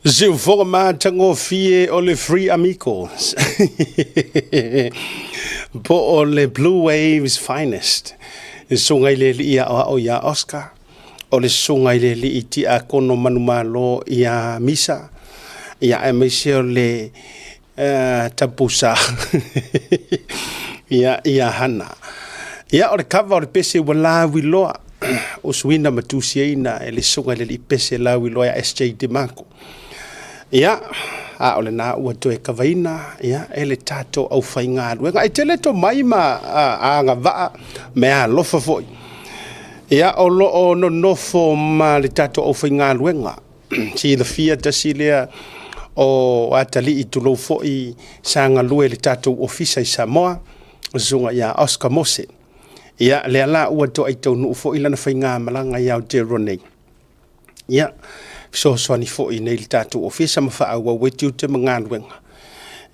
Siufoga matagofie o le Free Amigos po o le Blue Waves Finest. E susuga i le alii aoao iā Oscar, o le susuga i le alii tiakono manumalo iā Misa, ia aemaise o le tapusa ia ia Hana. Ia o le cover o le pese ua lauiloa usuina ma tusiaina e le susuga i le alii pese lauiloa ia SJ DeMarco. Ia, a o lena ua toe kavaina ia, e le tatou aufaigaluega. E tele tomai ma agavaa meaalofa foi. Ia, o lo o nonofo ma le tatou aufaigaluega. Silafia tasi lea o atalii tulou foi sa galue i le tatou ofisa i Samoa, le susuga ia Oscar Mose. Ia, lea la ua toai taunuu foi lana faigamalaga i Aotearoa nei. Ia, fesoasoani foi nei i le tatou ofisa ma faaauau ai tiute ma galuega.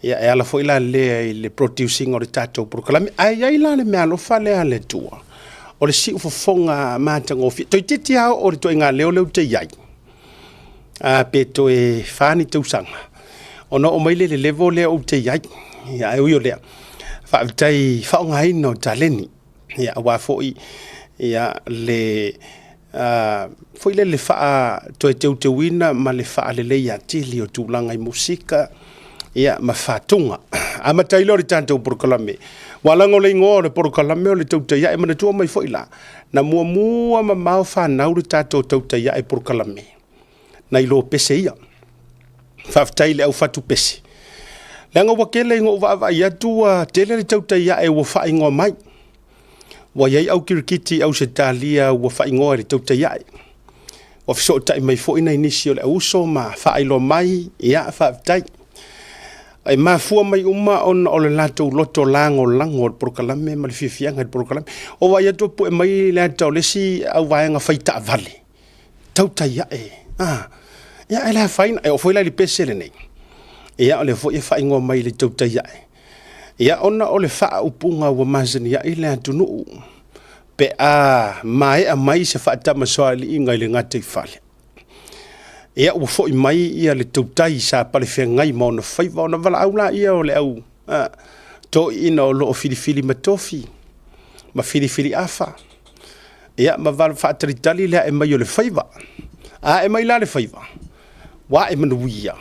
Ia, e ala foi la lea i le producing o le tatou polokalame. Ae i ai la le meaalofa lea a le Atua, o le siufofoga matagofie. Toeitiiti lava oo i le ituaiga leo lea ou te i ai, pe toe fa ni tausaga, ona oo mai lea i le level lea ou te i ai. Ia, ae ui o lea, faafetai i le faaaogaina o taleni, ia, aua foi le foi lele le toe teuteuina ma le faaleleia atili o tulaga i musika ia, ma faatuga. Amata ai loa le tatou polokalame. Ua laga o le igoa o le polokalame o le Tautai Ae. Manatua mai foi la, na muamua mamao fanau le tatou Tautai Ae polokalame nai lo pese ia. Faafetai i le au fatu pese. Leaga ua tele ina ou vaavaai atu ua tele le tautai ae ua faaigoa mai. Ua i ai au kirikiti Ausetalia ua faaigoa i le tautai ae. Ua fesootai mai foi nai nisi o le auuso ma faailoa mai, ia faafetai. E mafua mai uma ona o le latou loto lagolago i le polokalame ma le fiafiaga i le polokalame. Ua vaai atu ua pue mai le ata o le isi auvaega fai taavale, tautai ae. Ia ae le afaina, e oo foi la i le pese lenei, ia o lea foi e faaigoa mai i le tautai ae. Ia ona o le faaupuga ua masani ai le atunuu pe a maea mai se faatamasoaliiga i le gataifale. Ia ua foi mai ia le tautai sa palefeagai ma ona faiva ona valaau laia o le au toeaiina o lo o filifili matofi ma filifili afa. Ia ma faatalitali le ae mai o le faiva. A ae mai la le faiva, ua ae manuia.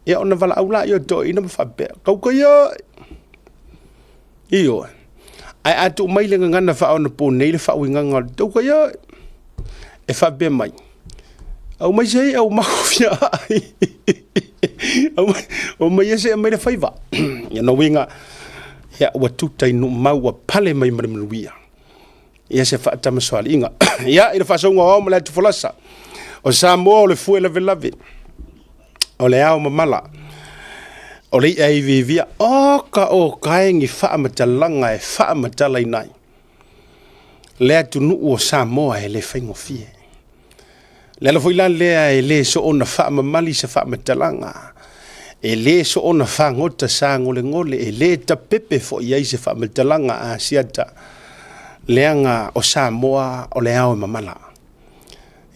Ia ona valaau lea o toeaiina ma faapea, tautai e! Ioe. Ae a tuu mai le gagana faaonaponei le faauigaga o le tautai e, e faapea mai, aumai se i'a ua matou fia aai. Aumai ia se i aumai le faiva. Ia lona uiga, ia ua tuta i Nuumau ua pale mai ma le manuia. Ia se faatamasoaliiga. Ia, i le faasauga o ao ma le atufolasa, o Samoa o le fue lavelave, o le ao mamala, o le i'a e iviivia, oka oka e ni faamatalaga e faamatalaina ai le atunuu o Samoa e le faigofie. Le ala foi la lea e le soona faamamali se faamatalaga, e le soona fagota sagolegole, e le tapepe foi i ai se faamatalaga a siata, leaga o Samoa o le ao e mamala.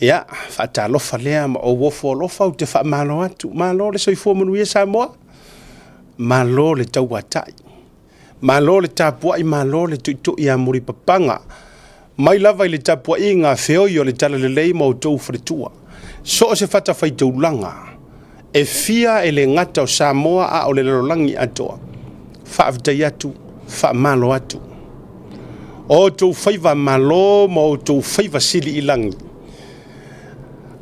Ia, faatalofa lea ma ou ofo alofa ou te faamalo atu. Malo le soifua manuia Samoa, malo le tauatai. Malo le tapuai, malo le tuitui a mulipapaga. Mai lava i le tapuaiga a feoi o le Talalelei ma outou faletua. So o se fatafaitaulaga e fia e le gata o Samoa a o le lalolagi atoa. Faafetai atu, faamalo atu. O outou faiva malo ma outou faiva sili i lagi.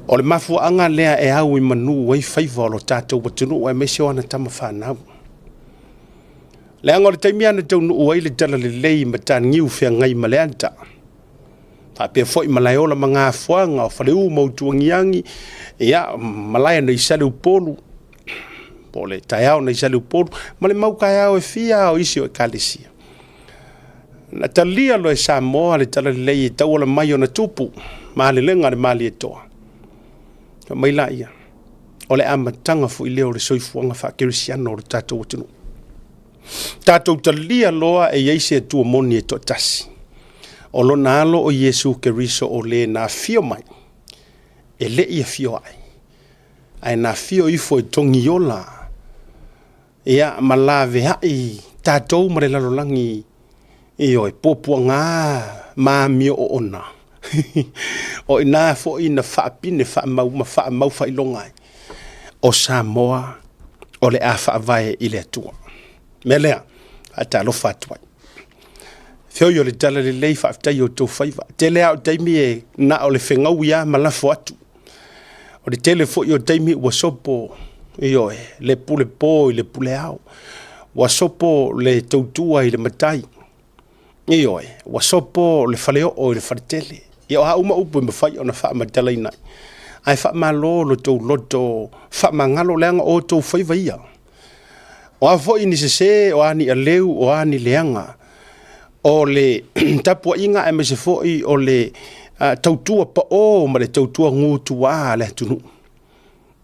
O le mafuaaga lea e au i manu ai faiva o lo tatou atunuu aemaise o ana tama fanau. Leaga o le taimi lava na taunuu ai le talalelei i Mataniu feagai ma Leata, faapea foi Malaeola ma Gafoaga, o Faleu ma Utuagiagi, ia, malae nai Saleupolu, po o le taeao nai Saleupolu, ma le mau taeao e fia o isi o ekalesia. Na talia loa e Samoa le talalelei e tauala mai ona tupu, malelega a le Malietoa. Fai mai laia. O le amataga foi lea o le soifuaga faakerisiano o le tatou atunuu. Tatou talia loa e i ai se Atua moni e toatasi. O lona alo o Iesu Keriso o le na afio mai, e le i afio ae, ae na afio ifo e togiola ia, ma laveai tatou ma le lalolagi, ioe, puapuaga ma amio oona. O i ina foi na faapine faamau ma faamau faailoga ai, o Samoa o le a faavae i le Atua. O le mea lea, faatalofa atu ai. Feoi o le Tala Lelei, faafetai i outou faiva. E tele lava o taimi e na o le fegaui lava ma lafo atu. O le tele foi o taimi ua sopo, ioe, le pule po i le pule ao. Ua sopo le tautua i le matai. Ioe, ua sopo le faleoo i le faletele. Ia o a uma upu e mafai ona faamatalaina ai. Ae faamalo lo outou loto faamagalo leaga o outou faiva ia. O a foi ni sese, o a ni aleu, o a ni leaga, o le tapuaiga aemaise foi o le tautua pao ma le tautua gutua a le atunuu,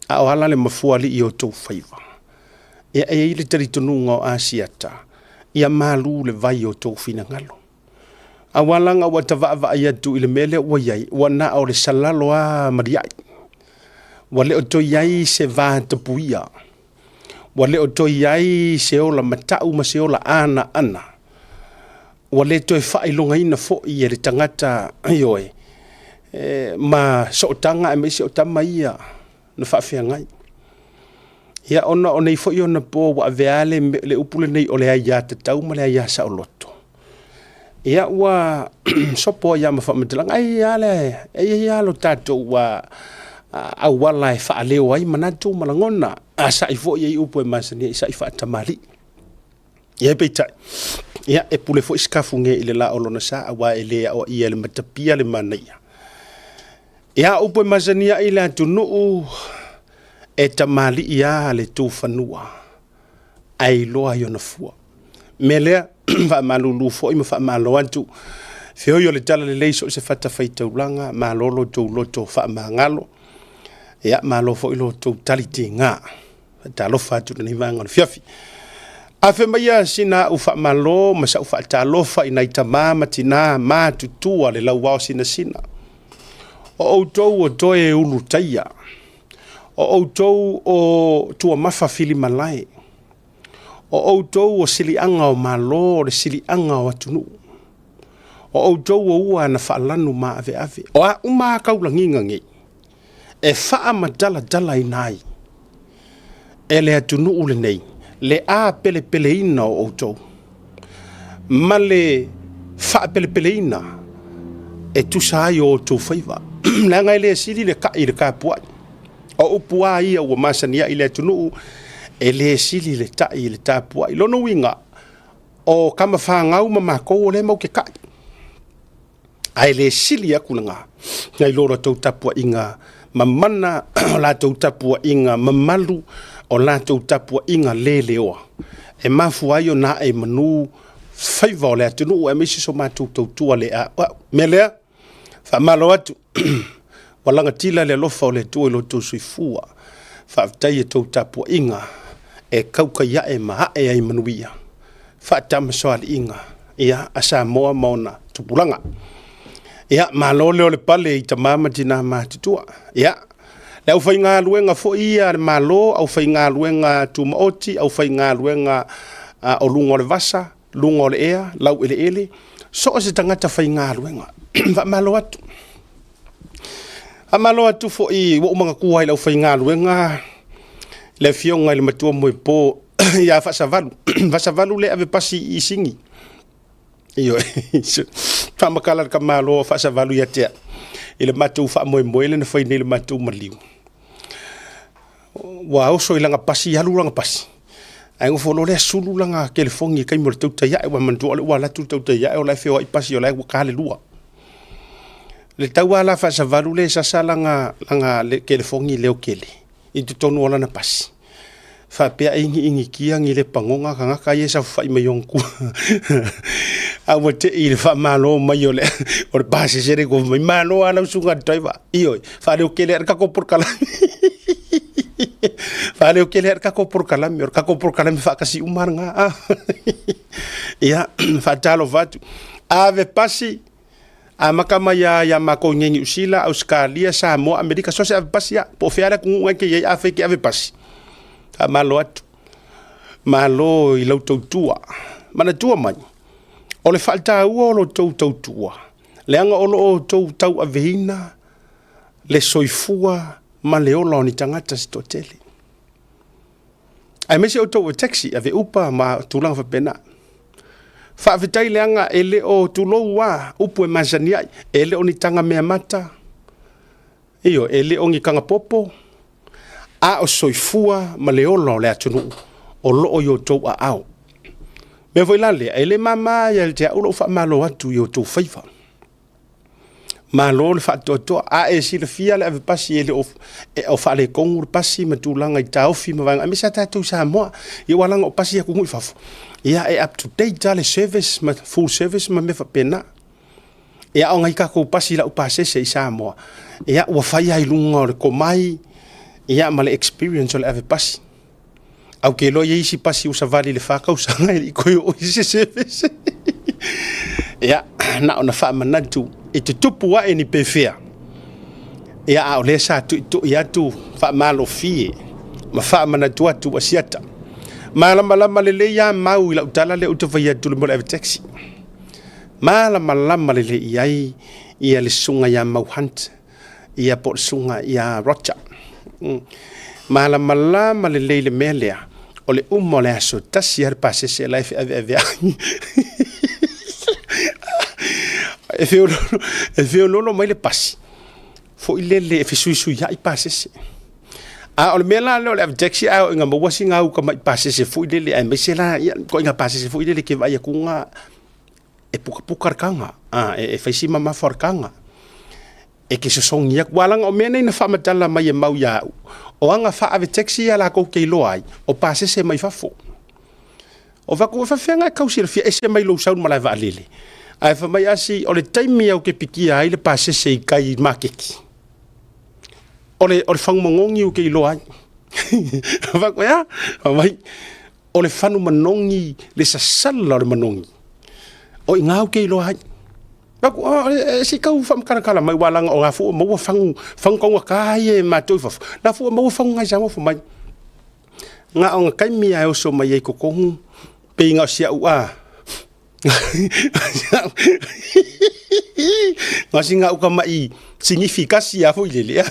a o ala le mafuaalii o outou faiva. Ia e i ai le talitonuga o Asiata, ia malu le vai o outou finagalo. Aua leaga ua ta vaavaai atu i le mea lea ua i ai, ua na o le salalo lava maliai. Ua le o toe i ai se va tapuia. Ua le o toe i ai se ola matau ma se ola anaana. Ua le toe faailogaina foi e le tagata, ioe, ma sootaga aemaise o tama ia na faafeagai. Ia ona o nei foi ona po ua avea le, le upu lenei o le aiatatau ma le aia saoloto. Ia ua sopo ai lava ma faamatalaga, ai lava le, e i ai lava lo tatou auala e faaleo ai manatu ma lagona. A sa'i foi e i ai upu e masani ai, sa'i faatamalii. Ia peitai, ia e pule foi Sikafuge i le la o lona sa, aua e le aoaia e le matapia le manaia. Ia, upu e masani ai le atunuu, e tamalii lava le tufanua, ae iloa i ona fua. Mea lea, faamalulu foi ma faamalo atu. Feoi o le Tala Lelei so o se fatafaitaulaga, malo lo outou loto faamagalo. Ia, malo foi lo outou tali tiga. Faatalofa atu i lenei vaega o le afiafi. Afe maia sina au faamalo ma sau faatalofa i nai tama ma tina matutua le lauao sinasina. O outou o toe ulutaia. O outou o tuamafa filimalae. O outou o siliaga o Malo, o le siliaga o atunuu. O outou o ua na faalanu maaveave. O a uma a kaulagiga nei, e faamatalatalaina ai e le atunuu lenei le apelepeleina o outou ma le faapelepeleina e tusa ai o outou faiva. Leaga e le sili le kai i le tapuai. O upu lava ia ua masani ai le atunuu, e le sili le tai i le tapuai. Lona uiga, o tama fanau ma matou o lea matou te tai. Ae le sili atu lena nai lo latou tapuaiga mamana, o latou tapuaiga mamalu, o latou tapuaiga leleoa e mafua ai ona ae i manu faiva o le atunuu aemaise so matou tautua le a'ua'u. Mea lea, faamalo atu, ua lagatila le alofa o le Atua i lo outou soifua. Faafetai i a outou tapuaiga e tautai ae ma ae ai manuia. Faatamasoaliiga ia, a Samoa ma ona tupulaga. Ia, malo lea o le pale i tama ma tina matutua. Ia, le aufaigaluega foi ia a le Malo, aufaigaluega tumaoti, aufaigaluega o luga o le vasa, luga o le ea, laueleele, so o se tagata faigaluega. Faamalo atu. Faamalo atu foi ua ou manatua ai i le aufaigaluega le afioga i le matua moepo ia Faasavalu. Faasavalu lea e ave pasi i Sini. Ioe. Faamatala le tamaloa o Faasavalu ia te au i le matou faamoemoe lea na fai nei i le matou maliu. Ua oso i lana pasi, alu lana pasi. Ae nofo loa lea sulu lana telefoni i le taimi o le tautai ae, ua manatua o lea ua alu atu le tautai ae o la e feoai pasi o la e ua ta le 2. Le tau lava la Faasavalu lea e sasa lana telefoni leotele i totonu o lana pasi, faapea e iniinitia ni lepagoga tagata ia e saofafai mai ona tua. A ua te i le faamalo mai o le, o le pasese le mai, malo lava lau susuga i le driver. Ioe, faaleotele lava le tatou polokalame. Faaleo tele le tatou polokalame, o le tatou polokalame faatasi uma lena. Ia, faatalofa atu. Ave pasi, amata mai lava ia matou i nei Niu Sila, Ausetalia, Samoa, Amerika, so o se ave pasi lava, po o fea le atunuu na e te i ai, afai e te ave pasi, faamalo atu. Malo i lau tautua. Manatua mai, o le faataua o lo outou tautua, leaga o lo o outou tauaveina le soifua ma le ola o ni tagata se toatele. Aemaise outou o taxi, ave upa ma tulaga faapena. Faafetai leaga e le o tulou lava upu e masani ai, e le o ni taga mea mata, ioe, e le o ni taga popo, a o soifua ma le ola o le atunuu o lo o i outou aao. O le mea foi la lea, e le mama ia te au lou faamalo atu i outou faiva. Malo le faatoatoa. A e silafia le avepasi e le o faaletonu le pasi ma tulaga i taofi ma vaega, aemaise lava tatou i Samoa, ia aua leaga o pasi i atunuu i fafo, ia e up to date lava le service ma full service ma mea faapena. Ia a o nai tatou pasi laupasese i Samoa, ia ua fai lava i luga o le tomai ia ma le experience o le avepasi. Ae ou te iloa e i ai isi pasi ua savali i le 4 tausaga e le i toe oo i se service. Ia, na ona faamanatu i tutupu ae ni pefea, ia a o lea sa tuitui atu faamalofie ma faamanatu atu ua siata. Malamalama lelei lava mau i lau tala lea ou te fai atu i le mea o le ave taxi. Malamalama lelei i ai ia le susuga ia Mau Hunt ia po o le susuga ia Roger. Malamalama lelei le mea lea, o le uma o le aso, tasi lava le pasese la e feaveaveai. E feoloolo mai le pasi, foi lele e fesuisuiai pasese. A o le mea la lea o le ave taxi ae oo ina maua sina au tamai pasese foi lele aemaise la ia ituaiga pasese foi lele e te vaai atu e pukapuka le taga, e fai si mamafa o le taga. E te sosogi atu, aua leaga o mea nei na faamatala mai e mau ia au, o aga faa-ave taxi ia latou te iloa ai, o pasese mai fafo. Ou fai atu, e faapefea ona e tau silafia, ese mai lou sau i le malae vaalele. Ae fai mai asi, o le taimi ou te pikia ai le pasese i tai i le maketi, o le fagu manogi ou te iloa ai. Ou fai atu, e a? Fai mai, o le fagu manogi, le sasala o le manogi, o i ina ou te iloa ai. Fai atu, oh, se i tau faamatalatala mai, aua leaga o la foi ua maua fagu, fagu taugata ia e matou i fafo, o la foi ua maua fagu nai Samoa. Fai mai, na ona taimi lava e oso mai ai i totonu, pei na o si au a, na o sina au tamai sinifi tasi lava foi lele,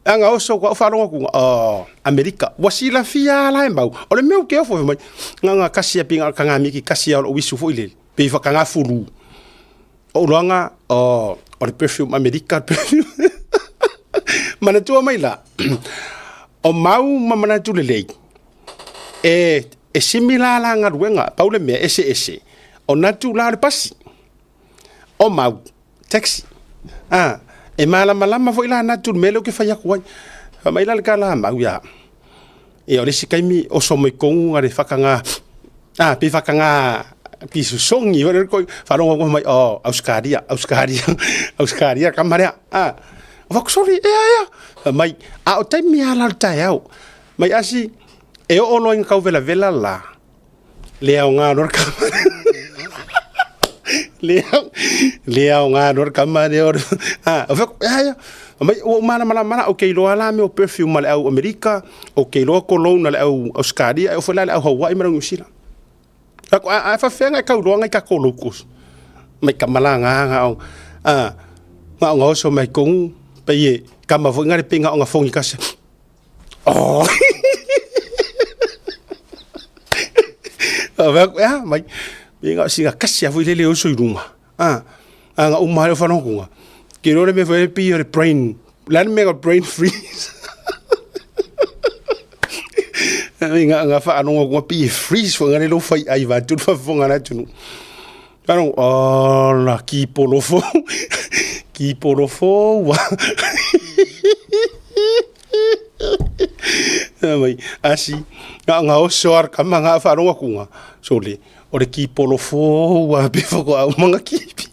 a na oso atu lava ou faalogo atu, oh, Amerika. Ua silafia lava la e mau. O le mea ou te ofo fai mai, na ona tasi lava pei na o le tagamiki tasi lava o lou uisu foi lele, pei faatagafulu. Ou iloaga, oh, o le perfume Amerika le perfume. Manatua mai la, o mau ma manatu lelei, e similar la galuega, pau le mea eseese, o natu la o le pasi, o mau, taxi. A, e malamalama foi la natu i le mea lea ou te fai atu ai. Fai mai la le tala a mau ia, ia o le isi taimi oso mai tonu a le faataga, a pei faataga ki sosogi foi lele faalogo atu mai, oh, Ausetalia, Ausetalia, Ausetalia le tama lea. A, ou fai atu, sole, ea, ea. Fai mai, a o taimi lava la o le taeao. Mai asi, e oo loa ina tau velavela la, le aoga loa le tama. Le, le aoga loa le tama lea. A, ou fai atu, ea, ea. Fai mai, ua ou malamalama la, ou te iloa la mea o perfume a le au Amerika, ou te iloa cologne a le au Ausetalia, e oo foi la i le au Hawaii ma le au Niu Sila. Fai atu, a faapefea ona e tau iloa nai tatou locals? Mai tama la na, na o, a, na ona oso mai tonu, pei e tama foi na le pei na ona fogi kasi. Oh. Fai atu, ea, mai, pei na o sina kasi lava foi lele e oso i luga. A, a na uma lea o faalogoga, ke iloa le mea foi lele pei o le brain, o le a le mea o le brain freeze? Na faalogo atu pei e freeze foi lele lou faiai vaeatu le faafofoga a le atunuu. Faalogo, ola, kipolo fou, kipolo fou lava. Mai, asi, na ona oso lava le tama na faalogo atu, sole, o le kipolo fou lava pe faatoa uma ona kipi.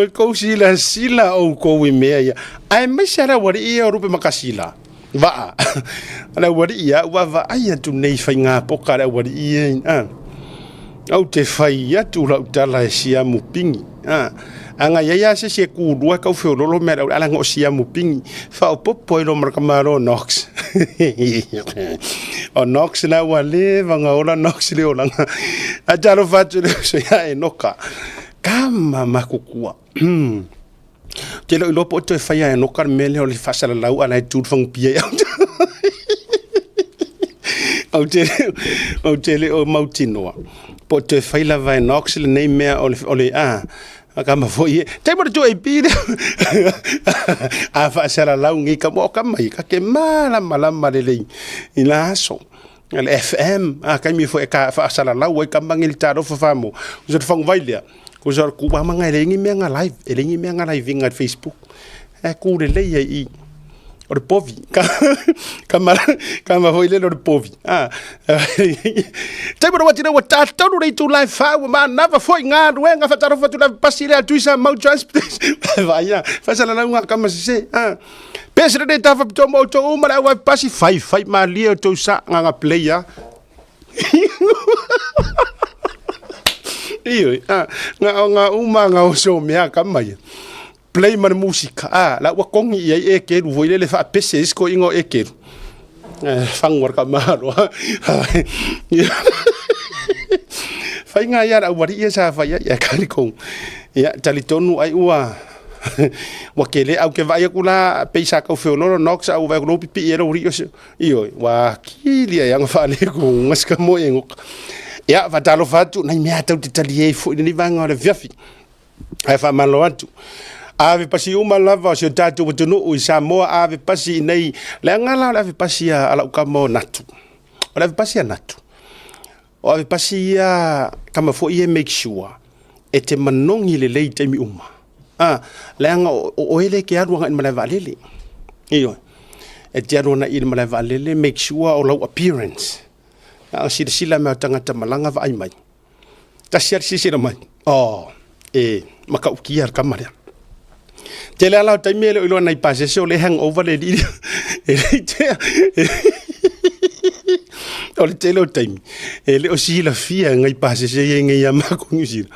Ua kou silasila ʻoukou i mea ia. Aemaise a le aualiʻi ia o Lupe Makasila. Vaa. O le aualiʻi ia, ua vaai atu nei faiga poka a le aualiʻi ia. A. Ou te fai atu lau tala e siamu pigi. A. A nga ia ia se se kulua kau feololo mea le ala ngo siamu pigi. Faaopoopo ai loa ma le tamaloa o Knox. O Knox la ua leva ona ola Knox i le olaga. Ae talofa atu i le uso ia Enoka. Kama makukua. Ou te le o iloa po o toe faia e Enoka le mea lea o le faasalalau a la e tu le fagupia i Ou te, ou te le o mautinoa po o toe fai lava e Knox lenei mea o le, o le a, Kama foi e. Tai mo le 2AP lea. A faasalalau nei ka mo ka mai ka ke malamalama lelei i la aso. Le FM, a kaimi foi e ka faasalalau ai ka mangi le talofa famo. O se fangu vai lea. Ko sa ku ba manga e lengi mea nga live, e lengi mea nga live inga Facebook. E ku lelei ai i. O le povi. Ka, ka, ma, ka ma foi le o le povi. Ah. Te mora wati ua tātonu rei tū lai whāua mā nava foi ngā ruenga whatarofa tu lai pasi lea tuisa mau transportation. Vai ia, whasala lau ngā kama sese. Ah. Pese re tafa pito mo tō uma le au pasi whai whai mā lia o tō sa ngā ngā play ah. Iyo, ah, ngā, ngā uma ngā oso mea kama ia. Play ma le musika, a, la ua kongi i ai e kelu foi lele faapese isi koiga o e kelu. Eh, fangu ar ka malo. Faiga ia la uari ia sa fai ia kali kong. Ia talitonu ai ua ua kele au ke vai aku la peisa kau feololo nox au vai lo pipi e lo ri io ua kili ai anga fale ko ngas ka mo e ngok. Ia fatalofa atu nai mea tau te tali e foi ni vanga o le fiafi. Ae faamalo atu. Ave pasi uma lava o si o tatou atunuu i Samoa, ave pasi i nei, leaga la o le ave pasi a lau kama o Natu. O le ave pasi a Natu. O ave pasi ia kama foi e make sure e te manogi lelei i taimi uma. A, leaga o oe lea e te alu agai i le malae vaalele. Ioe. E te alu agai i le malae vaalele, make sure o lau appearance. A o silasila mea o tagata malaga vaai mai. Tasi lava le silasila mai, oh, e matautia le tama lea. Tele lava la o taimi e le o iloa nai pasese o lea e hangover le alii lea. E le i tea. O le tele o taimi, e le o silafia e nai pasese ia nei ia mākou Niu Sila.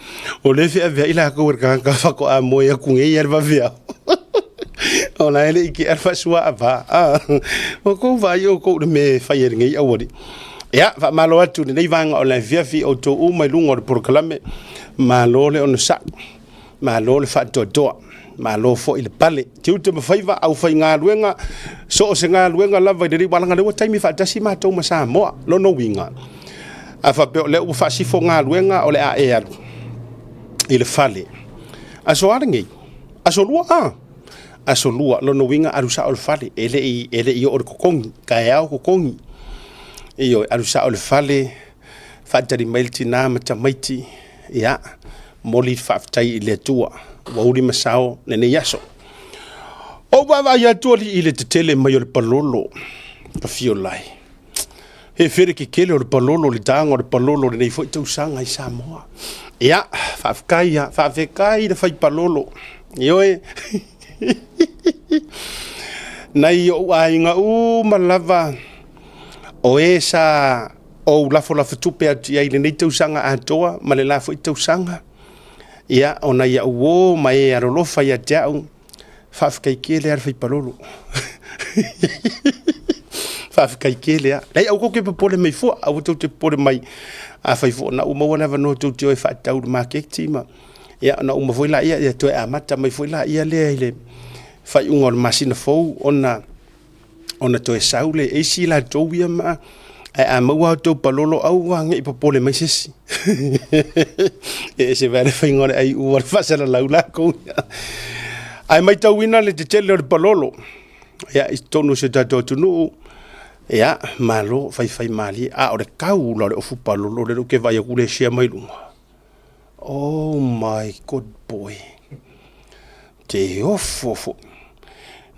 O lea e feaveai lakou e le tagata faatoa moe atu nei ia le vaveao. O la e le i tea le faasuaava. Ua tou vaai outou i le mea e fai e lenei aualii. Ia, faamalo atu i lenei vaega o le afiafi o outou uma i luga o le polokalame. Malo le onosai, malo le faatoatoa, malo foi le pale. Tiute ma faiva, aufaigaluega, so o se galuega lava i lenei walaga, lea ua taimi faatasi matou ma Samoa. Lona uiga, a faapea o lea ua faasifo galuega o le a e alu i le fale. Aso a lenei? Aso lua a? Aso lua, lona uiga alu sao i le fale, e le i, e le i oo i le totogi, taeao totogi. Ioe, alu sao i le fale, faatali mai le tina ma tamaiti, ia, momoli le faafetai i le Atua, ua uli ma sao lenei aso. Ou vaavaai atu alii i le tetele mai o le palolo, afio lai. He where kekele o le palolo, le tānga o le palolo lenei foi tausaga i Samoa. Ia, faafetai ia, faafetai le fai palolo. Ioe. Nai ou aiga uma lava o e sa ou lafolafo tupe atu i ai lenei tausaga atoa ma le la foi tausaga. Ia, o nai au uō ma e alolofa ia te au, Faafetai tele lava le faipalolo. Faafetai tele lava. Leai, aua tou te popole mai fua, aua tou te popole mai. Afai foi na ua maua le avanoa tou te o e faatau i le maketi ma, ia ona uma foi laia, ia toe amata mai foi laia lea i le faaiuga o le masina fou ona ona toe sau lea. E isi latou ia ma, ae a maua outou palolo, aua ne i popole mai se isi. E ese vae le faiga o le ai ua le faasalalau lakou ia. Ae matauina le tetele o le palolo, ia, i totonu o si o tatou atunuu, ia, malo faifaimalie. A o le tau la o le ofu palolo lea ou te vaai atu lea e share mai luga. Oh my good boy. Te ofo foi.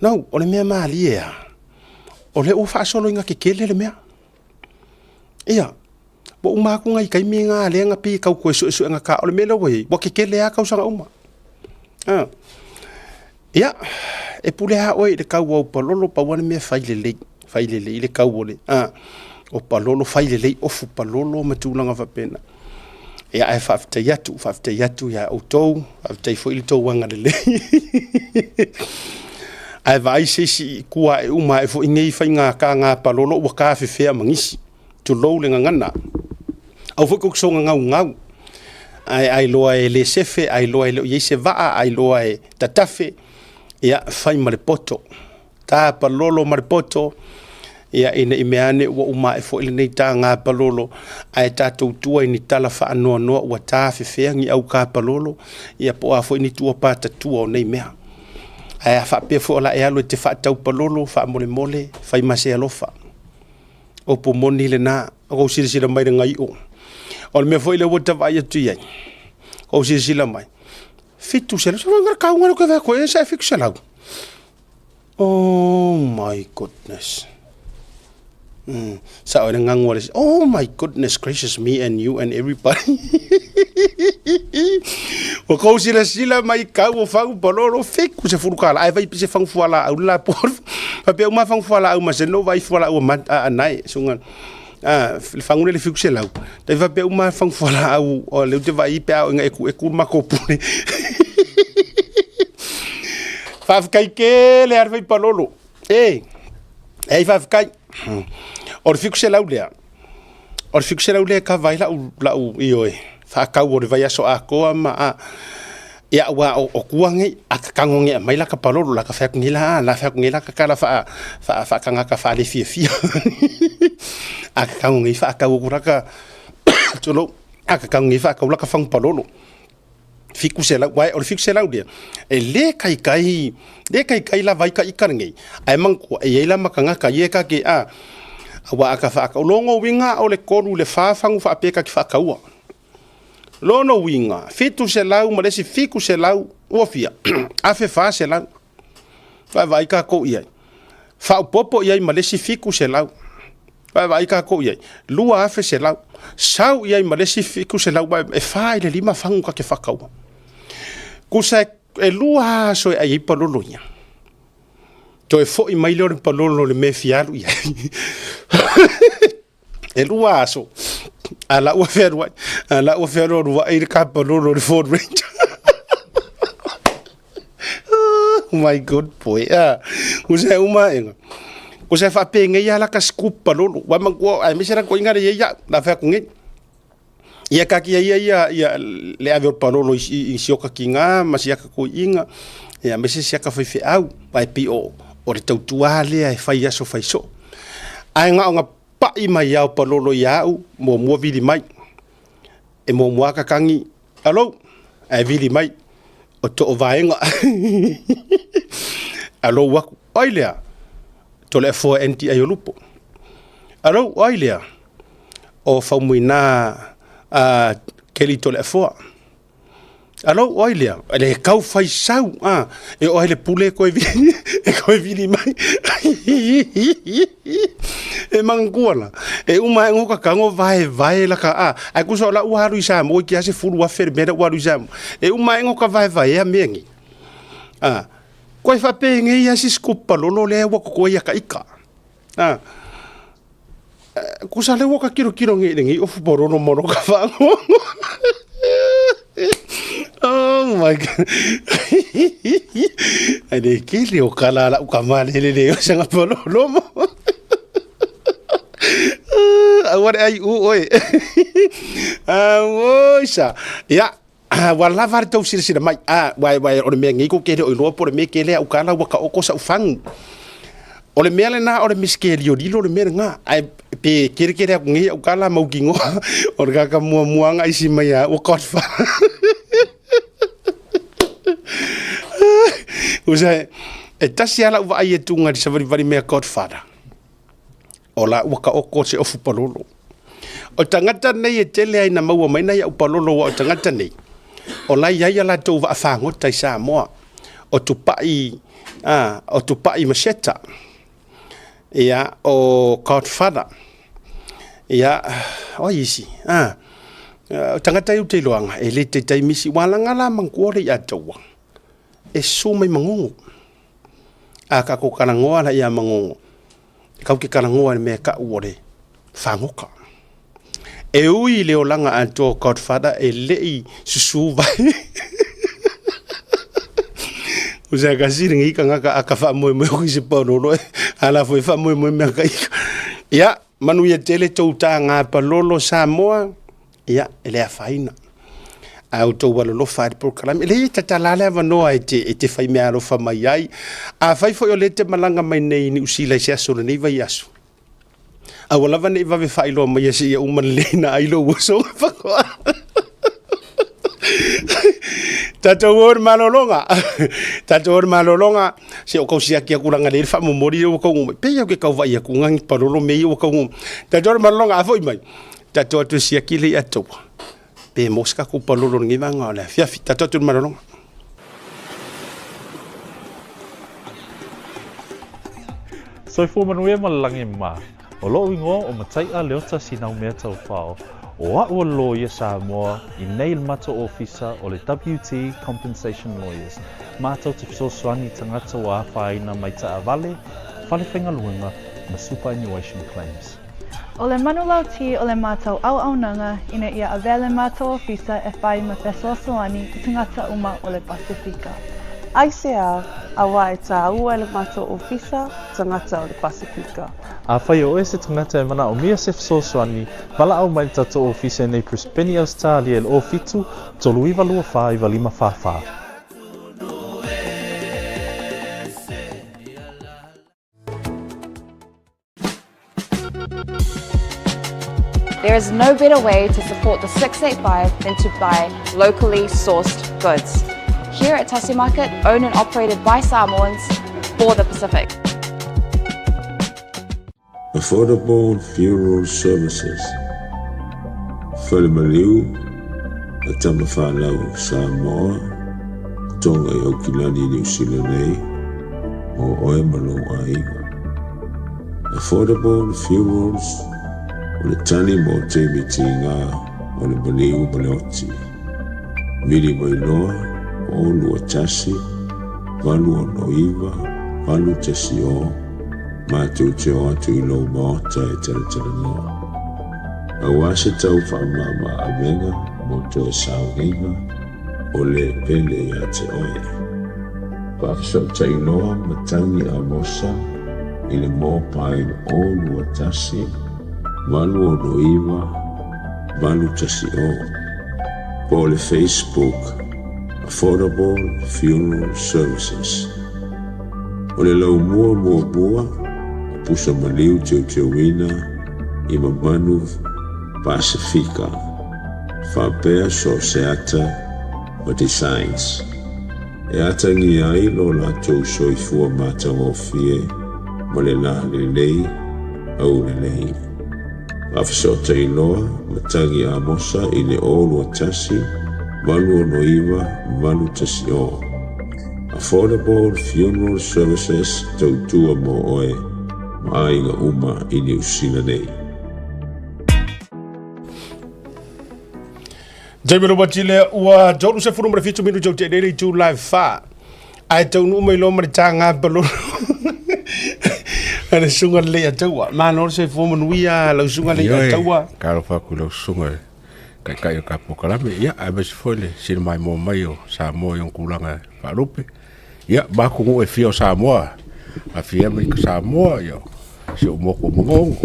Nau, o le mea malie a, o lea ua faasolo ina kekele le mea. Ia, ua uma atu nai taimi na lea na pei e tau toe suesuega ta, o le mea lea ua i ai, ua kekele lava tausaga uma. A. Ia, e pule lava oe i le kau o au palolo, pau lava le mea fai lelei, fai lelei le kau o le, a, o palolo, fai lelei ofu palolo ma tulaga faapena. Ia, ae faafetai atu, faafetai atu ia outou, faafetai foi i le tou agalelei. Ae vaai se isi i tua e uma ae foi nei faiga taga palolo ua tafefea ma nisi, tulou le gagana. Aua foi tou te soona naunau, ae a iloa e le sefe, a iloa e le o i ai se vaa, a iloa e tatafe, ia fai ma le poto. Tapalolo ma le poto, ia ina ne i mea ane ua uma ae foi lenei taga palolo, ae tatou tua i ni tala faanoanoa ua tafefea ni au tapalolo, ia po o a foi ni tua patatua o nei mea. Ae a faapea foi o le a e alu e te faatau palolo, faamolemole, fai ma se alofa. Upu moni lena, ua ou silasila mai i le gai'o. O le mea foi lea ua ta vaai atu i ai, ua ou silasila mai, 700, se i tau lea ou te vaai atu i ai e 700. Oh my goodness. Sao ai le gagu a le isi, oh my goodness gracious me and you and everybody. Ua kou silasila mai kau o fagu palolo, $70, ae vai se fagu fualaau le lapoa. Faapea uma fagu fualaau ma se no vai fualaau a mat a anai sunga. A le fagu le 700. Tai faapea uma fagu fualaau o le te vai pe a o inga e ku e ku makou pule. Faafetai tele lava le fai palolo. E, e faafetai. O le 700 lea, o le 700 lea e kava ai lau, lau ioe, faatau o le vaiaso atoa ma a. Ia, aua o, o tua nei, a ta tago nei e aumai lata palolo, la ta fai atu nei la, la fai atu nei la ta tala faa, faa, faatagata faalefiafia. A ta tago nei faatau atu lata, tulou, a ta tago nei faatau lata fagu palolo. 700, aua o le 700 lea, e le taitai, le taitai lava ai ta ita lenei, ae manatua, e i ai la ma tagata ia e ta te, a, aua a ta faatau, o lona uiga o le 3 i le 4 fagu faapea ta te faataua. Lona uiga, 700 ma le isi 700, ua fia? 1400. Vaavaai tatou i ai. Faaopoopo i ai ma le isi 700. Vaavaai tatou i ai, 2,100. Sau i ai ma le isi 700, e 4 i le 5 fagu ta te faataua. Tusa e 2 aso e ai ai palolo ia. Toe foi mai lea o le palolo i le mea e fia alu i ai. E 2 aso, a la ua fealuai, a la ua fealualuai le kapalolo o le Ford Ranger. Oh my god boy. Ah, usa uma enga. Usa fa penga ia la ka scoop palolo. Wa mangua ai mese la ko inga le ia la fa ku ngi. Ia ka ki ia ia ia le ave o palolo i i sioka ki ngā ma siaka ko inga. Ia mese siaka fai fe au vai pi o o le tautua lea e fai aso fai so. Ae nga o nga paʻi mai ao palolo ia au, muamua vili mai. E muamua kakangi, alou, ae vili mai, o too vaega. Alou aku, oi lea, tole afoa NTA o lupo. Alou, oi lea, o faumuina a Kelly tole afoa. Alou, o ai lea? Le kau fai sau, a, e o ai le pule e koe vili, e koe vili mai. E mangua la. E uma e ngoka kango vae vae la ka a. Ai kusa o la ua alu i Samoa ki ase fulu afe le mea ua alu i Samoa. E uma e ngoka vae vae a mea ngi. A, koe whape nge ia si scoop palolo lea ua kokoe ia ka ika. A, Kusa le ua ka kirokiro nge i lengi ofu porono moro ka whango. Oh my God. Ai le kele o kala la uka male le le o sanga palolo mo. Aua le ai u oe. Auoi sa. Ia, ua lava le tou silasila mai. A, uae, uae, o le mea nei ko ke le o iloa po o le mea ke lea ukala ua taoto sa'u fagu. O le mea lena o le misikeliolilo le mea lena. Ae pe kerekere atu nei au kala mautinoa o le kaka muamua agai si mai a ua godfather. Usa e tasi lava lau vaai e tuga i le savalivali mea godfather. O la ua taoto se ofu palolo. O tagata nei e tele ai na maua mai nai au palolo aua o tagata nei, o la e i ai a latou vaa fagota i Samoa, o Tupai, a, o Tupai Masheta, ia, o Godfather, ia, o ai isi, a, o tagata ia ou te iloaga, e le taitai misi, ua laga la manatua le ia taua. E susu mai Magogo. A tatou talanoa la ia Magogo, tatou te talanoa i le mea e tau o le fagoka. E ui i le olaga atoa o Godfather e le i susu vae. O se kasi lenei tagata a ka faamoemoe atu i se palolo e ala foi faamoemoe mea ka ika. Ia, manuia tele tou taga palolo Samoa, ia, e le afaina. A outou alolofa i le polokalame, e leai e tatala le avanoa e te, e te fai mea alofa mai ai. A fai foi o lea e te malaga mai nei i Niu Sila i se aso o lenei vaiaso, Aua lava ne i vave faailoa maia seia uma lelei ona ai lou oso faatoa. Tatou o i le malologa. Tatou o i le malologa. Se o kau siaki aku langa le faamomoli ua kau mai. Pei au ke kau vai aku ngangi palolo me ua kau. Tatou o le malologa a foi mai. Tatou atu e siaki le ia taua. Pe mo se tatou palolo lenei vaega o le afiafi. Tatou atu i le malologa. Soifua manuia ma le lagi mā. O loʻu igoa o Mataiʻa Leota Sinaumea Taufao. O aʻu o le loia Samoa i nei le matou ofisa o le WT Compensation Lawyers. Matou te fesoasoani i tagata ua afaina mai taavale, fale faigaluega ma superannuation claims. ʻO le manulauti o le matou auaunaga ina ia avea le matou ofisa e fai ma fesoasoani i tagata uma o le Pasefika. Aisea, auā e tāua e le matou ofisa tagata o le Pasefika. Afai o oe se tagata e manaomia se fesoasoani, valaau mai le tatou ofisa i nei Brisbane, Ausetalia i le 07 39 24 95 44. There is no better way to support the 685 than to buy locally sourced goods. Here at Tasi Market, owned and operated by Samoans for the Pacific. Affordable Funeral Services, Fale Maliu a Tamafanau Samoa, Tonga i Aukilani Niu Sila nei, mo oe ma lou aiga. Affordable Funerals, o le tali mo taimi tiga o le maliu ma le oti. Vili mai loa, o 21 869 810, matou te o atu i lou maota e talatalanoa. Aua se tau faamama avega mo toe sauniga o le pele ia te oe. Faafesootai loa Matangi Amosa i le mobile 021 869 810 po o le Facebook Affordable Funeral Services. O le laumua muamua o pusa maliu teuteuina i mamanu Pasefika faapea so o se ata ma designs e atagia ai lo latou soifua matagofie ma le la lelei aulelei. Faafesootai loa Matagi Amosa i le 021 869 810. Affordable Funeral Services tautua mo oe ma aiga uma i Niu Sila nei. Taimi o le wati lea ua 37 minute o te rere i tū live wha. Ae taunuu mai loa ma le tāngā palolo. A le susuga lelei a taua. Malo le soifua manuia lau susuga lelei a taua. Talofa atu i lau susuga i taitai o ka polokalame, ia, aemaise foi le sili maimoa mai o Samoa i ona tulaga faalupe. Ia, ma atunuu e fia o Samoa, afia mai ka Samoa, ia, si ou motu o Manono,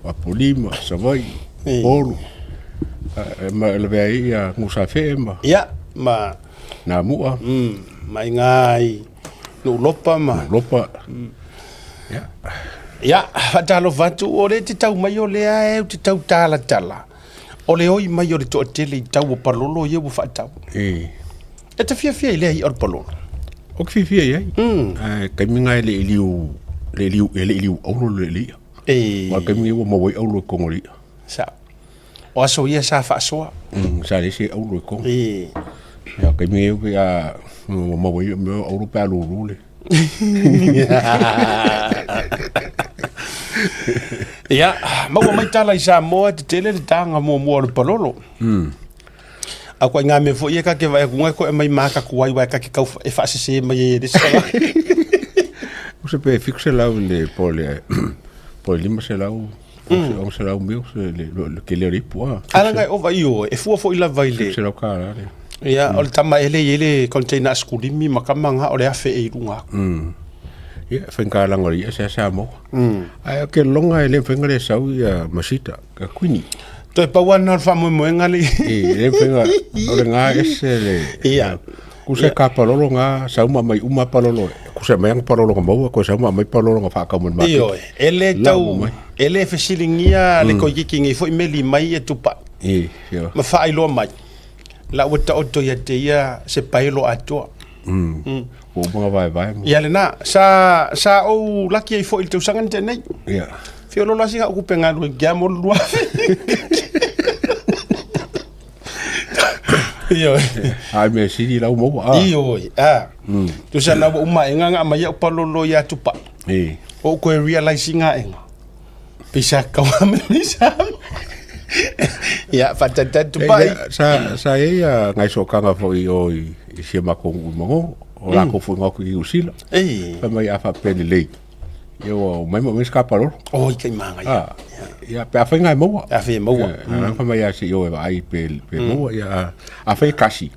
Apolima, Savaii, Upolu, e ma e lavea ai ia Nuusafe ma Ia, ma Namua. Ma i ngā i Nuulopa ma Nuulopa. Ia. Ia, faatalofa atu, o le te tau mai o lea e ou te tau talatala. O le oi mai o le toatele i tau o palolo ia ua faatau. E. E te fiafia i lea i'a o le palolo? O ke fiafia i ai. Ae taimi na e le i liu, le i liu, e le i liu auro le le i'a. E. Ma taimi nei ua maua ai auro i totonu o le i'a. Sa. O aso ia sa faasoa. Sa leai se auro i totonu. E. Ia, taimi nei pe a ua maua ai mea o auro pe a lulu le. Ia, maua mai tala i Samoa, tetele le taga muamua o le palolo. A ko ngā mea foi e ka ke vai ku ko e mai maka ku ai wai ka ke kau e whaasese mai e le sala. Usa pe fiku selau le po le po le 500 po se 600 mil se le le ke le ripu a. Ala ngai ova i o e fua foi lava i le. Selau ka la le. Ia o le tama ele i ele container a skulimi ma kama nga o le afe e i lunga aku. Ia whenga langa ia se sa mo. Ai ke longa e le whenga le sau ia masita ka kuini. Toe pau ana o le faamoemoega le. E le whenga o le ngā ese le. Ia. Ku se ka palolo ngā sau ma mai uma palolo. Ku se mai ang palolo nga maua ko sau ma mai palolo nga whaakau mo ma. Ioe, e le tau e le fesiligia le koikiki ngi foi meli mai e tupa. E, ia. Ma faailoa mai. La ua taoto ia te ia se paelo atoa. Ua uma nga vaevae mo. Ia lena, sa sa ou laki ai foi i le tausaga na tea nei. Ia. Feololo lava sina kupe galue kia mo le 2000. Ioe. Ai mea sili lau maua. Ah. Ioe, a. Tusa na ua uma aega nga aumai au palolo ia Tupai. E. Ua ou toe realise ina aega. Pisa kau ame sa. Ia, faatalitali Tupai. Sa sa i ai a ngai sokaga foi i o i i si o makou nuu i Magogo. O lakou foi nga i Niu Sila. E. Fai mai a faapea lelei. Ia ua omai ma aumai se kapalolo. Oi kai manga ia. Ah. Ia pe afai nga e maua. Pe afai e maua. Ia, fai mai a se i o e vaai pe pe maua ia afai e kasi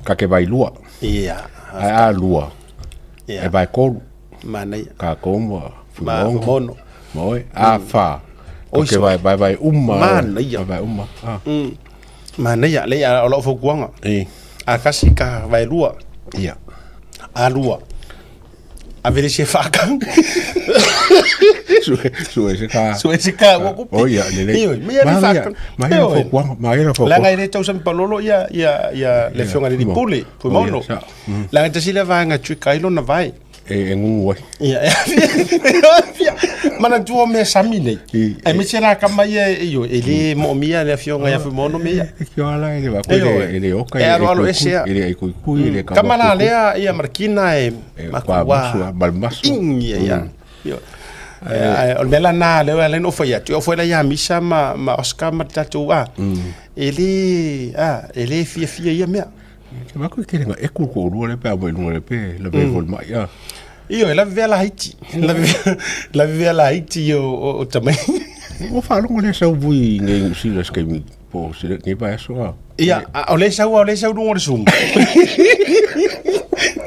ka ke vailua. Ia. Ae a lua. Ia. E vaekolu. Manaia. Kākou ma Ma Fuimaono. Fuimaono. Ma oe a fa. Oi, Ke vae vae vae uma. Manaia. Vae vae uma. Ah. Manaia lea o lau fautuaga. E. A kasi ka vaelua. Ia. A lua. Ave le isi e faakau. Sue sue se ka. Sue se ka ua kupi. Oi ia lelei. Ioe, ma ia le faakau. Ma ia fautuaga, ma ia fautuaga. Leaga e le tausami palolo ia ia ia le afioga i le alii pule, Fuimaono. Leaga e tasi lea vaega e trigger ai lona vae. E gugu ai. Ia, e afia. Manatua mea sami nei. Aemaise la kama ia ioe, e le moomia le afioga ia Fuimaono me ia. E kio ala e le va e le oka e aloalo ese a. E le ai kuikui e le kama. Kama la lea ia Marikina e makua. Malmasu. Ia ia. Ioe. O le mea la na lea e ala ai ona ou fai atu, e oo foi la ia Misa ma Oscar ma tatou a, e le, a, e le fiafia i ia mea. Ke mako ke lenga eku ko lua le pe a mai lunga le pe la ve vol mai a. Ioe, lavevea laiti. Lavevea laiti o tamai. Ua faalogo lea sau vui nei Niu Sila se taimi po o se lenei vaiaso a. Ia, o lea sau o lea sau luga o le Zoom.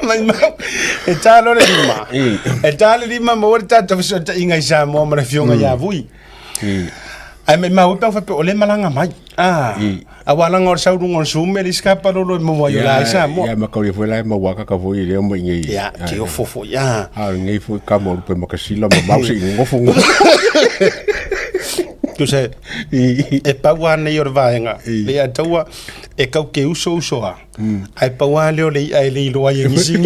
Maimau, e tā loa le lima. E tā le lima maua le tatou fesootaiga i Samoa ma le afioga ia Vui. Ae maimau e pe au faapea o lea e malaga mai. Ah, aua leaga o le sau luga o le Zoom e leai se kapalolo e maua ai o la ai Samoa. Ia, ma kaulia foi la e maua kaka foi i lea mai nei. Ia, te ofo foi, ah. A o lenei foi kama o lupe makasila ma mau se i ngofo ngofo. Tusa, e pau lava nei o le vaega, lea taua e kau ke uso uso a, ae pau lava lea o le i'a e le iloa ai e nisi.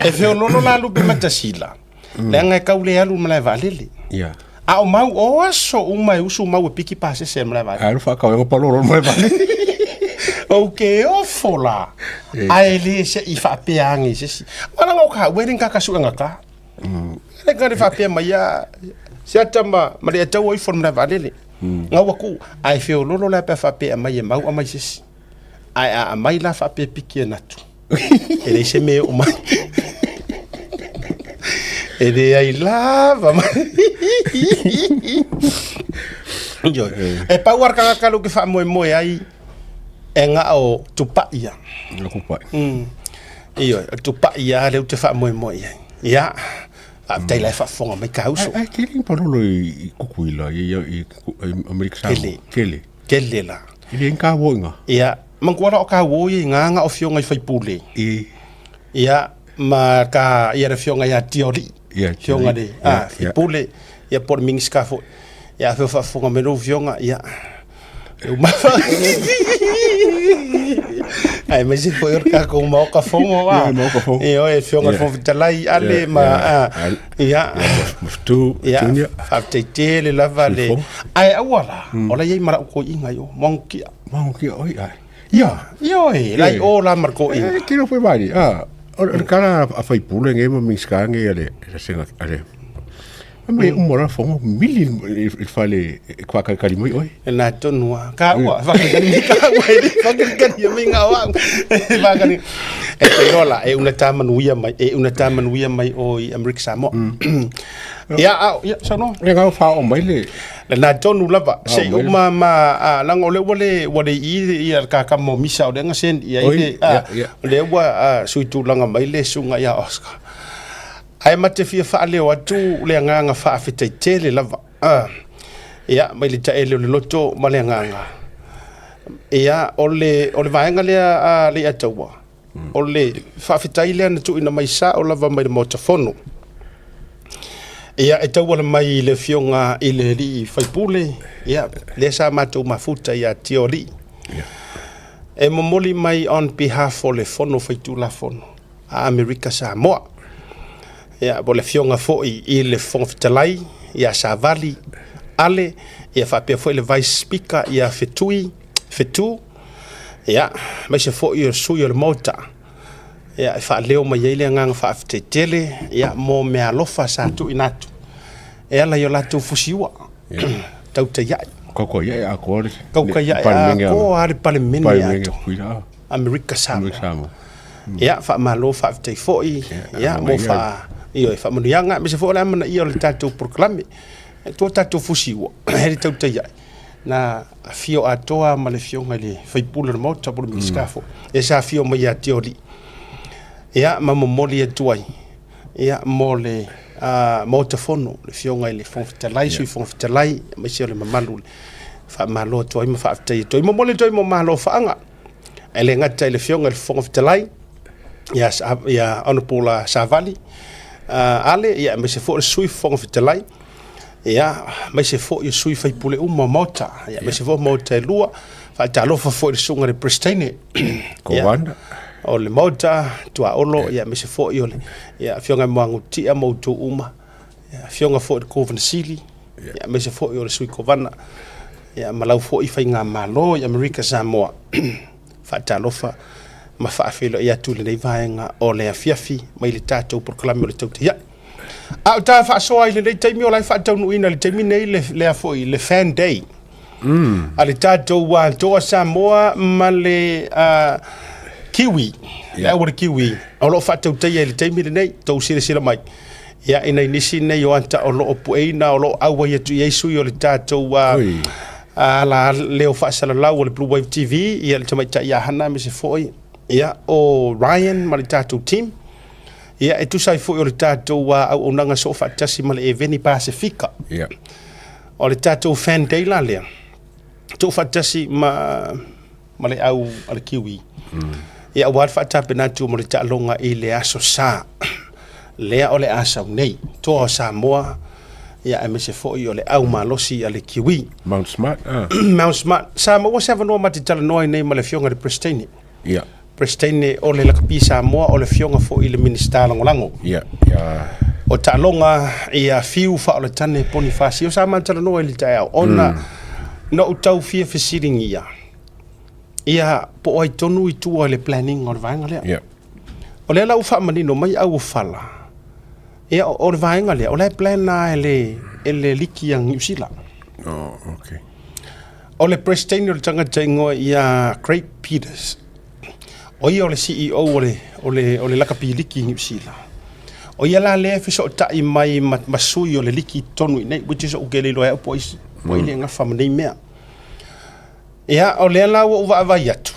E feoloolo la lupe matasila. Leaga e kau le alu i le malae vaalele. Ia. A o mau, o aso uma e usu mau e piki pasese i le malae vaalele. Alu faakauega palolo le malae vaalele. Ou ke ofo la, ae le se i faapea age i se isi. Aua leaga o ka au e le ni kaka suega ka. E le ka le faapea mai a se ata ma, ma le ataua ifo i le malae vaalele. Gau aku, ae feoloolo la pe a faapea e aumai e mau aumai se isi. Ae a aumai la faapea piki e natu. E leai se mea e oo mai. E leai lava mai. Ioe. E pau lava le tagata lea ou te faamoemoe ai e na o Tupai ia. O Tupai. Ioe, o Tupai lava lea ou te faamoemoe i ai. Ia, faafetai la e faafofoga mai ka uso. Ae tele ni palolo i Kukuila, i Amerika Samoa. Tele. Tele. Tele la. E le ka wo inga. Ia, manatua la o ka wo ia i ngā nga o fioga i faipule. I. Ia, ma ka ia le fioga ia Tioli. Ia, Fioga le, a, faipule, ia po o le Minisita foi. Ia, afai o faafofoga mai lou fioga, ia, e uma Aemaise foi o le tatou Maota Fono, a. Ia, Maota Fono. Ioe, Afioga i le Fofoga Fetalai, Ale ma, a, ia. Mafatu, Ia, Junior. faafetai tele lava le. Soifua. Ae aua la, o la e i ai ma lau toeaina i o, Manukia. Manukia, oi, ai. Ia. Ioe, la i o la ma le toeaina. E, kilo foi mali, a. O le kala a faipule nei ma Minisita nei a le, a le, Mai uma la fongo mili i le fale e faakalikali mai oe. E nā tonu a. Ka ua, whakalikali mai ka ua, e whakalikali mai ngā wā. E whakalikali. E te iloa la, e una tā manuia mai, e una tā manuia mai o i Amerika Samoa. Ia, a, ia, saunoa. E ngau whao mai le. Le nā tonu lava, se i uma ma, a, langa o le ua le, ua le i ia kakama o misa o le anga sen, ia i le, a, o le ua a, sui tūlanga mai le sunga ia Oscar. Ae ma te fia faaleo atu le agaga faafetai tele lava, ia, mai le taele o le loto ma le agaga. Ia, o le, o le vaega lea a Leiataua, o le faafetai lea na tuuina mai sao lava mai le Maota Fono. Ia, e tauala mai i le Afioga i le Alii Faipule, ia, lea sa matou mafuta ia Tioalii. E momoli mai on behalf o le Fono Faitulafono. a Amerika Samoa. Ia, po o le afioga foi i le Fofoga Fetalai ia Savali Ale, ia faapea foi le Vice Speaker ia Fetui Fetu, ia, aemaise foi o sui o le Maota. Ia, e faaleo mai ai le agaga faafetai tele ia, mo meaalofa sa tuuina atu e ala i o latou fusiua. Tautai ae. Kaukai ae atoa le Kaukai ae atoa le Palemene atoa. Amerika Samoa. Ia, faamalo faafetai foi, ia, mo faa, ioe, faamanuiaga, aemaise foi o le amanaia o le tatou polokalame. E tua tatou fusi ua, he le tautai ae, na afio atoa ma le afioga i le faipule o le Maota po o le Minisita foi, ia sa afio mai ia Tioli. Ia, ma momoli atu ai, ia, mo le Maota Fono, le afioga i le Fofoga Fetalai, Sui Fofoga Fetalai, aemaise o le mamalu, faamalo atu ai ma faafetai atu ai. Momoli atu ai mo malo faaga. E le gata i le Afioga i le Fofoga Fetalai, ia, ia Honourable Savali Ale, ia, aemaise foi o le Sui Fofoga Fetalai, ia, aemaise foi o sui faipule uma o Maota, ia, aemaise foi o Maota e lua. Faatalofa foi i le susuga i le Peresetene, Kovana. o le Maota, Tuaolo, ia, aemaise foi o le ia, Afioga i Muagututia ma outou uma, ia, Afioga foi i le Kovana Sili, ia, aemaise foi o le Sui Kovana, ia, ma lau foi faigamalo i Amerika Samoa. Faatalofa ma faafeiloai atu i lenei vaega o le afiafi mai le tatou polokalame o le Tautai Ae. A o ta faasoa i lenei taimi o la e faataunuuina i le taimi nei le, lea foi le fan day. A le tatou Toa Samoa ma le Kiwi, le au o le Kiwi, o lo o faatautaia i le taimi lenei, tou silasila mai. Ia, ina i nisi nei o ata o lo o pueina, o lo o auai atu i ai sui o le tatou ala leo faasalalau o le Blue Wave TV, ia le tamaitai ia Hana aemaise foi, ia, o Ryan ma le tatou team. Ia, e tusa ai foi o le tatou auaunaga soo faatasi ma le Eveni Pasefika. O le tatou fan day la lea, tuufaatasi ma ma le au a le Kiwi. Ia aua le faatapena atu mo le taaloga i le aso Sa, lea o le a sau nei. Toa o Samoa, ia aemaise foi o le au malosi a le Kiwi. Mount Smart, ah. Mount Smart. Sa maua se avanoa ma te talanoa ai nei ma le Afioga i le Peresetene. Ia. Peresetene o le Lakapi Samoa, o le Afioga foi i le Minisita Lagolago. Ia, ia. O taaloga ia Fiu Faaoletane Ponifasio sa ma talanoa i le taeao, ona na ou tau fia fesiligia ia po o ai tonu i tua i le planning o le vaega lea. Yeah. O lea la ua faamanino mai auofala, ia o le vaega lea, o la e plan lava e le, e le liki a Niu Sila. Oh, okay. O le President o le tagata igoa ia Craig Peters. O ia o le CEO o le, o le, o le lakapi liki i Niu Sila. O ia la lea e fesootai mai ma, ma sui o le liki i totonu i inei, which is ou ke le iloa e au po o ai, po o ai le gafa ma nei mea. Ia, o lea la ua ou vaavaai atu,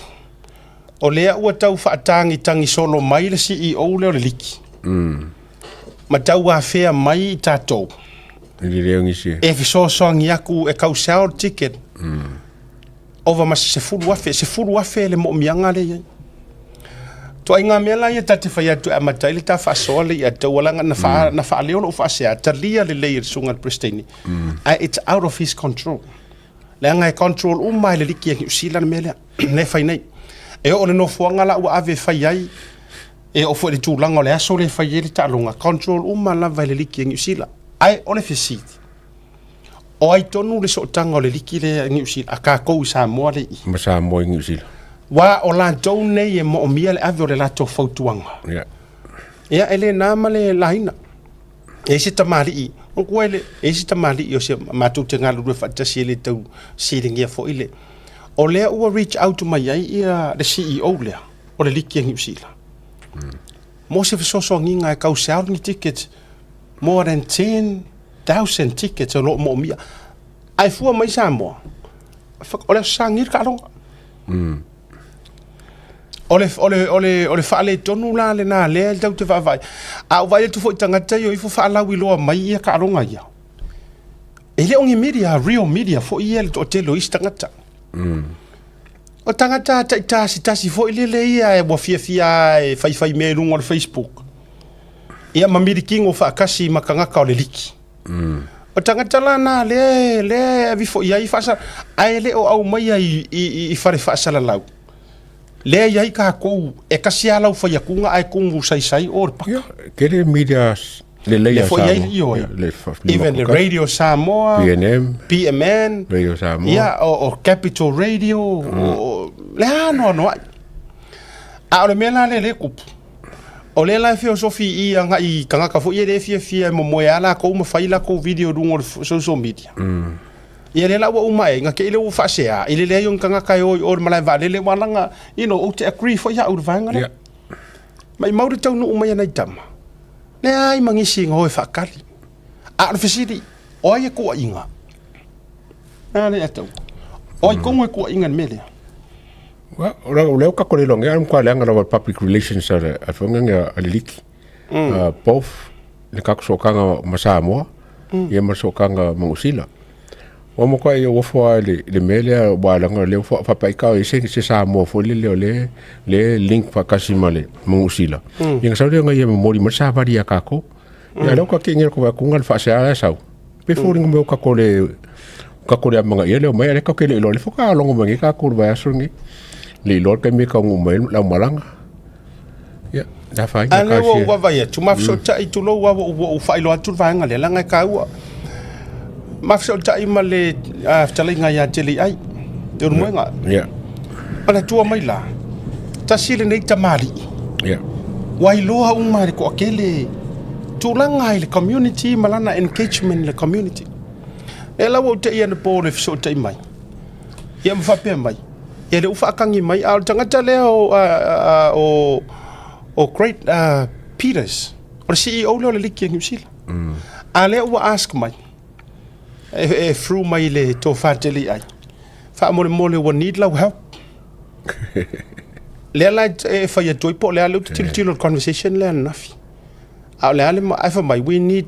o lea ua tau faatagitagi solo mai le CEO lea o le liki. Ma tau afea mai i tatou. I le leo nisi. E fesoasoani aku e kau sell ticket. Ova ma se 10,000, 10,000 le moomiaga lea e i ai. Ituaiga mea la ia ta te fai atu e amata ai le ta faasoa le ia taualaga na, fa, na faaleo lou faasea, talia lelei e le susuga i le Peresetene, ae it's out of his control. Leaga e control uma e le liki a Niu Sila le mea lea, lea e fai nei. E oo i le nofoaga la ua ave e fai ai, e oo foi i le tulaga o le aso lea e fai ai le taaloga, control uma lava e le liki a Niu Sila. Ae o le fesili, o ai tonu le sootaga o le liki lea i Niu Sila, a tatou i Samoa lea i i? Ma Samoa i Niu Sila. Aua o latou nei e moomia le ave o le latou fautuaga. Yeah. Ia, e le na ma le laina. E i ai se tamalii, o ku ai le, e i ai se tamalii o se matou te galulue faatasi e le tau siligia foi le, o lea ua reach out mai ai ia le CEO lea o le liki a Niu Sila. Mo se fesoasoaniga e kau sell ni tickets, more than 10,000 tickets o lo o moomia. Ae fua mai Samoa, o le Aso Sa nei le taaloga. O le, o le, o le, o le faaletonu la lena lea e tau te vaavaai. A ou vaai atu foi i tagata ia o ifo faalauiloa mai ia taaloga ia, e le o ni media, real media foi ia le toatele o isi tagata. O tagata taitasitasi foi lele ia e ua fiafia e faifai mea i luga o le Facebook. Ia ma milikino faatasi ma tagata o le liki. O tagata la na lea lea e ave foi i ai faasa ae le o aumaia i, i, i fale faasalalau. Lea i ai kākou e kasi lava lau fai atuga ae kumu saisai o le paka. Ia, tele media lelei Le a foi ai Samoa. ioe. Ia, le Even the Radio Samoa, PNM, PMN, Radio Samoa. ia, o, o Capital Radio, o, o, le anoanoai. A o le mea la lea lea e tupu, o lea la e feosofi i agai i tagata foi ia lea e fiafia e momoe lava latou ma fai latou video i luga o le social media. Ia lea la ua uma ai, na te i lea ua faasea i le leai o ni tagata e o i o i le malae vaalele aua leaga, you know, ou te agree foi au i le vaega lea. Ia. Maimau le taunuu mai a nai tama, leai ma nisi na o e faatali. A o le fesili, o ai e tuuaiga? A lea tau. O ai tonu e tuuaiga i le mea lea? Wa, o la o lea o kako le longe a mkwa leanga lava public relations a le a whanga a le liki. Both le kako sookanga ma Samoa ia ma sookanga ma Usila. Wa mo kwa ia wofo a le le mea lea wa langa le fo fa pa ka se se Samoa fo le le le le link fa kasi ma le ma Usila. Ia sa le nga ia mo ma sa vari a kako. Ia le ka kingi ko wa kunga fa se a sau. Pe fo ringa mo kako le kako le amanga ia le mai le ka ke le lo le fo ka longo mai ka ko ba so ngi. Le lo ka mi ka ngu mai la malanga. Ia la fa A lea ua ou vaavaai atu, ma fesootai tulou lava ua ou faailoa atu le vaega lea, leaga e taua. Ma fesootai ma le fetalaiga ia Teliai, Leulumoega. Ia. Manatua mai la, tasi lenei tamalii, Ia. ua iloa uma e le toatele tulaga i le community ma lana engagement i le community. Lea la ua ou te i anapo i le fesootai mai, ia ma faapea mai, Ia lea ua faatagi mai, a o le tagata lea o, o, o Great Peters, o le CEO lea o le liki a Niu Sila. A lea ua ask mai, e, e through mai le tofa tele i ai, faamolemole ua need lau help. Lea la e fai atu ai po o le a lea ou te tilotilo i le conversation lea ananafi. A o le a le, ae fai mai, we need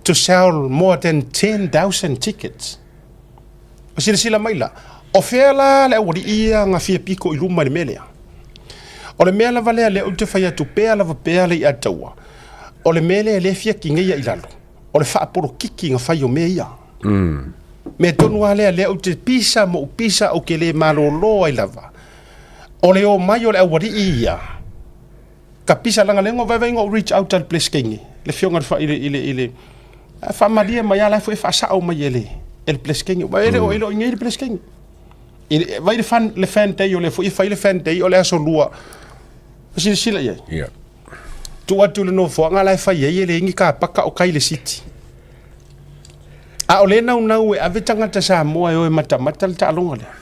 to sell more than 10,000 tickets. Silasila mai la, o fea la le aualii ia na fia piko i luma i le mea lea? O le mea lava lea lea ou te fai atu pea lava pea le i'a taua, o le mea lea lea fia tineia i lalo, o le faapolokiki na fai o mea ia. Mea tonu lava lea lea ou te pisa ma ou pisa ou te le malolo ai lava, o le omai o le aualii ia, ka pisa leaga lea na vaivai na ou reach out i le Pelesikeine, le afioga i le, i le, i le, faamalie mai lava la foi e faasao mai e le, e le Pelesikeine. Aua e le o, e le o i inei le Pelesikeine. I le, vai le fan, le fan day o lea foi e fai le fan day o le aso lua. Silasila i ai. Ia. Tuu atu i le nofoaga la e fai ai e leai ni kapaka o kai le city. A o lea e naunau e ave tagata Samoa e o e matamata le taaloga lea.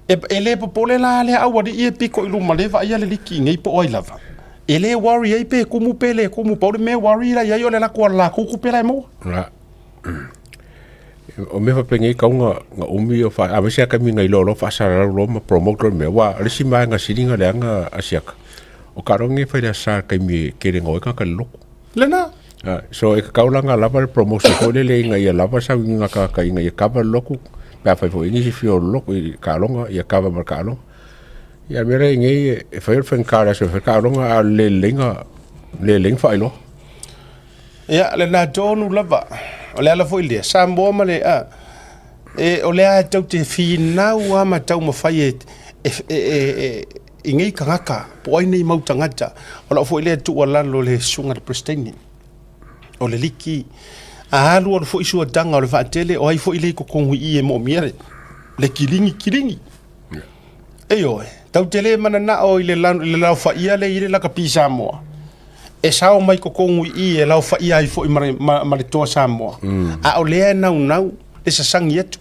E, e le popole la lea aualii e piko i luma le vaaia le liki i nei po o ai lava. E le worry ai pe kumu pe le kumu, pau le mea worry la i ai o le lako a le lakou tupe la e maua. La. O mea faapena i kauga na umi o fa aemaise lava taimi na iloa loa faasalalau loa ma promote loa le mea aua o le isi vaega sili na leaga a siaka o taaloga nei e fai i le Aso Sa i le taimi e tele na o ai tagata i le lotu. Lena. So e tatau la ona lava le promotion foi lele ina ia lava sauiga tagata ina ia cover le lotu pe afai foi i ai nisi fia o le lotu i taaloga ia cover ma le taaloga. Ia o le mea lea i nei e fai o le faigata o le aso e fai le taaloga a o le le lelei ona le lelei ona faailoa. Ia lena tonu lava, o le ala foi lea, Samoa ma le a, e, o lea e tau te finau lava ma taumafai e, e, e, e, i nei tagata, po o ai nei mau tagata, o lau foi lea tuualalo i le Susuga i le Peresetene o le Liki, a alu alu foi suataga o le vaatele, o ai foi lea i totonu i i e moomia le, le kiligi kiligi. Ioe, tau te le mananao i le, le laofaia lea i le lakapi Samoa. E sao mai totonu i i e laofaia ai foi ma le, ma, ma le Toa Samoa. A o lea e naunau le sasagi atu.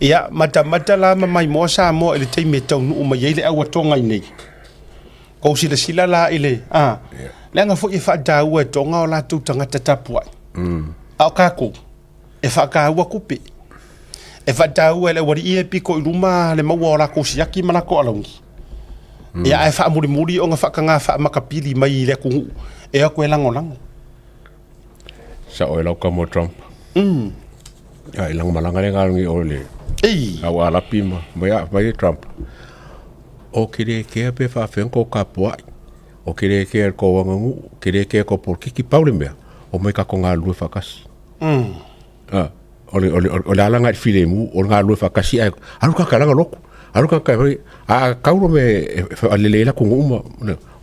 Ia, matamata la ma maimoa Samoa i le taimi e taunuu mai ai le auatoga i nei. Kou silasila la i le, a, leaga foi e faataua e Toga o latou tagata tapuai. A o kākou, e faataua tupe. E faataua e le aualii e pito i luma le maua o latou siaki ma latou alauni. Ia, ae faamulimuli ona faataga faamakapili mai i le atunuu e o atu e lagolago. Sao e lau kamo Trump. A i langa malaga le galagi o le Ei. Au alapi ma mai a mai Trump. O ke le kea pe faafean ko kapuai. O ke le kea ko wangangu, ke le kea ko polokiki pau le mea. O mai ka ko galue faakasi. Ah, o le o le o le ala ngai filemu, o le galue faakasi ai. Alu ka kalaga loku. Alu ka ka a kauro me a lele la ku uma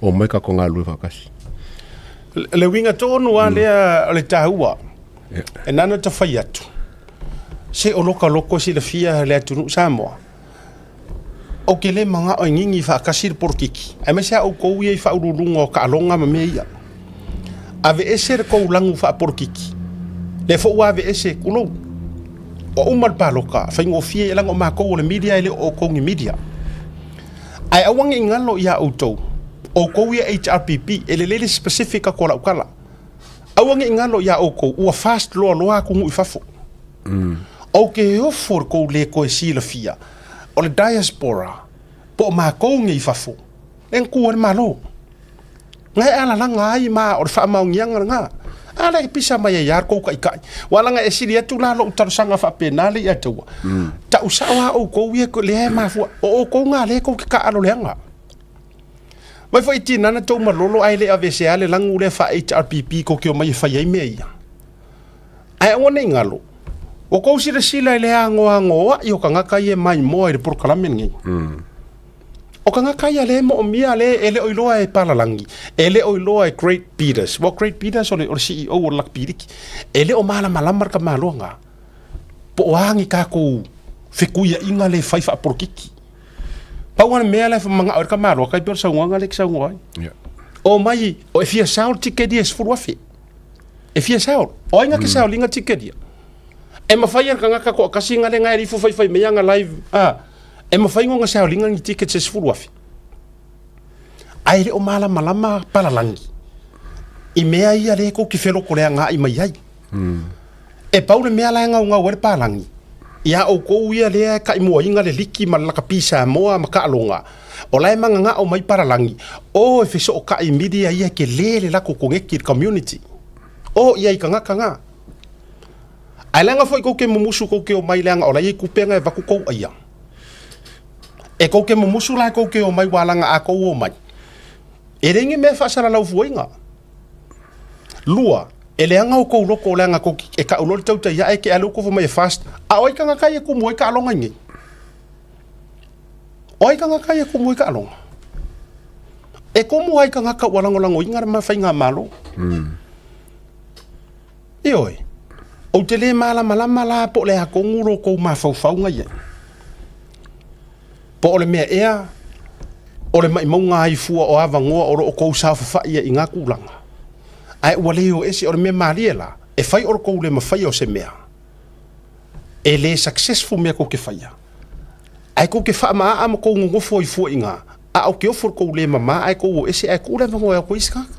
o mai ka ko galue faakasi. Le uiga tonu lava lea o le taua, e na ona ta fai atu, se o loka loko e silafia le atunuu Samoa, ou te le manao e gigi faatasi le polokiki, aemaise lava outou ia i faauluuluga o taaloga ma mea ia. Aveese le tou lagu faapolokiki, lea foi ua aveese, tulou, ua uma le palota, faigofie leaga o matou o le media e le o outou ni media. Ae aua ne i galo iā outou, outou ia HRPP, e lelei le specific atu o lau tala. Aua ne i galo iā outou, ua fast loa loa atunuu i fafo. Ou te ofo i le tou le toe silafia, o le diaspora, po o matou nei i fafo, lea na tu ai le Malo. Na e alalaga ai ma o le faamaoniaga lena. A lea e pisa mai ai lava le tou taitai. Ua laga e sili atu la lou talosaga faapena le ia taua. Tau sao lava outou ia lea e mafua. O outou na lea tou te taaalo leaga. Mai foi tina na tou malolo ae le aveesea le lagu lea faa-HRPP tou te omai e fai ai mea ia. Ae aua ne i galo, ua tou silasila i le anoanoai o tagata ia e maimoa i le polokalame lenei. O tagata ia lea e moomia lea e le o iloa e palalagi, e le o iloa e Craig Peters. Well, Craig Peters o le, o le CEO o le Lakapi Liki. E le o malamalama le tamaloa po o a ni tatou fetuiaiga le fai faapolokiki. Pau lava le mea la e manao ai le tamaloa, tai pei o le saunoaga lea e te saunoa ai. Yeah. O mai, o e fia sao le ticket ia e 10,000. E fia sao. O ai nga ke sao linga ticket ia? E mawhai e le tagata toatasi nga le nga e rifo faifai mai anga live, a, e mawhai ngo nga sao linga ni ticket se 10,000. Ae le o malamalama palalagi i mea ia lea tou te felotoleaga ai mai ai. E pau le mea la e gaugau ai le palagi, iā outou ia lea e taimuaina le liki ma le lakapi Samoa ma taaloga, o la e magagao mai palalagi, o e fesootai media ia e tele le latou koneti i le community. O i ai tagata na. Ae leaga foi tou te mumusu tou te omai leaga o la e i ai tupe na e avatu tou aia. E tou te mumusu la tou te omai ua laga a tou omai. E leai ni mea e faasalalau fuaina. Lua, e leaga o kou loko leaga kou e kau loa le tautai ae ke alu kofo mai e fast. A o ai tagata ia kumu ai taaloga i nei? O ai tagata ia kumu ai taaloga? E kumu ai tagata ua lagolagoina le faigamalo. Ioe, ou te le malamalama la po o le a tonu lo tou mafaufauga i ai. Po o le mea ea o le maimauga ai fua o avanoa o lo o tou saofafai ai i na tulaga. Ae ua le o ese, o le mea malie la, e fai o le tou le mafaia o se mea, e le successful mea tou te faia. Ae tou te faamaa ma tou nonofo ai fua i ina, a o te ofo le tou le mama ae tou o ese ae tuu le avanoa e o atu ai isi tagata.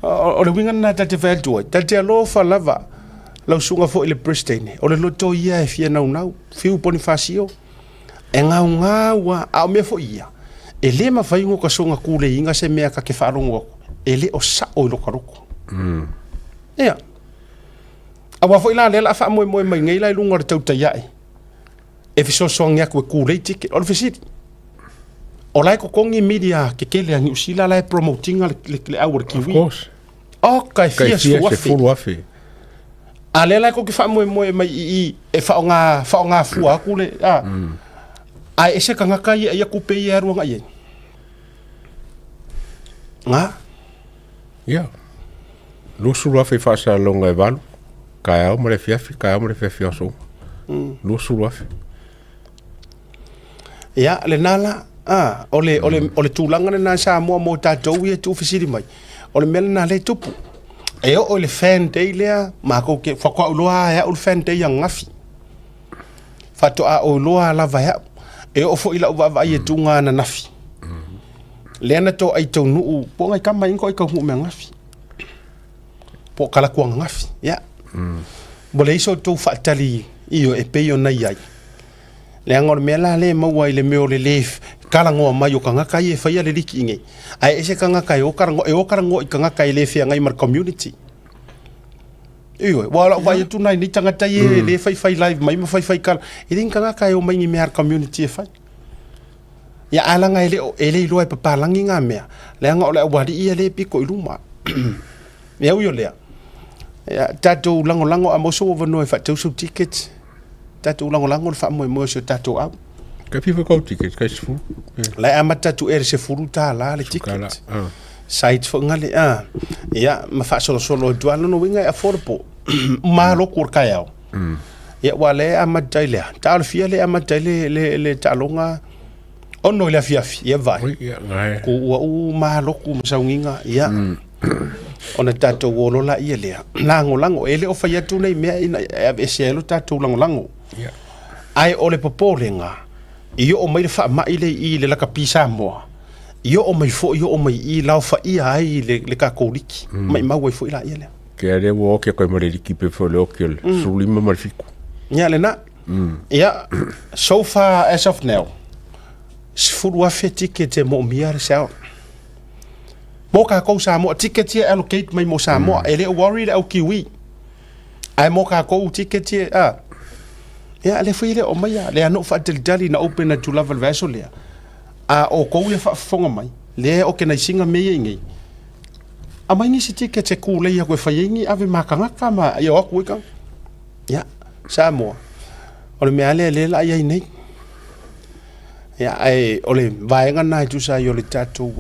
O le uiga lena ta te fai atu ai, ta te alofa lava lau susuga foi i le Peresetene, o le loto ia e fia naunau, fiu Ponifasio, e gaugau lava, a o mea foi ia, e le mafai ona soona tuleiga se mea ta te faalogo atu, e le o sao i lota loto. Ia. Aua foi la lea o le a faamoemoe mai nei la i luga o le tautai ae e fesoasoani atu e kulei ticket. O le fesili, o la e totogi media tetele a Niu Sila la e promote ina le, le, le au o le Of Kiwi. course. Oka e Kai fia fia sefulu se afe. fulu afe. A lea la e kou te faamoemoe mai i i e faaaoga faaaoga fua atu le a. Ae ese tagata ia ia tupe ia e alu agai ai. Nga. Ia. 20,000 i faasalalauga e valu, taeao ma le afiafi, taeao ma le afiafi o aso uma. 20,000. Ia, lena la. A, o le, o le, o le tulaga lena Samoa mo tatou ia tuufesili mai, o le mea lena lea e tupu. E oo i le fan day lea, matou te, faatoa ou iloa lava e au le fan day ananafi. Faatoa ou iloa lava e au. E oo foi i lau vaavaai atuga ananafi, lea na toai taunuu, po o nai tama ia na toai taunuu mai ananafi. Po o talaatu ananafi, ia. Ua leai so outou faatali ioe e pei ona i ai. Leaga o le mea la lea e maua i le mea o le lē talanoa mai o tagata ia e faia le liki nei, ae ese tagata e o talanoa, e o talanoa i tagata e le feagai ma le community. Ioe, ua lau vaai atu nai nei tagata ia e le faifai live mai ma faifai tala, e le ni tagata e o mai ni mea a le community e fai. Ia ae leaga e le o, e le iloa e papalagi ngā mea, leaga o le aualii ia lea e pito i luma. Ia ui o lea, ia, tatou lagolago a maua sou avanoa e faatau sou ticket, tatou lagolago le faamoemoe o si o tatou au. Kai fia kau ticket, kai sefulu. La e amata atu ea i le $10 le ticket. Site foi ngale, a. Ia, ma faasolosolo atu lava, lona uiga e affordable. Malo ku o le taeao. Ia, aua o lea e amata i le a? Ta o le fia lea e amata ai le, le, le taaloga 6 i le afiafi, ia vaai. Ku ua uma lotu ma sauniga, ia. Ona tatou o loa laia lea, lagolago. E le o fai atu nei mea ina e aveesea ai lo tatou lagolago. Ae o le popolega, i oo mai le faamai lea i i le lakapi Samoa, i oo mai foi oo mai i i laofaia ai le, le tatou liki. Maimau ai foi laia lea. Ke lea ua oki atu ai ma le liki pe foi le oki o le 15 ma le 7. Ia lena. Ia, so far as of now, 10,000 ticket e moomia le sell. Mo kākou Samoa, ticket ia e allocate mai mo Samoa. E le o worry le au Kiwi. Ae mo kākou ticket ia, a. Ia, lea foi e le o aumaia. Lea na ou faatalitali na open atu lava i le vaiaso lea. A o outou ia faafofoga mai, lea e organise ina mea ia i inei, aumai nisi tickets e kūlei atu e fai ai ni ave ma tagata ma ia o atu ai tagata. Ia, Samoa, o le mea lava lea lea la i ai nei. Ia, ae o le vaega lena e tusa ai o le tatou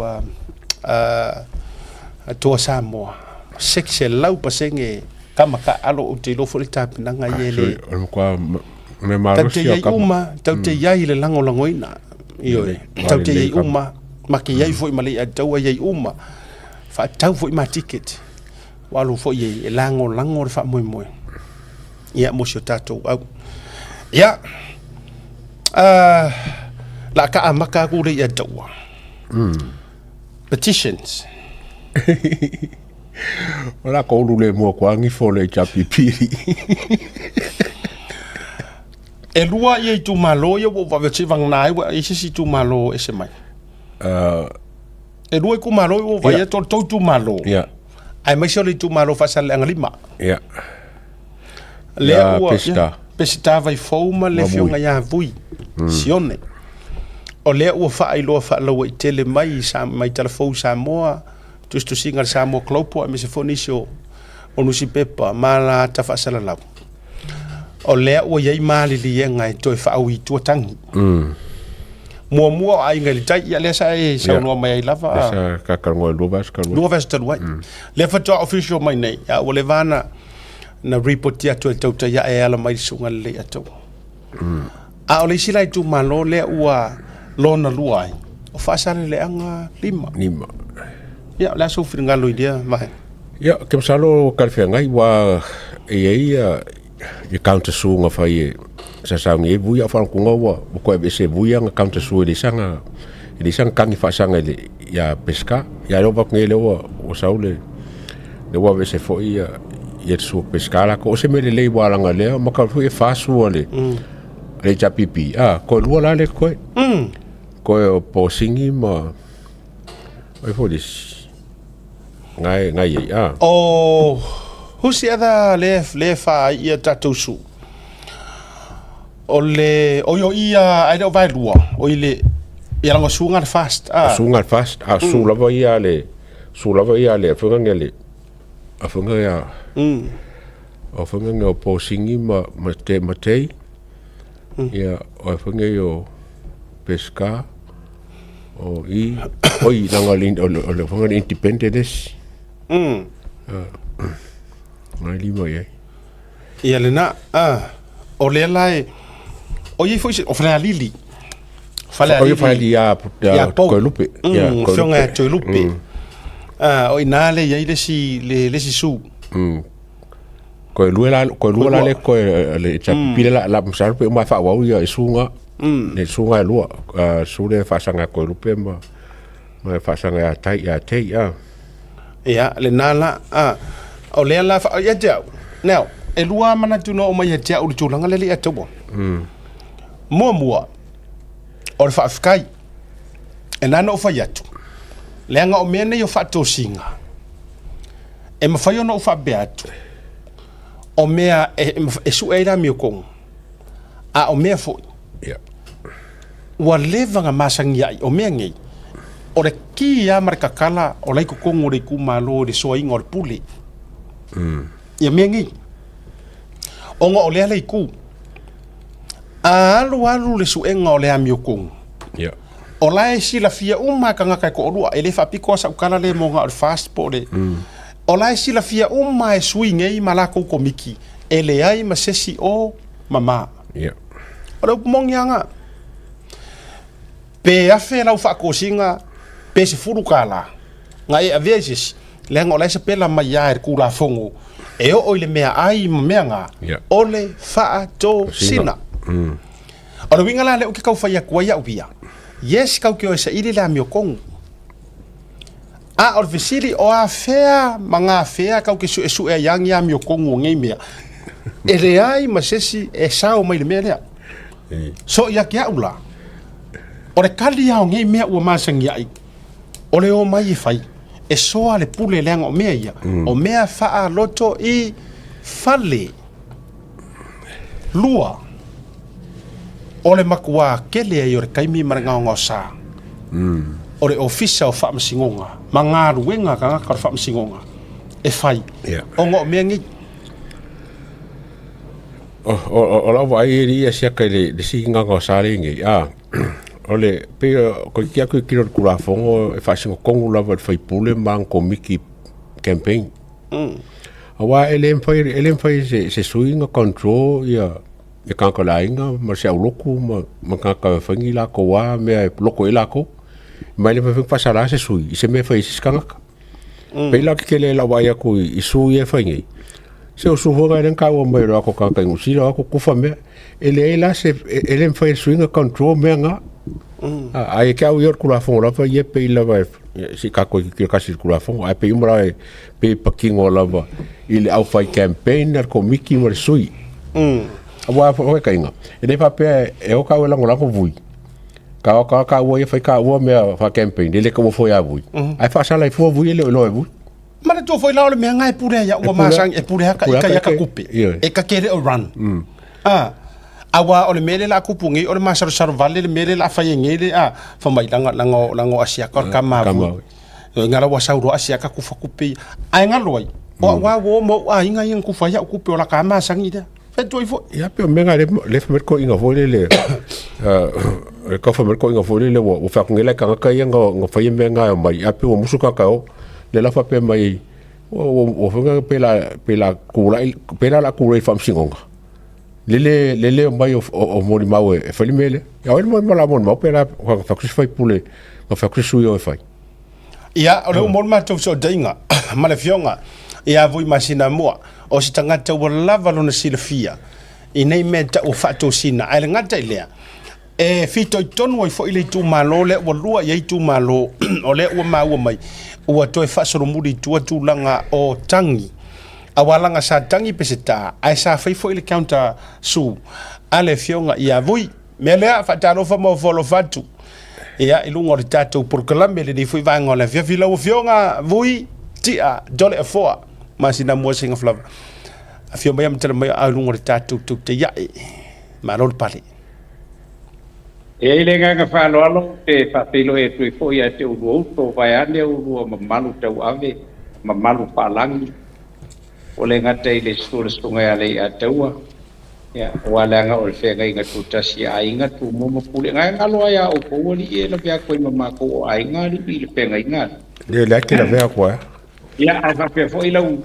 Toa Samoa, 100% tama taaalo, ou te iloa foi le tapenaga ia e le... O le matua mea malosi Tatou te i ai uma, tatou te i ai i le lagolagoina. Ioe, tatou te i ai uma, ma te i ai foi ma le Aiataua i ai uma, faatau foi ma ticket. Ua alu foi e lagolago le faamoemoe ia mo si o tatou au. Ia, la ka amata aku le ia taua. Petitions. O la ko ulu le mua kua ngifo le HRPP. E lua ia itumalo ia ua ou vave atu vagana ai ua i se isi itumalo ese mai. E lua itumalo ua ou vaai atu o le tou itumalo. Ia. Aemaise o le itumalo Faasaleleaga 5. Ia. Lea ua Peseta. Peseta Vaifou ma le Afioga ia Vui Sione. O lea ua faailoa faalauaitele mai mai Talafou Samoa, tusitusiga a le Samoa Global aemaise foi nisi o nusipepa ma la ata faasalalau. O lea ua i ai maliliega e toe faaui i tua tagi. Muamua o Aiga i le Tai, ia lea sa e saunoa mai ai lava. Lea sa kakalanoa i le lua vaiaso talu ai. Lua vaiaso talu ai. Lea faatoa official mai nei, a ua leva na na ripoti atu e le tautai ae e ala mai le susuga lelei Ataua. A o le isi la itumalo lea ua lona lua ai, o Faasaleleaga 5. 5. Ia, o le a sou finagalo i lea vaega? Ia, ke masalo ua talafeagai, ua e i ai ia ia counter sue na fai e sa sauni ai vui a o faalogologo ua ua toe aveese e vui ana counter sue e leai sana e leai sana tagi faasaga i le ia Pesca. Ia lea ua avatu nei lea ua ua sau le lea ua aveese foi ia ia le sua Pesca latou. O se mea lelei aua leaga lea matau foi e fa sua a le a le HRPP, a toe lua la lea e totoe. Toe o Posini ma ai foi le isi ngai ngai ai a. O who's the other lea lea fa ai ia tatou su? O le oi o ia ai le o vaelua o i le ia langa suga le fast a. Suga le fast a su lava ia le su lava ia le afioga nge le afioga ia afioga nge o Posini ma ma te Matei ia o afioga ia o Pesca O i, oi, langa le, o le, o le whanga le independent le isi. Ngai lima i ai. Ia lena, a, o lea la e, o iai foi se, o Falealili. Falealili. Falealili ia ia Pou. Toelupe. Mm, afioga ia Toelupe. Ah, o ina le iai le isi le le isi su. Koe lua la koe lua la le koe le tsa pile la la masalo pe uma fa wau ia isunga. Le sunga e lua su le faasanga Toelupe ma ma faasanga ia tai ia tei ia. Ia, lena la, a, o lea la, fa, ia te au, now, e lua manatu na oo mai ia te au i le tulaga lea le ia taua. Muamua, o le faafetai, e na ona ou fai atu, leaga o mea nei o faatosina, e mafai ona ou faapea atu, o mea e, e sue ai le amiotoga, a o mea foi, yeah. Ua leva na masani ai, o mea nei, o le ki lava ma le tatala o la i totonu o le itumalo i le soaina o le pule. Ia mea nei. Ona o lea le itu, a alu alu le suega o le amiotonu, yeah. O la e silafia uma e tagata e toalua, e le faapito lava sau tala lea mo na o le FAST po o le... O la e silafia uma e sui nei ma latou komiti, e leai ma se isi o mama. Yeah. O le upu moni lava lena. Pe afe lau faatosina pe $10 na e avea i se isi, leaga o la e sapela mai lava e le Tulafono e oo i le meaai ma mea na, Yeah. o le faatosina. O le uiga la lea ou te tau fai atu ai au ia, yes kau te o e saili le amiotonu. A o le fesili, o afea ma gafea kau te suesue ai a ni amiotonu o nei mea? E leai ma se isi e sao mai i le mea lea. So ia te au la, o le kali lava o nei mea ua masani ai, o le omai e fai, e soa le pule leaga o mea ia, o mea faaloto i fale. Lua, o le matua tele ai o le taimi ma le gaogaosa o le Ofisa o Faamasinoga ma galuega a tagata o le Faamasinoga e fai ona o mea nei. O lau vaai e le i asiaka i le isi gaogaosa lea nei, a, o le, pei o toeitiiti atu i tino o le Tulafono e faasinotonu lava i le faipule ma ana komiti campaign. Aua e le mafai e le mafai e se sui ona control ia ia tagata o le aiga ma se aulotu ma ma tagata e fai ni latou lava mea e loto i ai latou. Ma e le mafai foi ona faasala se sui i se mea e fai e se isi tagata. Pei la ke tele lau vaai atu i sui ia e fai nei, se o sui foi na lea na taua mai o le latou tagata i Niu Sila o atu kufa mea. E leai la se e le mafai e le sui ona control mea na. Ae ia te au ia o le Tulafono lava ia pei lava e se i tatou tilotilo tasi i le Tulafono, ae pei uma lava e pei e patino lava i le aufai campaign a le komiti ma le sui. Aua o taiga, e le faapea e o taua e lagolago vui. Ka o ka taua ia fai taua mea fa campaign, e le taua foi a vui. Ae faasala ai fua vui e le o iloa e vui. Manatua foi la o le mea nga e pule ai ua masani e pule aka i kai aka kupe. E ka kele o run. A aua o le mea lea la kupu nei o le masalosalo vale le mea lea la fai nei le a fa mai langa langa langa asiaka o le kama vui. Nga la ua sau loa asiaka kufa kupe ia. Ae galo ai. O au a uo ma ou aiga ia na kufa ai au kupe o la ka masani lea. Fai atu ai foi. Ia pe o mea nga le le fa mai le koiga foi lele le tau fai mai le koiga foi lele ua ua fai atu nei la i tagata ia na na faia mea nga e omai ae pei ua musu tagata e o. Lea la faapea mai ua ua ua foi na pe la pe la tulai pe la o le a tulai i le faamasinoga lele lele omai o o molimau e fai le mea lea. Ia o ai le molimau o le a molimau pe la fai atu se faipule na fai atu se sui o e fai. Ia, o le uma o le matou fesootaiga ma le Afioga ia Vui Masinamua, o se tagata ua lava lona silafia i nei mea e tau o faatosina. Ae le gata i lea, e fitoitonu ai foi le itumalo lea ua lua i ai itumalo, o lea ua maua mai, ua toe faasolomuli i tua tulaga o tagi. Aua leaga sa tagi Peseta, ae sa fai foi le counter sue a le Afioga ia Vui. Mea lea, faatalofa ma ofo alofa atu. Ia, i luga o le tatou polokalame lenei foi vaega o le afiafi, lau Afioga Vui Tia Dole Afoa, masina mua seiga flava. Afio mai ma tala mai au i luga o le tatou tautaiae. Malo le pale. E i ai le agaga faaaloalo ou te faafeiloai atu ai foi ia te oulua uso, vaeane oulua mamalu tauave, mamalu faalagi, ua le gata i le susu o le Susuga ia Leiataua, Ia, aua leaga o le feagaiga tutasi a aiga, Tumua ma Pule. Ga e galo ai a outou alii e lavea atu ai ma matou o aiga alii i le feagaiga alii. Ia, lea te lavea atu ai. Ia, ae faapea foi lau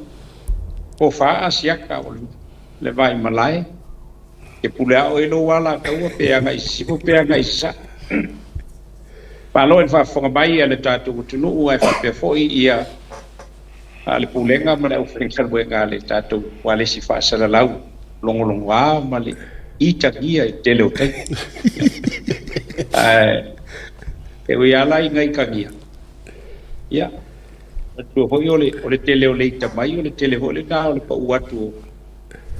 tofa Asiata o le Vaimalae, e pule ao ai lou alataua pe agai i sisifo pe agai i sasae. Malo i le faafofoga mai a le tatou atunuu ae faapea foi ia le Pulega ma le aufaigaluega a le tatou ualesi faasalalau logologoa ma le itagia i le tele o taimi. Ae e ui lava la ina itagia, ia, manatua foi o le, o le tele o le ita mai, o le tele foi lena o le pau atu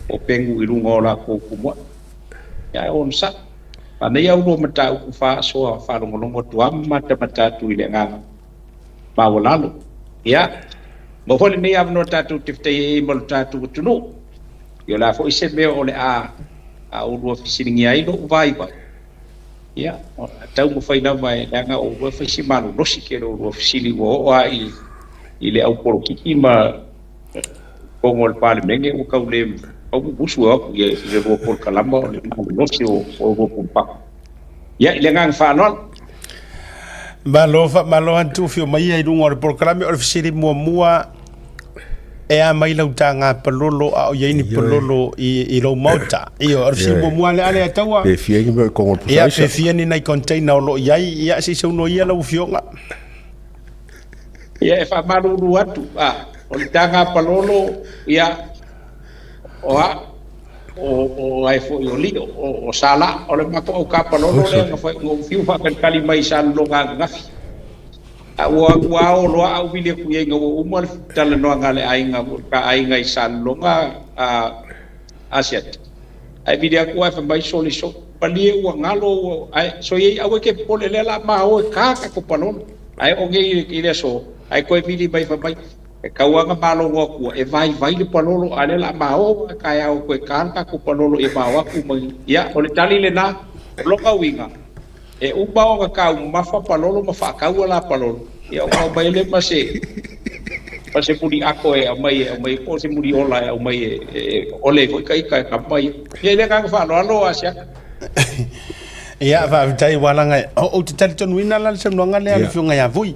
o pegu i luga o lakou tumuai. Ia ae onosai. Manaia ulua mataupu faasoa faalogologo atu lava ma matamata atu i le agaga maualalo. Ia, maua foi lenei avanoa tatou te fetaia ai ma lo tatou atunuu. Ia o le a foi se mea o le a a ulua fesiligia ai lou vaivai, ia, o le a taumafai lava e leaga o ulua e fai si malolosi ke lo ulua fesili ua oo lava i i le au polokiki ma totonu o le Palemene ua tau le tau mumusu e o atu i le lua polokalama o le malolosi o lua pulupapa. Ia, i le agaga faaaloalo. Malo faamalo atu fio mai ia i luga o le polokalame. O le fesili muamua, e a mai lau taga palolo a o i ai ni palolo i, i lou maota? Ioe, o le fesili muamua lea lea taua. Pe fia ni mea i totonu o le Ia, pusa pe fia ni nai container o lo o i ai, ia se i saunoa ia lau afioga. Ia, e faamalulu atu, a, o le taga palolo, ia, o a, o, o ai foi o Lio, o, o Sala, o le matou aukapalolo lea na fai, na ou fiu faatalikali mai i Salelologa ananafi. A ua, ua ao loa a ou vili atu i ai ina ua uma le talanoaga a le aiga, le ta aiga i Salelologa, a, Asiata. Ae vili atu ae fai mai, Sole, so, malie ua galo, ua, ae, so i ai, aua e te popole, lea o le a ma o e ka tatou palolo. Ae oo nei i le aso, ae toe vili mai fai mai, e tau lava ona malogo atua, e vaivai le palolo, a o lea o le a ma o a taeao e toe ta le tatou palolo ia ma o atu ma Ia, o le tali lena, o lona uiga, e uma ona taumafa palolo ma faatau a la palolo, ia ona aumai ai lea ma se ma se muliato e aumai e aumai po o se muliola e aumai e e ole ai foi ta ita e tama ia. Ia, i le agaga faaaloalo Asiata. Ia, faafetai ua laga ou te talitonuina la le saunoaga lea a le Afioga ia Vui.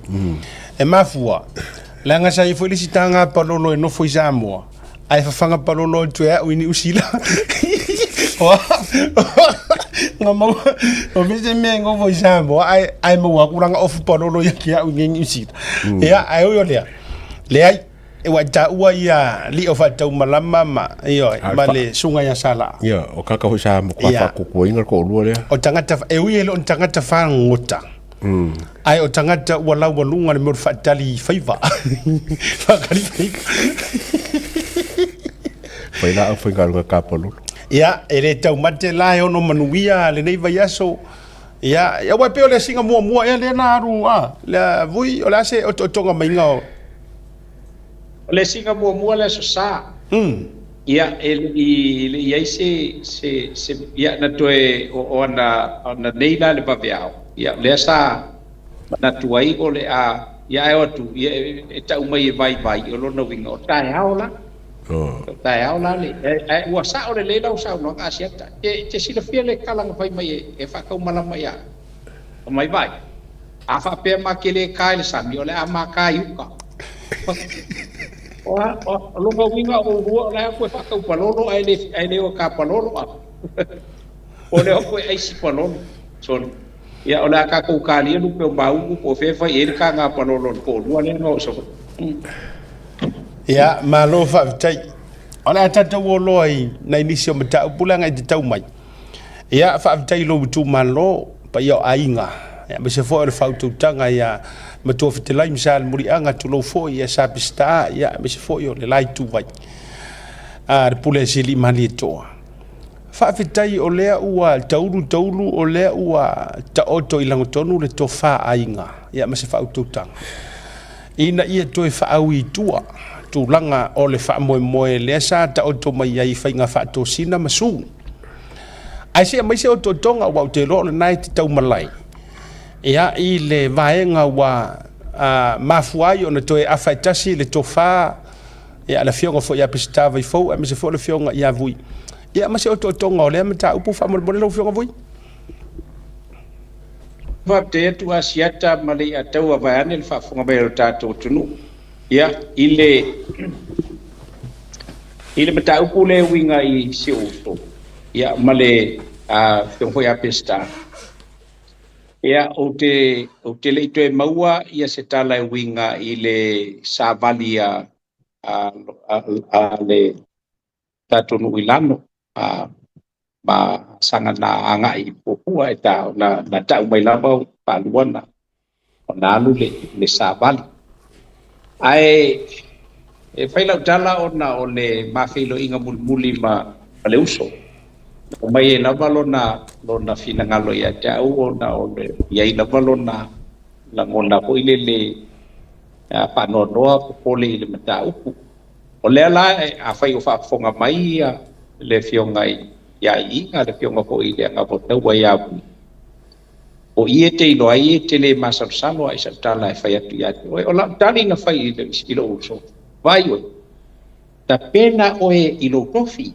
E mafua, leaga sa i ai foi le isi taga palolo e nofo i Samoa, ae fafaga palolo atu e au i Niu Sila. Nga maua, o se mea e nofo i Samoa, ae, ae maua aku langa ofu palolo ia ki au i Niu Sila. Ia, ae ui o lea, leai, E ua taua ia lio faataumalama ma, ioe, ma le susuga ia Sala. Ia, o kaka foi sa matua faakukuaina le toalua lea. O tagata, e ui e le o ni tagata fagota, ae o tagata ua laualuga le mea o le faatali faiva. Faatali faiva. Fai laau faigaluega kapalulu. Ia, e le taumate la e ono manuia lenei vaiaso. Ia, aua e pei o le asiga muamua ea lea na alu, a, lea Vui, o le a se otootoga maiga o... O le asiga muamua le Aso Sa. Ia, e le i, le i ai se, se, se, ia, na toe, o, o ana, ana nei la le vaveao, ia, lea sa manatu ai o le a, ia, ae o atu, ia, e, e tau mai e vaivai, o lona uiga, o taeao la. O taeao la le, ae, ae ua sao lelei lau saunoaga Asiata. E te silafia le tala na fai mai e, e faataumalama ia mai vai. A faapea ma te le ka i le sami, o le a ma ka i uka. O, o, o lona uiga o oulua o la e o toe faatau palolo ae le, ae le o e ka palolo a. O lea o toe aisi palolo. Sorry. Ia, o le a tatou kalia lupe o Maunu po o fea e fai i ai le taga palolo a le toalua lea na oo i Savaii. Ia, malo faafetai. O le a tatou o loa i nai nisi o mataupu leaga e te tau mai. Ia, faafetai i lou itumalo, paia o aiga, aemaise foi o le faautautaga ia Matua Fetelai ma Sa Muliaga, tulou foi ia Sa Peseta, ia aemaise foi o le la ituvai a le pule a Sili Malietoa. Faafetai o lea ua taulu taulu o lea ua taoto i lagotonu le tofa aiga, ia ma se faautautaga ina ia toe faaui i tua tulaga o le faamoemoe lea sa taoto mai ai i faiga faatosina ma su. Ae se aumai se otootoga aua ou te iloa o lena e te taumalae ia i le vaega ua mafua ai ona toe afa e tasi le tofa ia le afioga foi ia Peseta Vaifou aemaise foi o le afioga ia Vui. Ia ma se otootoga o lea mataupu faamolemole lau afioga Vui. Faafetai atu Asiata ma Leiataua vaeane le faafofoga mai a lo tatou atunuu. Ia, i le i le mataupu lea e uiga i si ou uso, ia, ma le afioga foi ia Peseta. Ia, ou te, ou te le i toe maua ia se tala e uiga i le savali a, a, a, a le tatou nuu i Lano, a, ma saga na agai i Puapua e ta, na, na tau mai lava faalua na, ona alu le, le savali. Ae e fai lau tala ona o le ma feiloaiga mulimuli ma, ma le uso. Na aumai ai lava lona, lona finagalo ia te au ona o le i ai lava lona lagona foi lele faanoanoa popole i le mataupu. O lea la, afai o faafofoga mai ia le Afioga ia Iiga, le Afioga foi i le Agavotaua ia Vui, o i e te iloa ai e te le masalosalo lava i sau tala e fai atu ia te oe. O lau tali na fai i lou uso, vaai oe, tapena oe i lou tofi.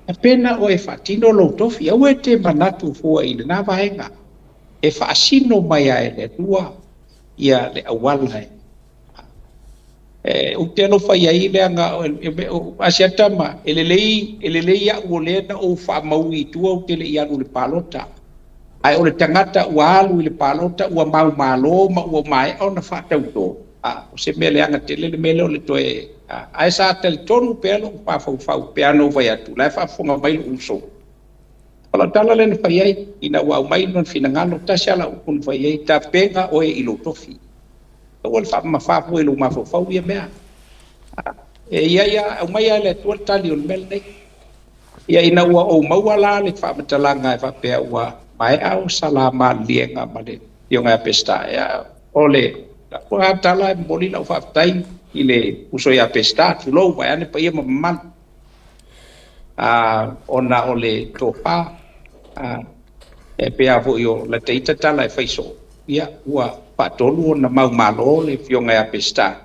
Tapena oe e faatino lou tofi. Aua e te manatu fua i lena vaega. E faasino mai lava e le Atua ia le auala e Ou te alofa i ai leaga o Asiata ma e lelei, e lelei au o lea na ou faamau i tua ou te le i alu i le palota. Ae o le tagata ua alu i le palota ua maumalo ma ua maea ona faatauto, a, o se mea leaga tele le mea lea o le toe, a, ae sa talitonu pea lou mafaufau pe a na ou fai atu, la e faafofoga mai lou uso. O lau tala lea na fai ai, ina ua aumai lona finagalo, tasi lava lau upu na fai ai, tapena oe i lou tofi. Aua le faamamafa fua i lou mafaufau ia mea. E i ai a, aumai lava e le Atua le tali o le mea lenei. Ia ina ua ou maua la le faamatalaga e faapea ua maea o sala maliliega ma le Afioga ia Peseta, ia o le lau lava tala e momoli lau faafetai i le uso ia Peseta, tulou vaeane paia ma mamalu, ona o le tofa, e pei lava foi o lata ita tala e fai soo, ia ua faatolu ona maumalo le Afioga ia Peseta,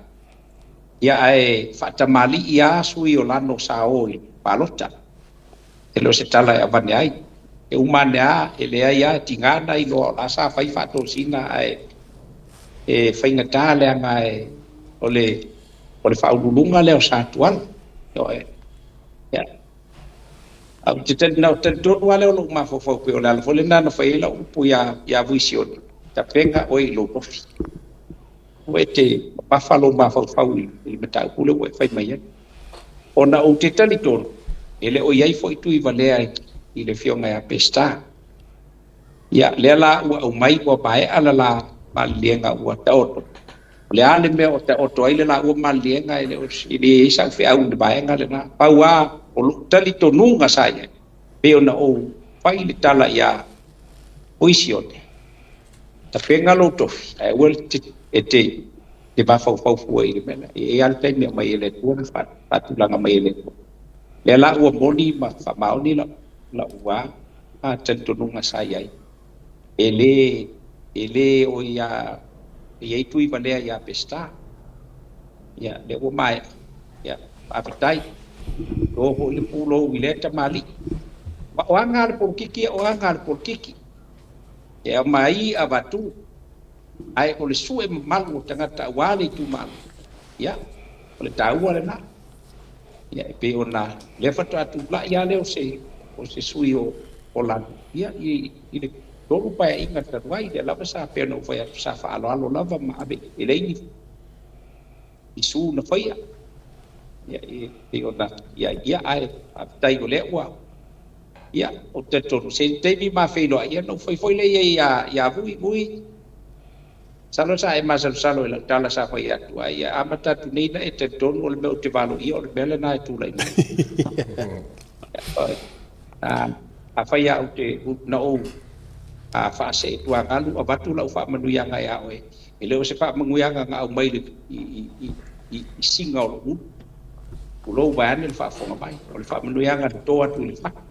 ia ae faatamalii lava sui o Lano sa o i le palota. E le o se tala e avane ai. E uma ane lava, e leai lava, e tiga ona iloa o la sa fai faatosina ae e faigata leaga e o le o le faauluuluga lea o Satuala. Ioe. Ia. Ae ou te talitonu lava lea o lou mafaufau pei o le ala foi lena na fai ai lau upu ia, ia Vuisione, tapena oe i lou tofi. Aua e te mamafa lou mafaufau i le mataupu lea ua e fai mai ai. Ona ou te talitonu, e le o i ai foi Tuivalea i le afioga ia Peseta. Ia, lea la ua aumai ua maea le la maliliega ua taoto. O le a le mea o taoto ai le laua maliliega e le o e le i ai sau feau i le vaega lena. Pau lava o lou talitonuga sa i ai, pei ona ou fai le tala ia Poisione, tapena lou tofi, ae aua e te te mafaufau fua i le mea lea. E i ai lava le taimi e aumai e le Atua ma faatulaga mai e le Atua. Lea la ua moni ma faamaoni lau lau lava talitonuga sa i ai. E le, e le o ia, e i ai Tuivalea ia Peseta. Ia, lea ua maea. Ia, faafetai. To foi le pulou i lea tamalii. Ma o aga a le polokiki ia, o aga a le polokiki. E aumai avatu, ae o le sue mamalu o tagata aua le itumalo, ia, o le taua lena. Ia, e pei ona lea faatoa tulai lava lea o se, o se sui o, o Lano, ia, i, i le 3 paeaiga talu ai, lea lava sa pei ona ou fai atu, sa faaaloalo lava ma ave, e leai ni isu na faia. Ia, e pei ona i ai, ia, ae faafetai o lea ua, ia, ou te talitonu, se taimi ma feiloai, ia, ona ou fai foi lea i ai ia, ia Vui, Vui, Masalo sa e masalosalo i lau tala sa fai atu, a ia amata atu nei na e talitonu o le mea ou te valoia o le mea lena e tulai mai. Afai lava ou te na ou faasee tuagalu avatu lau faamanuiaga ia oe, e le o se faamanuiaga na aumai i i siga o lou ulu, tulou vaeane le faafofoga mai, o le faamanuiaga na to atu i le fatu.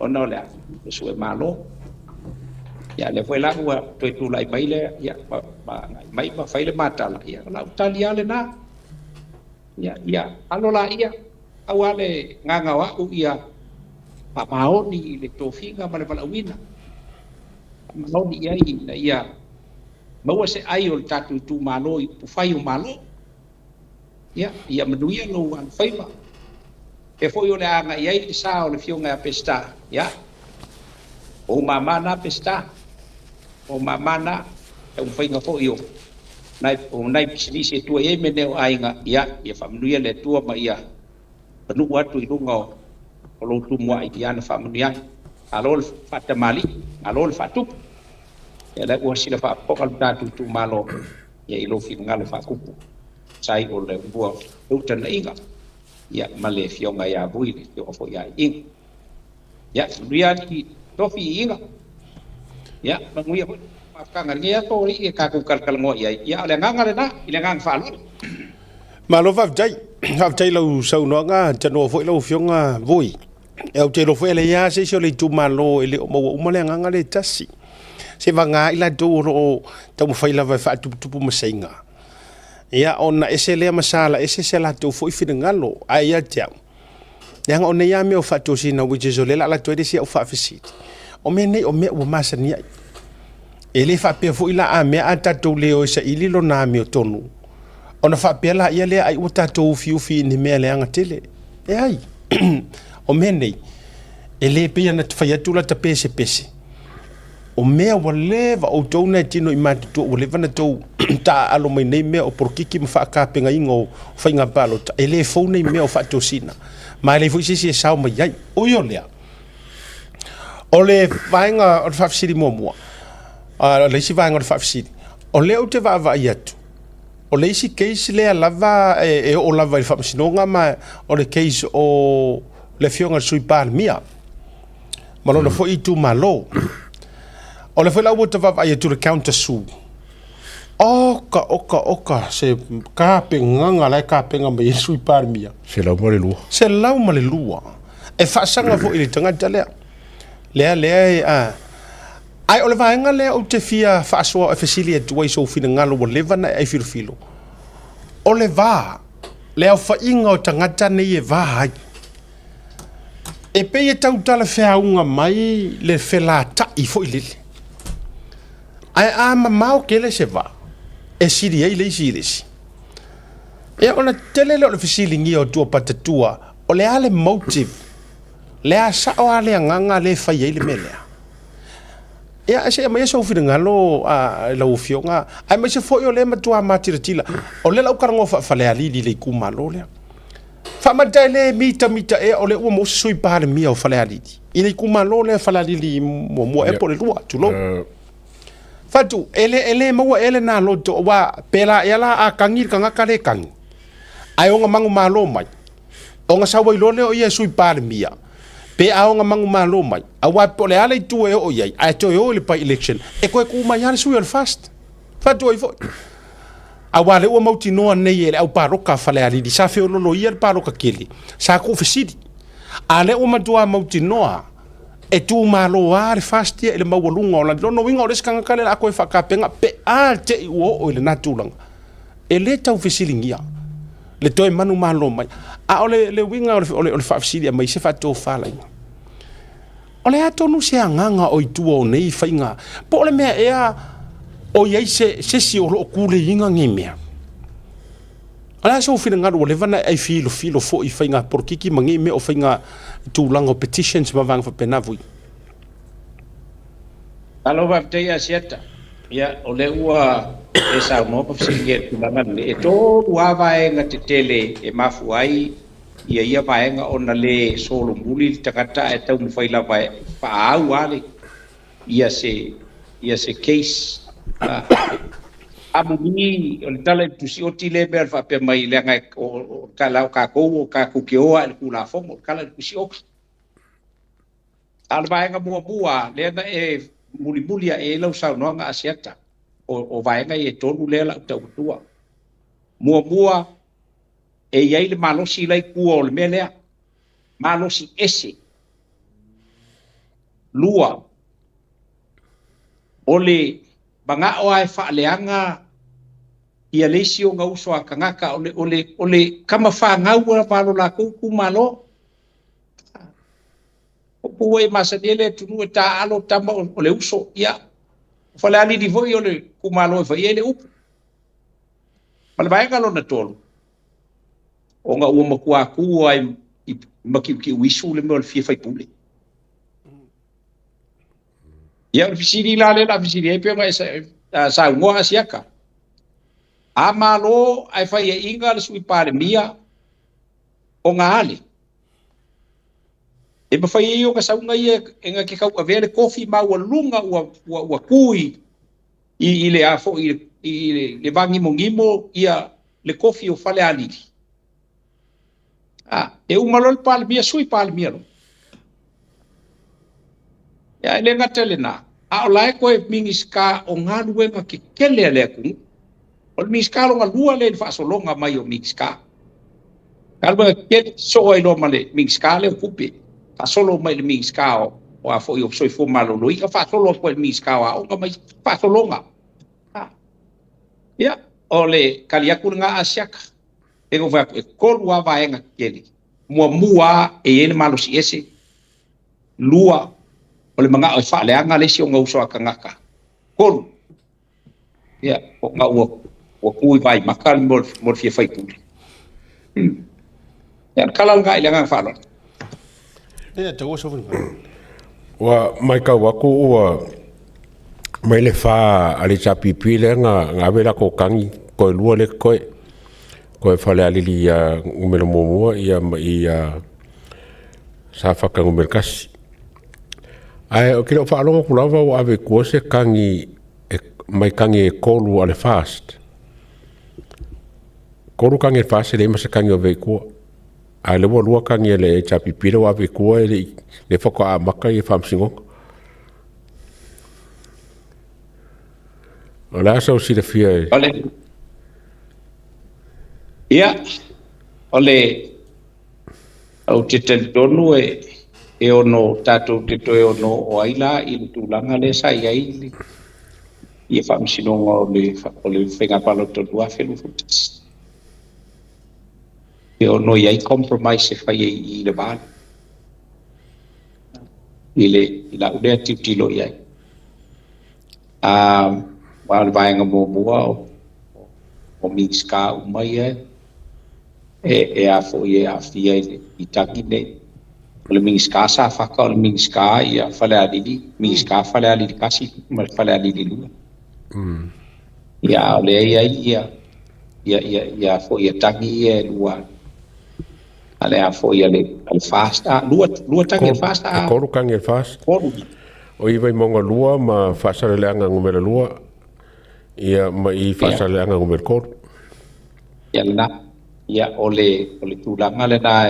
Ona o le a? Le sue malo. Ia, lea foi la ua toe tulai mai le, ia, ma, ma agai mai ma fai le matala, ia, o lau tali lava lena. Ia, ia, alo laia, aua le gaga o au ia faamaoni i le tofiga ma le valaauina. Faamaoni i ai ina ia maua se ai o le tatou itumalo i upufai o Malo. Ia, ia manuia lou alofaiva. Pea foi o le a agai ai le sa o le Afioga ia Peseta, ia, O ou mama na Pesita, o ou mama na taumafaiga foi o nai o nai pisinisi e tua i ai mea nei o aiga, ia, ia faamanuia le Atua ma ia fanuu atu i luga o o lou tumuai i ana faamanuiaga. Malo le faatamalii, malo le faatupu. Ia lea ua sila faafofoga lo tatou itumalo ia i lou finagalo faakupu sai o le ua feutagaiga ia ma le afioga ia Vui, le afioga foi ia Iiga. Ia, manuia alii tofi Iiga. Ia, manuia foi mafutaga i lenei aso alii e tatou talatalanoa i ai. Ia, o le agaga lena i le agaga faaaloalo. Malo faafetai. Faafetai i lau saunoaga, tanoa foi lau Afioga Vui. E ou te iloa foi e leai lava se isi o le itumalo e le o maua uma le agaga lea e tasi. Se vagana i latou o lo o taumafai lava e faatuputupu maseiga. Ia, ona ese lea ma sala ese se latou foi finagalo. Ae ia te au, leaga o nei lava mea o faatosina, which is o lea o le a alu atu ai le isi au faafesili. O mea nei o mea ua masani ai. E le faapea foi la a mea a tatou le o e saili lona amiotonu, ona faapea laia lea ai ua tatou ufiufi i ni mea leaga tele. Leai. O mea nei, e le pei ona fai atu lata pesepese. O mea ua leva outou na e tino i matutua, ua leva na tou taaalo mai nei mea o polokiki ma faatapegaina o faiga palota, e le fou nei mea o faatosina, ma e leai foi se isi e sao mai ai. Ui o lea, o le vaega o le faafesili muamua, o le isi vaega o le faafesili, o lea ou te vaavaai atu, o le isi case lea lava e oo lava i le faamasinoga ma o le case o le afioga i le Sui Palemia ma lona foi itumalo. O le foi la ua ta vaavaai atu i le counter sue. Oka, oka, oka, se tapenaga la e tapena mai ai le Sui Palemia. 102. 102. E faasaga foi i le tagata lea. Lea, lea e, a. Ae o le vaega lea ou te fia faasoa e fesili atu ai sou finagalo ua leva na e ai filofilo. O le va, le aofaiga o tagata nei e va ai. E pei e tau talafeauga mai le felataʻi foi lele. Ae a mamao tele se va, e sili ai le isi i le isi. Ia ona tele lea o le fesiligia o Tuapatatua, o le a le motive, le a sao a le agaga lea e fai ai le mea lea. Ia, se i aumaia sou finagalo a lau Afioga, aemaise foi o lea e matua matilatila, o lea la ua talanoa faa-Falealili i le itumalo lea. Faamata e le mitamita ea o lea ua maua se sui Palemia o Falealili i le itumalo lea Falealili muamua ea po o le lua, tulou. Fatu, e le, e le maua ea lena loto, aua pēlā ea la a kagi le tagata le kagi, ae ona manumalo mai, ona sau ai loa lea o ia e sui Palemia, pe a ona manumalo mai, aua po o le a le itu e oo i ai, ae toe o i le by-election, e toe tu mai lava le sui o le FAST. Fatu ai foi. Aua lea ua mautinoa nei e le au paloka a Falealili, sa feololoia le paloka tele, sa tuufesili. A lea ua matua mautinoa, e tumalo lava le FAST ia i le maualuga o lana. Lona uiga o le isi tagata lea o le a toe faatapena pe a te i ua oo i lena tulaga. E le tau fesiligia le toe manumalo mai. A o le, le uiga o le, o le, o le faafesili e aumai se faatofalaiga. O le a tonu se agaga o i tua o nei faiga, po o le mea ea o i ai se isi o lo o tuleiina nei mea? O le a sou finagalo ua leva ona e filofilo foi i faiga polokiki ma nei mea o faiga tulaga o petitions ma vaega faapena Vui? Malo faafetai Asiata. Ia, o lea ua e saunoa ma fesiligia i le tulaga lenei. E tolu lava vaega tetele e mafua ai ia ia vaega ona le solomuli le tagata ae taumafai lava e faaau lava le ia se ia se case. Amuli o le tala i le tusioti lea mea o le faapea mai leaga o o tala o tatou o tatou te o lava i le Tulafono, o le tala i le tusioti. A o le vaega muamua lea na e mulimuli ae ai lau saunoaga Asiata, o vaega ia e tolu lea o le a ou tau atua. Muamua, e i ai le malosi la i tua o le mea lea, malosi ese. Lua, o le manao lava e faaleaga ia le isi ona uso a tagata, o le, o le, o le tama fanau lava a lo latou itumalo. O upu ua e masani ai le atunuu e taaalo tama o le uso, ia, o Falealili foi o le itumalo e fai ai le upu. Ma le vaega lona tolu, ona ua matua tu lava i matiutiuisu le mea o le fia faipule. Ia, o le fesili la lea o le a fesili ai pei ona e saunoa Asiata. A malo ae faiaina le Sui Palemia o Gaale, e mafai ai ona sauga ia e na te tauavea le tofi maualuga ua tu i le a foi i le vanimonimo ia le tofi o Falealili. A, e uma loa le Palemia, Sui Palemia loa. Ia, e le gata i lena, a o la e toe Minisita o Galuega Tetele a le atunuu. O le Minisita lona lua lea i le faasologa mai o Minisita. Galuega Tetele, sosoo ai loa ma le Minisita lea o Tupe, faasolo mai i le Minisita o a foi o Soifua Maloloina, faasolo atu ai i le Minisita o Aoga ma isi faasologa. Ia, o le tali atu lena a Asiata. E na ou fai atu, e 3 lava vaega tetele. Muamua lava, e i ai le malosi ese. 2, o le manao e faaleaga le isi ona uso a tagata. 3, ia, ona ua tu i vaimaka le mo le fia faipule. Ia, o le tala lena i le agaga faaaloalo. Ua matau atu ua mai le fa a le HRPP lea na ave latou tagi toe lua lea totoe. Toe Falealili Nu.1 ia ma i Safata Nu.1. Ae ou te le o faalogo atu lava ua ave i tua se tagi mai tagi e 3 a le FAST. 3 tagi a le FAST e leai ma se tagi o ave i tua. A o lea ua 2 tagi a le HRPP lea ua ave i tua e le i lea faatoa amata ia faamasinoga. O le a sau silafia e... Ia, o le ou te talitonu e ono tatou te toe ono oo ai la i le tulaga lea sa i ai le ia faamasinoga o le faiga palota 2021. E ono i ai compromise e fai ai i le vale. I le i lau lea tilotilo i ai. Aua o le vaega muamua o Minisita uma ia e a foi e aafia i tagi nei. O le Minisita Safata, o le Minisita ia Falealili, Minisita Falealili 1 ma le Falealili 2. Ia, a o lea e i ai ia foi ia tagi ia e lua. A le a foi a le FAST, lua tagi a le FAST. E 3 tagi a le FAST. 3. O i Vaimauga 2 ma Faasaleleaga Nu.2, ia ma i Faasaleleaga Nu.3. Ia lena. Ia, o le tulaga lena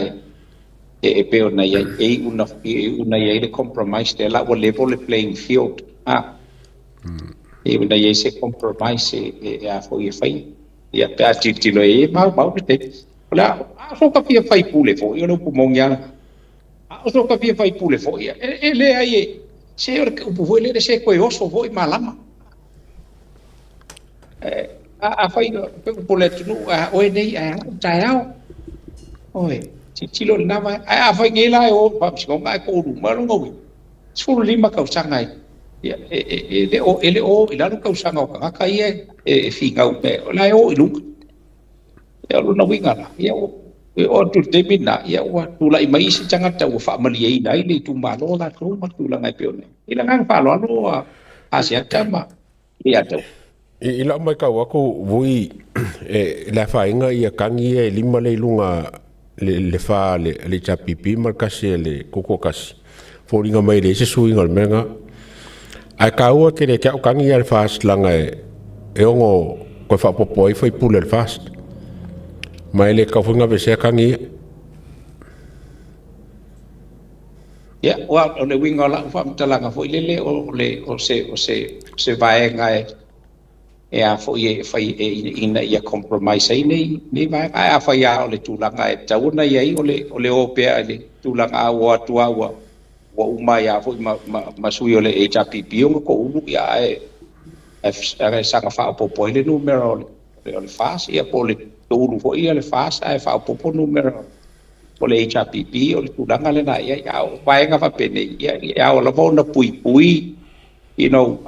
e pei ona i ai, e iu na i ai le compromise lea la ua level le playing field. E iu na i ai se compromise e a foi e fai. Ia, pe a tilotilo e maumau le taimi. O le a so ka fia faipule foi, o le upu moni lava. A o so ka fia faipule foi, e leai e, se o le upu foi lele se toe oso foi malama. A fai pe upu le atunuu, a oe nei, a taeao. Oe, tilotilo i lena vaega. Ae a fai nei la e o i le faamasinoga ae toulu uma lona uiga, 15 tausaga e, ia, e le o i lalo tausaga o tagata ia e finau, o la e o i luga. Ia, o lona uiga la, ia, e oo atu i le taimi lena, ia, ua tulai mai isi tagata ua faamalieina ai le itumalo latou ma tulaga e pei ona i ai. I le agaga faaaloalo a Asiata ma Leiataua. I lau matau atu vui e le afaina ia tagi ia e 5 lea i luga le fa le HRPP ma le 1 le Tutoatasi. Foliga mai e leai se suiga o le mea lena. Ae taua tele te au tagi ia le FAST laga e ono toe faaopoopo ai faipule o le FAST. Ma e le tatau foi ona aveesea tagi ia. Ia, o le uiga o lau faamatalaga foi lele, o se vaega e a foi e fai ina ia compromise ai nei vaega. Ae a fai lava o le tulaga e tatau ona i ai, o le o pea i le tulaga a ua o atu lava ua uma ai lava foi ma sui o le HRPP ona toulu, ia, ae saga faaopoopo ai le numera o le FAST, ia, po o le toulu foi ia le FAST ae faaopoopo numera o le HRPP, o le tulaga lena i ai. A o vaega faapenei, ia, e ao lava ona puipui, you know,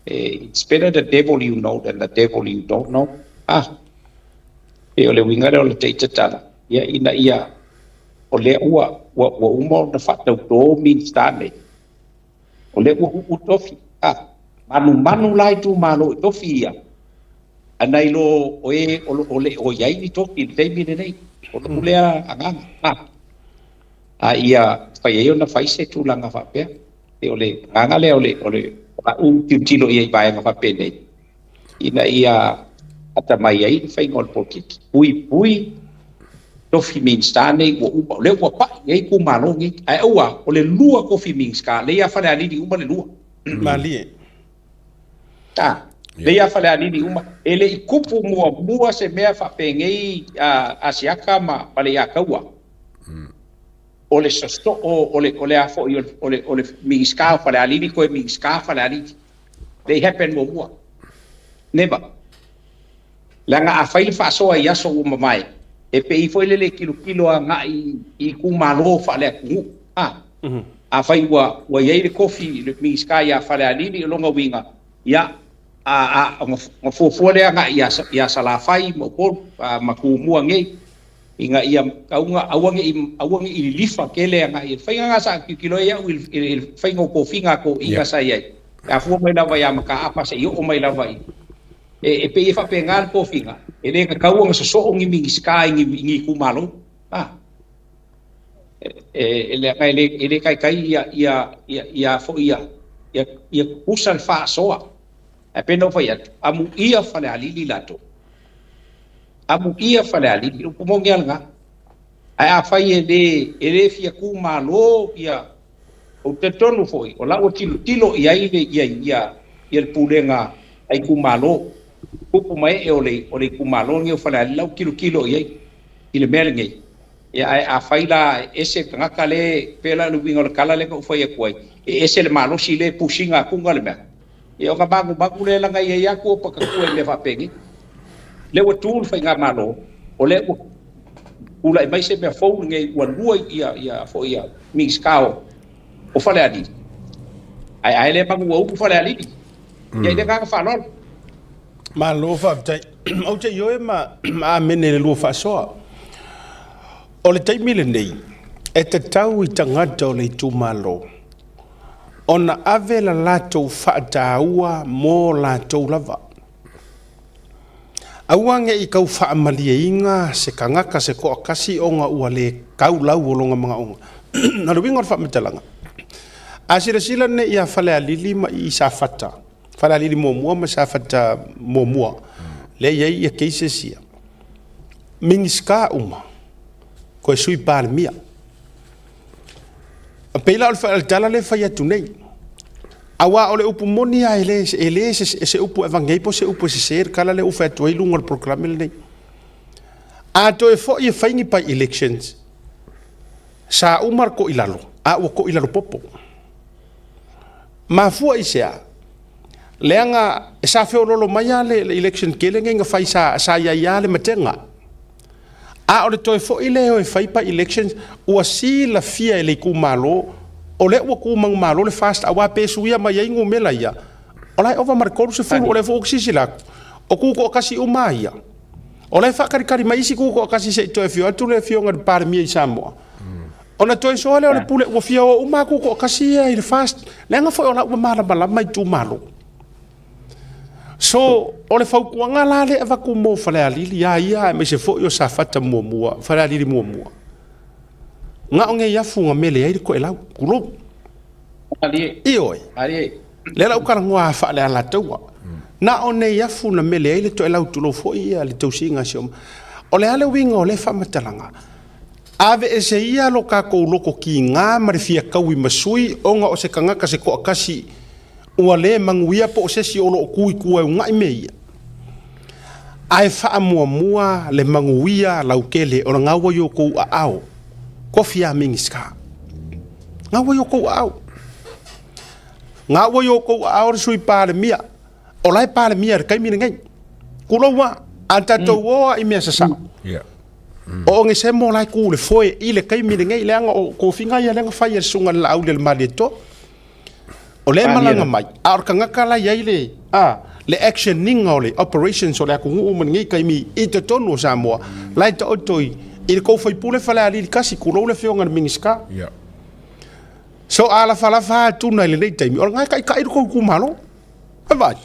it's better the devil you know than the devil you don't know. E o le uiga lea o le taitatala, ia, ina ia o lea ua uma ona faatauto Minisita nei. O lea ua uu tofi, a manumanu la itumalo i tofi ia, a nai lo o e o lo o le o i ai ni tofi i le taimi lenei. O lou lea agaga, a, a ia fai ai ona fai se tulaga faapea. E o le agaga lea o le, o le, o a'u tilotilo i ai i vaega faapenei, ina ia atamai ai le faiga o le polokiki. Puipui tofi Minisita nei ua uma, o lea ua pai i ai itumalo nei. Ae aua, o le lua tofi Minisita, lea ia Falealili uma le lua. Malie. A, lea ia Falealili uma. E le i tupu muamua se mea faapenei Asiata ma Leiataua. O le sosoo, o le, o le a foi, o le, o le Minisita o Falealili toe Minisita Falealili. They happen muamua. Never. Leaga a fai le faasoa i aso ua mavae, e pei foi lele e tilotilo agai i itumalo faaleatunuu. A. Afai ua ua i ai le tofi i le Minisita ia Falealili, o lona uiga, ia, a, a, ona fuafua lea agai ia, ia Salafai ma Upolu, ma Tumua nei, ina ia aua, aua ne i, aua ne i lilifa tele agai i le faiga lena sa tilotilo ai au i le, i le faiga o tofiga a toeaiina sa i ai, e afua mai lava ia Mataafa seia oo mai lava i, e, e pei e faapena le tofiga, e le tatau ona sosoo ni Minisita i ni, i ni itumalo. A. E, e, e leaga e le, e le taitai ia, ia, ia, ia foi ia, ia, ia tutusa le faasoa. Ae pei ona ou fai atu, amuia Falealili latou. Amuia Falealili, o le upu moni lava lena. Ae afai e le, e le fia tu malo ia, ou te talitonu foi, o la ua tilotilo i ai le, ia, ia, ia le pulega a itumalo, tupu ma ee o le, o le itumalo lenei o Falealili, la ua tilotilo i ai i le mea lenei. Ia, ae afai la e ese le tagata le, pei la o le uiga o le tala lea na ou fai atu ai, e ese le malosi le push ina atuga le mea, Ia ona magumagu lea leaga e i ai lava tua patatua i mea faapenei. Lea ua tu le faigamalo, o lea ua tulai mai se mea fou lenei ua lua ia ia foi ia Minisita o o Falealili. Ae ae le manu ua ulu Falealili. Ia i le agaga faaaloalo. Malo faafetai. Ou te ioe ma amene i le lua faasoa. O le taimi lenei, e tatau i tagata o le itumalo ona ave la latou faataua mo latou lava. Aua ne i tau faamalieina se tagata se toatasi ona ua le tau lau o lona manaoga. O le uiga o le faamatalaga, a silasila nei ia Falealili ma i Safata, Falealili muamua ma Safata muamua, lea e i ai ia cases ia, Minisita uma, toe Sui Palemia. E pei la o le tala lea e fai atu nei, aua o le upu moni lava e le, e le se, se upu e aveane ai po o se upu e sese le tala lea ua fai atu ai i luga o le polokalame lenei. A toe foi e fai ni by-elections, sa uma le toilalo, a ua toilalo popo. Mafua i se a? Leaga sa feololo mai lava le, le election tele nei na fai sa, sa i ai lava le matega. A o le toe foi lea e o e fai by-elections, ua silafia e le itumalo, o lea ua tu manumalo le FAST, aua pe suia mai ai numera ia, o la e ova ma le 30, o lea foi ou te silasila atu, o tutoatasi uma lava ia. O la e faatalitali mai isi tutoatasi se i toe afio atu le Afioga i le Palemia i Samoa, ona toe soa lea o le pule, ua fia o uma lava tutoatasi ia i le FAST, leaga foi o la ua malamalama itumalo. So, o le fautuaga la lea e avatu mo Falealili a ia aemaise foi o Safata muamua, Falealili muamua. Na o nei afu na mele ai le toelau, tulou. Malie. Ioe. Malie. Lea la ua talanoa a faalealataua. Na o nei afu na mele ai le toelau, tulou foi ia le tausiga a si o. O le a le uiga o lea faamatalaga? Aveese ia lo tatou loto kiga ma le fia taui ma sui ona o se tagata se toatasi Ua le manuia po o se isi o lo o tu i tua e unaʻi mea ia. Ae faamuamua le manuia lautele o le gaua i o tou aao. Tofi a Minisita. Gaua i o tou aao. Gaua i o tou aao le Sui Palemia. O la e Palemia i le taimi lenei. Tulou a, a tatou o a i mea sasao. O Onesemo la e tu i le foe i le taimi lenei, leaga o tofiga ia lea na fai e le Susuga i le Laauli a le Malietoa. O lea e malaga mai, a o le tagata la e i ai le, a, le action ina o le operations o le atunuu ma lenei taimi i totonu o Samoa, la e taoto i, i le tou faipule Falealili tasi, tulou le Afioga i le Minisita. Yeah. So a lafalafa atu na i lenei taimi, o lena e taʻitaʻi lo tou itumalo. E vaai.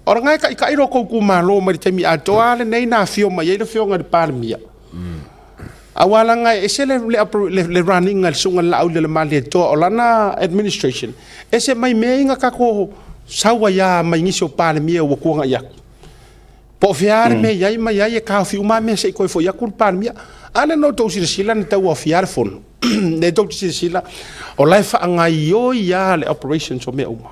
O lena e taʻitaʻi lo tou itumalo mai le taimi atoa lava lenei na afio mai ai le afioga i le Palemia. Aua leaga e ese le, le, le, le running a le susuga i le Laaulialemalietoa o lana administration, ese mai mea ia na tatou sau ai lava mai nisi o Palemia ua tuanai atu. Po o fea lava le mea e i ai ma i ai, e taofi uma lava mea se i toe foi atu le Palemia. A lea na outou silasila na tauaofia lava le fono. Lea tou te silasila, o la e faagaoioi lava le operations o mea uma.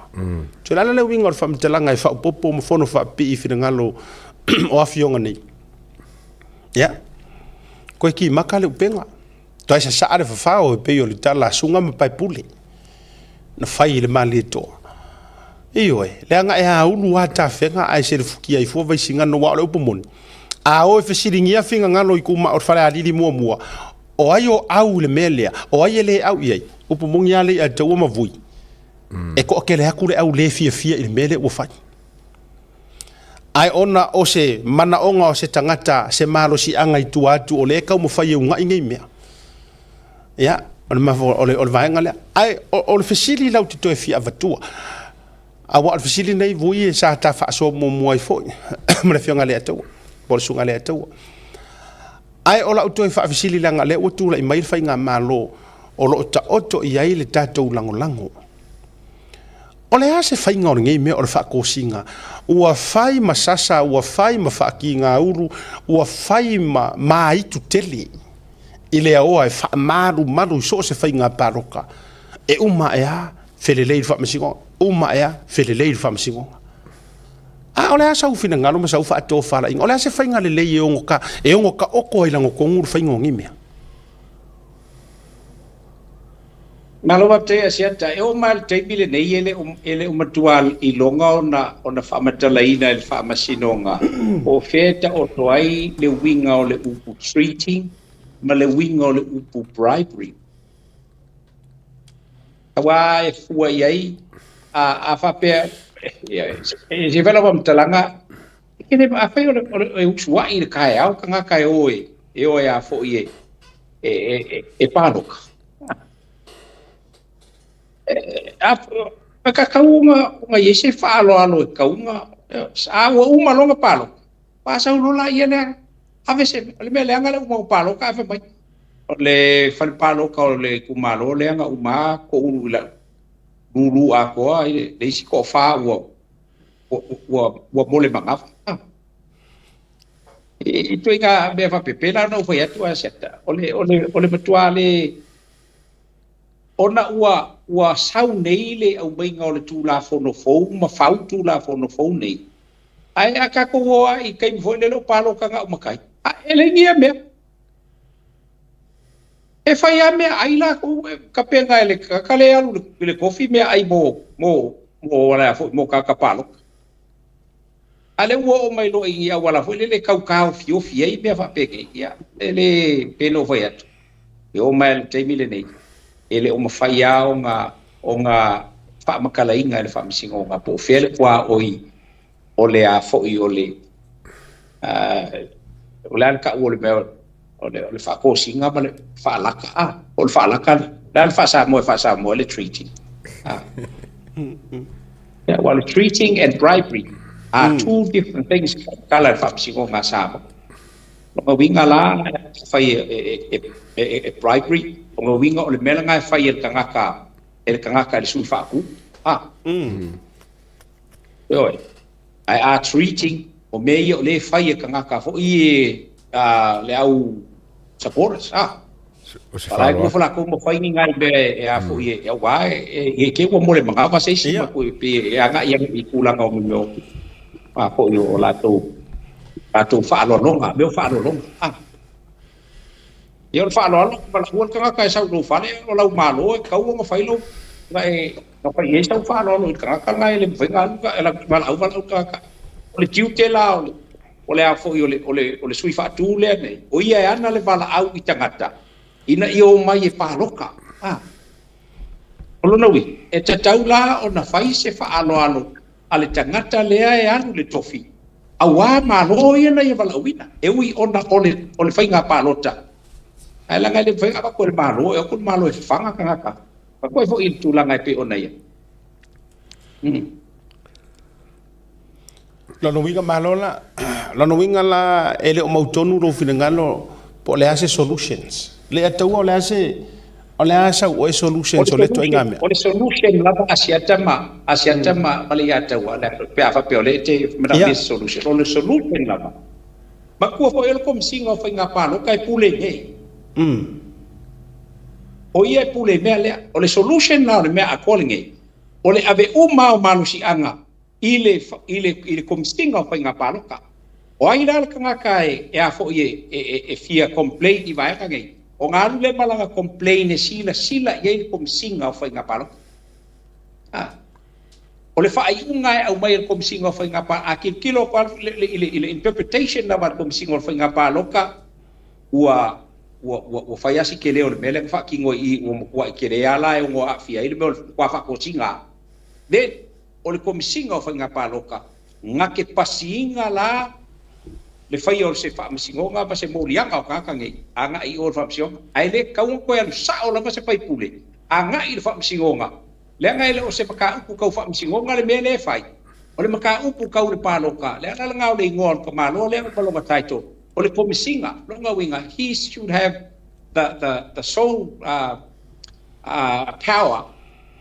So o le ala lea uiga o le faamatalaga e faaopoopo ma fono faapipii i finagalo o afioga nei. Ia, koe kimaka le upega, toe sasaa le fafao e pei o le tala a Suga ma Paepule na fai i le Malietoa. Ioe, leaga e aulu lava tafega ae selefutia ai fua Vaisigano aua o le upu moni, a o e fesiligia finagalo i tumao o le Falealili muamua, o ai o au i le mea lea, o ai e le au i ai, upu moni lava lea ia te au ma Vui, e toatele atu le au le fiafia i le mea lea ua fai. Ae ona o se manaoga o se tagata, se malosiaga i tua atu o lea e taumafai e una'i nei mea. Ia, o le, o le, o le vaega lea. Ae o, o le fesili lau te toe fia avatua, aua o le fesili nei Vui e sa ta faasoa muamua ai foi ma le Afioga ia Leiataua, po o le Susuga ia Leiataua. Ae o lau toe faafesili leaga o lea ua tulai mai le faigamalo o lo o taoto i ai le tatou lagolago. O le a se faiga o lenei mea o le faatosina? Ua fai ma sasa, ua fai ma faatigaulu, ua fai ma maaitu tele i le aoa e faamalumalu i so o se faiga palota. E uma ae a, felelei i le faamasinoga, uma ae a, felelei i le faamasinoga. A o le a sau finagalo ma sau faatofalaiga? O le a se faiga lelei e ono ta, e ono taoto ai i lagotonu le faiga o nei mea? Malo faafetai Asiata, e oo mai lava i le taimi lenei e le o, e le o matua iloga ona, ona faamatalaina e le Faamasinoga po o fea e taoto ai le uiga o le upu treating ma le uiga o le upu bribery. Aua e fua i ai, a, a faapea, e se fai lau faamatalaga, e le, afai o le, o le, e usuai i le taeao tagata e o e, e o e a foi e, e, e, e paloka. A, e tatau ona, ona i ai se faaaloalo e tatau ona, a ua uma loa ona paloka, faasau loa laia lea, ave se, o le mea leaga le uma o paloka ae fai mai, o le fale paloka o le itumalo lea na uma lava toulu i lau lulu atoa i le isi toafa ua, ua, ua, ua mole manava. I ituaiga mea faapea, pei la ona ou fai atu Asiata, o le, o le, o le matua le, ona ua, ua sau nei le aumaiga o le Tulafono fou ma fau Tulafono fou nei, ae a tatou o lava i taimi foi lele o palota na o matai, a e leai ni ia mea. E fai lava meaai latou, e tapena e le tagata lea e alu i le tofi meaai mo, mo, mo, le a foi, mo tagata palota. A lea ua oo mai loa i ni auala foi lele e tau taofiofi ai mea faapenei, ia, e le, pei ona ou fai atu, e oo mai lava i le taimi lenei, e le o mafai lava ona, ona faamatalaina e le Faamasinoga po o fea le tuaoi o le a foi o le, o le a le tau o le mea o le, o le faatosina ma le faalaka, a, po o le faalaka, o le a le faa-Samoa e faa-Samoa ai le treaty, a. Yeah, well, treating and bribery are two different things tala le faamasinoga a Samoa. Lona uiga la, fai e, e, e, e, e bribery, lona uiga o le mea lena e fai e le tagata, e le tagata e le sui faatu. Ah. Ioe. Ae a treating, o mea ia o lea e fai e tagata foi e, a, le au supporters. Ah. O se Wala e faaaloalo. nofo latou ma fai ni nai mea e a foi e aua e e te ua mo le manava se isi ma koe pe e agai ane i tulaga o mea o a foi o latou latou faaaloaloga, mea o faaaloaloga. Ah. Ia o le faaaloalo, valaua le tagata e sau i lou fale, o lau malo e tatau ona fai lou, na e na fai i ai sau faaaloalo i le tagata lena e le mafai ona alu e valaau valaau le tagata. O le tiute la o le O le a foi o le, o le, o le sui faatu lea nei, o ia e ana le valaau i tagata ina ia omai e paloka. A. O lona uiga, e tatau la ona fai se faaaloalo a le tagata lea e alu i le tofi, auā malo ia na ia valaauina, e ui ona o le, o le faiga palota. Ae leaga e le mafai ona avatu e le Malo, e o atu le Malo e fafaga tagata. Faapea foi i le tulaga e pei ona i ai. Mm. Lona uiga malo la, lona uiga la e le o mautonu lou finagalo po o le a se solutions. Le ataua o le a se o le a sau oe solutions o le ituaiga mea. O le solution lava a Siata ma a Siata ma ma le Iataua le pe a faapea o lea e te manaomia se solution. O le solution lava matua foi o le Komisiga o Faiga Palota e pule nei. O ia e pule i mea lea. O le solution la o le mea atoa lenei, o le ave uma o malosiaga i le, i le, i le Komisiga o Faiga Palota. O ai la le tagata e, e a foi e, e, e, e fia complain i vaega nei, ona alu lea ma lana complain e silasila i ai le Komisiga o Faiga Palota. A. O le faaiuga e aumai e le Komisiga o Faiga Palota, a tilotilo atu i le, i le, i le interpretation lava a le Komisiga o Faiga Palota, ua, ua, ua, ua fai lava si tele o le mea lea na faatino i i, ua matuai tele lava la e ono aafia ai le mea o le matua faatosina. Then, o le Komisiga o Faiga Palota na te pasiina la le faia o se faamasinoga ma se moliaga o tagata nei agai i o i le faamasinoga, ae le tatau ona toe alu sao lava se faipule agai i le faamasinoga, leaga e le o se mataupu tau faamasinoga le mea lea e fai, o le mataupu tau le palota, le ala lena o le igoa o le tamaloa lea ma lona title, o le Komisiga, lona uiga, he should have the, the, the sole uh, uh, power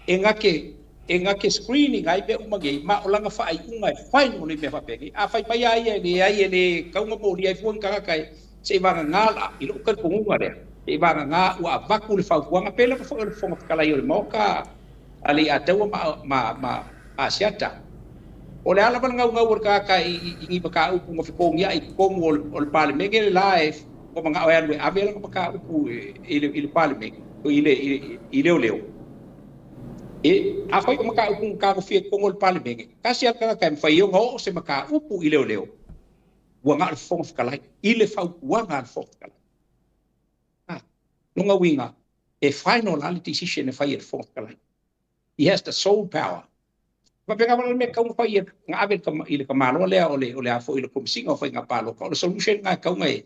e na te e na te screening ai mea uma nei, ma o lana faaiuga e fai mo nei mea faapenei. A fai mai a ia e leai e le tatau ona molia ai fua ni tagata e se i vagana la, i lou talitonuga lea, se i vagana ua avatu le fautuaga, pei lava foi o le Fofoga Fetalai o le Maota a Leiataua ma, ma, ma Asiata. O le a lava le naunau o le tagata i, i, i ni mataupu na fetogiai i totonu o le, o le Palemene le la e ua manao e alu e ave lana mataupu i le, i le Palemene, i le, i, i leoleo. E, afai o mataupu na tagofia i totonu o le Palemene, tasi lava le tagata e mafai ai ona oo se mataupu i leoleo, ua na o le Fofoga Fetalai, i le fautuaga a le Fofoga Fetalai. A, lona uiga, e final la le decision e fai e le Fofoga Fetalai. He has the sole power. Faapena foi la le mea e tatau ona fai e, na ave i le tamaloa lea o le, o le a foi, le Komesina o Faiga Palota. O le solution lena e tatau ona e,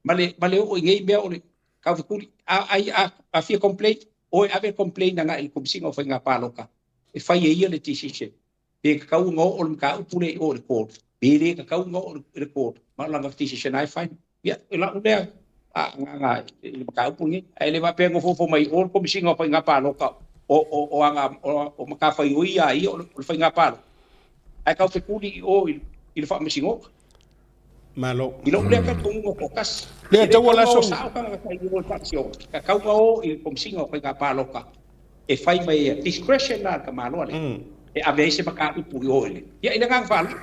ma le, ma le oo i nei mea o le taufetuli. A, a, a, a fia complain, o e ave le complain agai i le Komesina o Faiga Palota e fai e ia le decision. Pe tatau ona oo le mataupu lea i o i le court, pe le tatau ona oo i le court, ma o lana decision lava e fai. Ia, o lau lea agaga i le mataupu lenei. Ae le faapea e nofonofo mai o le Komesina o Faiga Palota o, o, o, aga, o, o matafaioi a ia o le, o le Faiga Palota, ae taufetuli i o i, i le Faamasinoga. Malo. I lou lea talitonuga toatasi. Lea E le taua tatau la ona o sou. sao tagata i o i le Faamasinoga, e tatau ona o i le Komesina o Faiga Palota e fai mai e discretion la a le tamaloa lea e ave ai se mataupu i o i le ia i le agaga faaaloalo.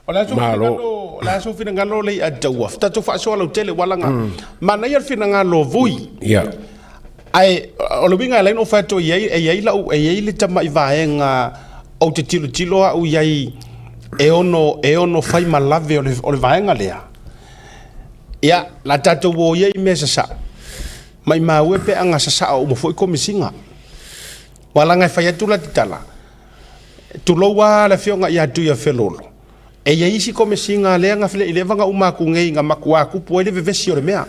O le a sou Malo. finagalo, o le a sou finagalo le ia taua. Tatou faasoa lautele ua laga. Manaia le finagalo o Vui. Ia. Ae o le uiga e ala ai ona ou fai atu e i ai, e i ai lau, e i ai le tamai vaega ou te tilotilo au i ai e ono, e ono fai ma lave o le, o le vaega lea. Ia, la tatou o ia i mea sasao. Maimau e pe a ga sasao uma foi komisiga. Ua laga e fai atu la te tala, tulou a le afioga ia Tuiafelolo, e i ai isi komisiga lea ga i leva ga uma atu nei ga matua tupu ai le vevesi o le mea.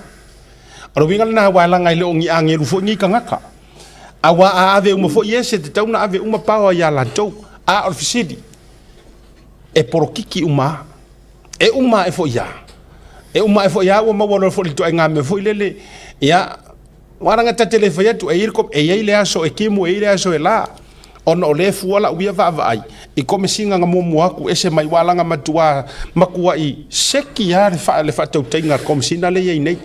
O le uiga lena aua e laga e le o ni agelu foi nei tagata. Aua a ave uma foi e se tatau na ave uma paoa ia latou. A o le fesili, e polokiki uma a. E uma ae foi a. E uma ae foi a ua maua loa foi le ituaiga mea foi lele, ia, aua leaga ta te le fai atu e i ai le e i ai le aso e timu e i ai le aso e la, ona o lea e fua lau ia vaavaai i komesiga na muamua atu ese mai aua leaga matua matuai seki lava le faa le faatautaiga a le komesina lea e i ai nei.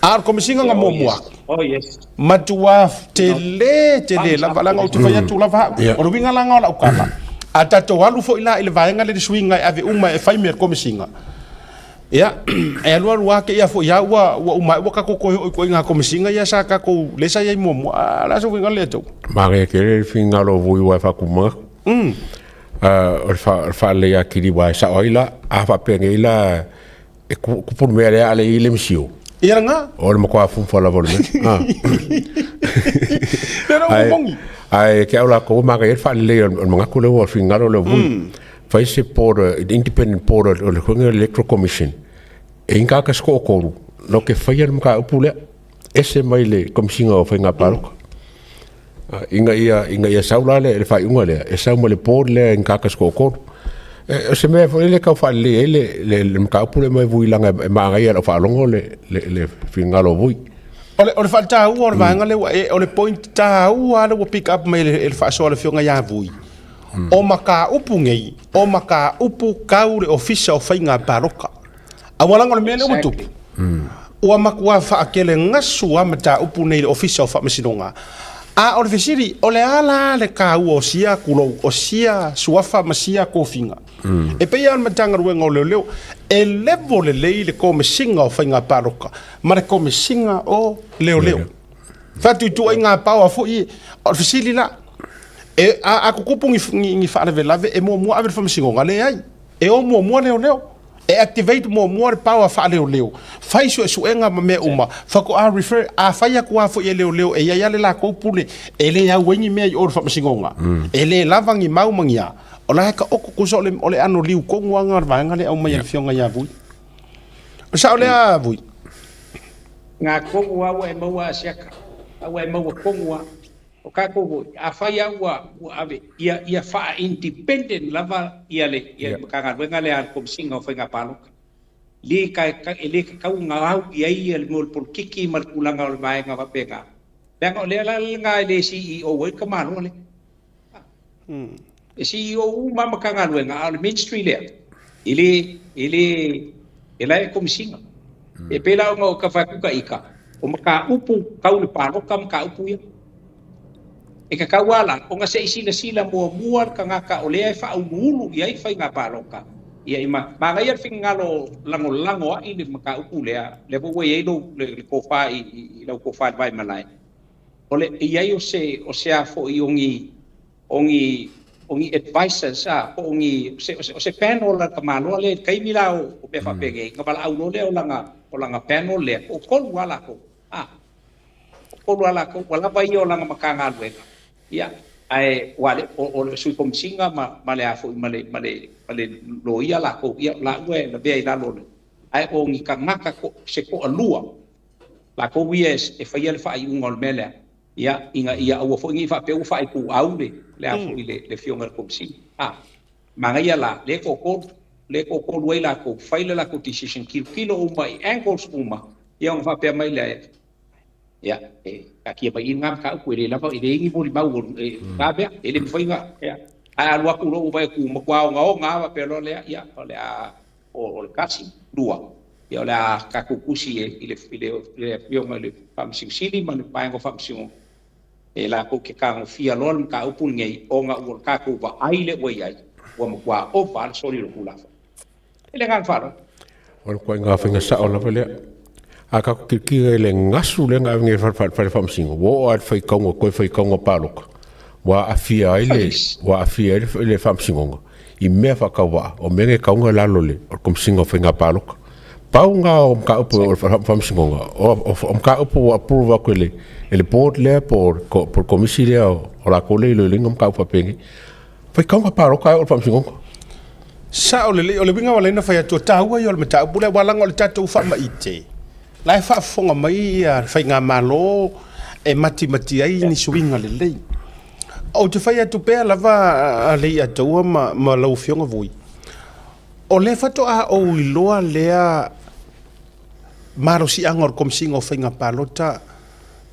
A o le komesiga na Oh muamua yes. atu, Oh yes. matua No. tele tele Thumbs lava up leaga to ou te this. fai atu lava au. Ia. O le uiga la lena o lau tala, a tatou alu foi la i le vaega lea i le suiga e ave uma e fai mea i le komesiga, ia, e alualu lava te i a foi a ua ua uma ae ua tatou toe oo i ituaiga komesiga ia sa tatou lea sa i ai muamua. A o le a se uiga lea tou? Manaia tele le finagalo o Vui aua e faatumau. O le faaleleia atili aua e sao ai la, a faapea nei la e tupu le mea lea a le i le MCO. Ia lena. O le matua fufa lava o le mea. Le na ua mongi. Ae ke au lakou manaia le faaleleia o le manatu lea ua finagalo lea o Vui. Fai se board, independent board o le foi Electoral Commission. E i tagata se toatolu no ke faia le mataupu lea. Ese mai le Komesina o Faiga Palota. Ina ia ina ia sau la le le faaiuga lea, e sau ma le board lea i Gata se toatolu. E, o se mea foi lele e tau faalelei ai le le le mataupu lea mai Vui leaga e manaia i lau faalogo le le le finagalo o Vui. O le, o le faataua o le vaega lea ua e, o le point taua lea ua pick up mai e le, e le faasoa a le Afioga ia Vui. O mataupu nei, o mataupu tau le Ofisa o Faiga Palota. Aua leaga o le mea lea ua tupu, ua matua faatelegasu lava mataupu nei i le Ofisa o Faamasinoga. A o le fesili, o le a la le taua o sia tulou, o sia suafa ma sia tofiga? E pei lava o le Matagaluega o Leoleo, e level lelei le Komesina o Faiga Palota ma le Komesina o Leoleo. Faatuituaiga power foi, o le fesili la, e, a, a tutupu ni, ni, ni faalavelave, e muamua ave i le Faamasinoga? Leai, e o muamua leoleo. E activate muamua le power faaleoleo, fai suesuega ma mea uma, faatoa refer, a fai atu lava foi e leoleo e i ai lava le latou pule e le au ai ni mea i o i le faamasinoga, e le lava ni mau ma ni a, o la e taoto tusa o le, o le ano liu tonu lava lena o le vaega lea e aumai e le Afioga ia Vui. O le sao lea Vui? Ngā tonu lava ua e maua Asiata, a ua e maua tonu lava. O tatou foi, afai lava ua, ua ave, ia, ia faa-independent lava ia le, ia le Matagaluega lea a le Komesina o Faiga Palota. Le ka, e le tatau ona au i ai ia le mea o le polokiki ma le tulaga o le vaega faapena, leaga o lea la lena e le CEO ai le tamaloa lea. E CEO uma lava Matagaluega, a o le Ministry lea, e le, e le, e la e Komesina. E pei la ona ou tau fai atu ta ita, o mataupu tau le palota mataupu ia. E tatau lava la ona se i silasila muamua le tagata o lea e faauluulu i ai faiga palota, ia i ma, manaia le finagalo lagolago ai le mataupu lea, lea foi ua i ai lou, le, le tofa i, i lau tofa i le vaimalae, o le i ai o se, o se a foi o ni, o ni, o ni advisers a, po o ni, o se, o se panel a le tamaloa lea i le taimi la o, o mea faapenei, ona valaau loa lea o lana, o lana panel lea, toatolu lava latou, a, toatolu lava latou, ua lava ia o lana Matagaluega, ia, ae ua le, o, o le Sui Komesina ma, ma le a foi, ma le, ma le, ma le loia latou, ia, o laua e lavea i lalo o le, ae o ni tagata to, se toalua latou ia e faia le faaiuga o le mea lea. Ia, ina ia aua foi ne i faapea ua faaituau le, le a foi le, le Afioga i le Komesina. A, manaia la, lea e toatolu, lea e toatolu ai latou, fai le latou decision, tilotilo uma i angles uma, ia ona faapea mai lea, ia, e taatia mai i i lena mataupu, e le lava, e leai ni molimau o lena mea, e le mafai ona, ia. Ae a alu atu loa ua vaai atu ua matua ogaoga lava faapea loa lea, ia, o le a, o le tasi, lua, ia o le a tatou tusi i le, i le, le Afioga i le Faamasino Sili ma le Vaega o Faamasinoga, e latou te tagofia loa le mataupu lenei ona ua tatou vaai lea ua i ai, ua matua ova lava le soli o le Tulafono. I le agaga faaaloalo. O le ituaiga faiga sao lava lea. A tatou tilotilo i le gasu lea na ave nei e le fale faamasino, ua oo lava i le faitauga, toe faitauga palota, ua aafia ai le, ua aafia ai le faamasinoga i mea faatauvaa, o mea nei e tatau ona i lalo o le Komesina o Faiga Palota. Pau lena o mataupu o le faamasinoga, o mataupu ua approve atu e le board lea po o le komisi lea o latou lea e iloiloina mataupu faapenei. Faitauga palota ai o le faamasinoga. Sao lelei, o le uiga ua ala ai ona fai atu, o taua ia o le mataupu lea, aua leaga o le tatou faamaite, la e faafofoga mai le faigamalo e matimati ai ni suiga lelei. Ou te fai atu pea lava a Leiataua ma, ma lau Afioga Vui, o lea faatoa ou iloa lea malosiaga o le Komesina o Faiga Palota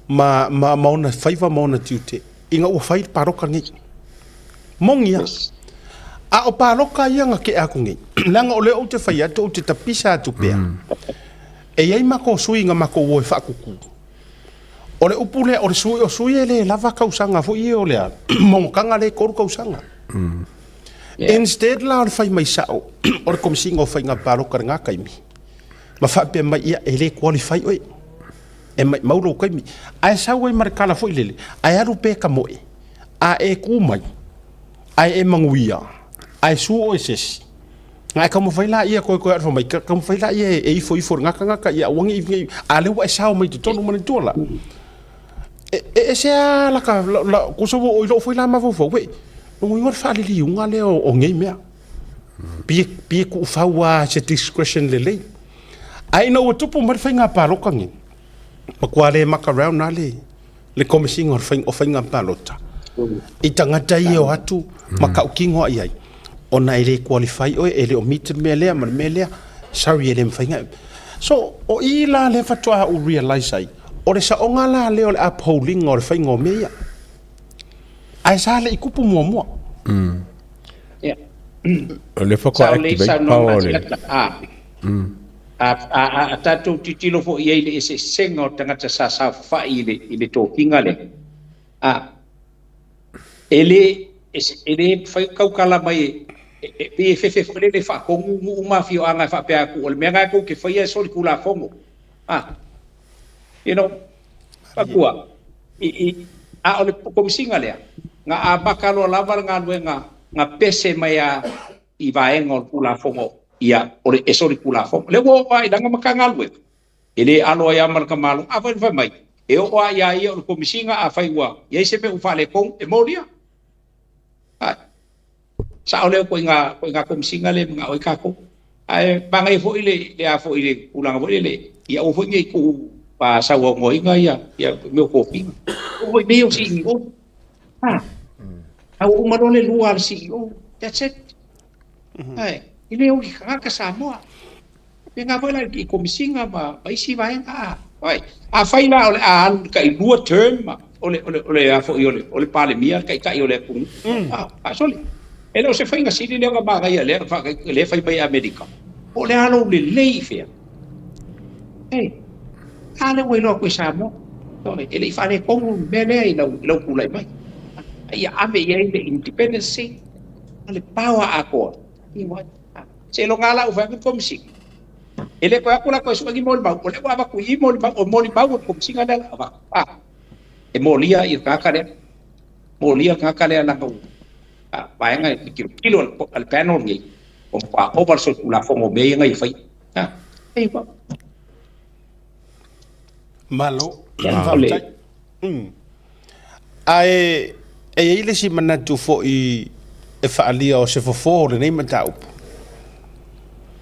ma, ma, ma ona faiva ma ona tiute ina ua fai le palota nei. Moni lava. A o palota ia na tea atu nei, leaga o lea ou te fai atu, ou te tapisa atu pea, e i ai matou sui na matou o e faakuku. O le upu lea, o le sui, o sui e le lava tausaga foi ia o le a, monotaga lea e 3 tausaga. Yeah. Instead la o le fai mai sao o le Komesina o Faiga Palota i lena taimi, ma faapea mai, ia, e le qualify oe, e maimau lou taimi. Ae sau ai ma le tala foi lele, ae alu pea ka moe, a e ku mai, ae e manuia, ae su oe se isi, Na e taumafai laia koe koe alu mai, taumafai laia e ifo ifo i lena tagata ia aua ne i, a lea ua e sao mai i totonu manatua la. E ese lava laka, tusa ua oo i lou foi la mafaufau, wei, lona uiga o le faaliliuga lea o nei mea. Pei e tuufau lava i se discretion lelei. Ae ina ua tupu mai le faiga palota lenei, matua le maka round lava le. le Komesina o le o Faiga Palota i tagata ia e o atu ma tautino i ai, ona e le qualify oe, e le o meet le mea lea ma le mea lea, sorry e le mafai ona. So, o i la lea faatoa ou realise ai, o le saoga la lea o le upholding o le faiga o mea ia. Ae sa le i tupu muamua. Ia. O lea faatoa Sao lelei activate saunoaga power a o le... Siata. A. A, a, a, a tatou tilotilo foi i ai i le eseesega o tagata sa saofafai i le, i le tofiga lea, a, e le, e, e le mafai ona tautala mai e, e, e pei e fefe foi lele e faatonu nuu ma afioaga e faapea atu, o le mea lena tou te faia e solitulafono. A, you know, Matua, i, i, a o le Komisiga lea, na amata loa lava le galuega na pese mai a i vaega o le Tulafono, ia, o le e solitulafono. Lea ua oo lava i lana Matagaluega, e le alo ai lava ma le tamaloa. Afai na fai mai, e oo lava ia ia o le Komisiga, afai ua i ai se mea ua faaletonu, e molia. Ae, sao lea ituaiga, ituaiga Komisiga lea e manao ai tatou. Ae manaia foi le, le a foi le tulaga foi lele, ia aua foi ne i tuu faasauaunoaina ia, ia mea o tofiga. Oo foi nei o CEO. Ha. A ua uma loa le lua a le CEO. That's it. Ae, e le o i tagata Samoa. Faapena foi la i Komisiga ma, ma isi vaega. A, oi. Afai la o le a alu i le tailua term o le, o le, o le, a foi o le, o le Palemia, le Taitai o le atunuu. A, a sole. E le o se faiga sili lea ona manaia lea, lea e fai mai e Amerika. Po o le a lou lelei i fea. Ei, a lea ua iloa atu e Samoa. Oi, e le i faaletonu le mea lea i lau, i lau tulai mai. A ia ave i ai le independency ma le power atoa. Iwa. Seiloga lava la ua fai atu le Komesina. E le toe atu la toe sue ni molimau, o lea ua avatu i i molimau, o molimau o le Komesina lea la avatu. A, e molia i le tagata lea. Molia le tagata lea leaga ua a, vaega e tilotilo a le panel lenei, ua matua ova le solitulafono o mea ia na ia faia. A, e iwa. Malo. Ia, o le... Faafetai. Ae e i ai le isi manatu foi e faaalia o se fofo o lenei mataupu.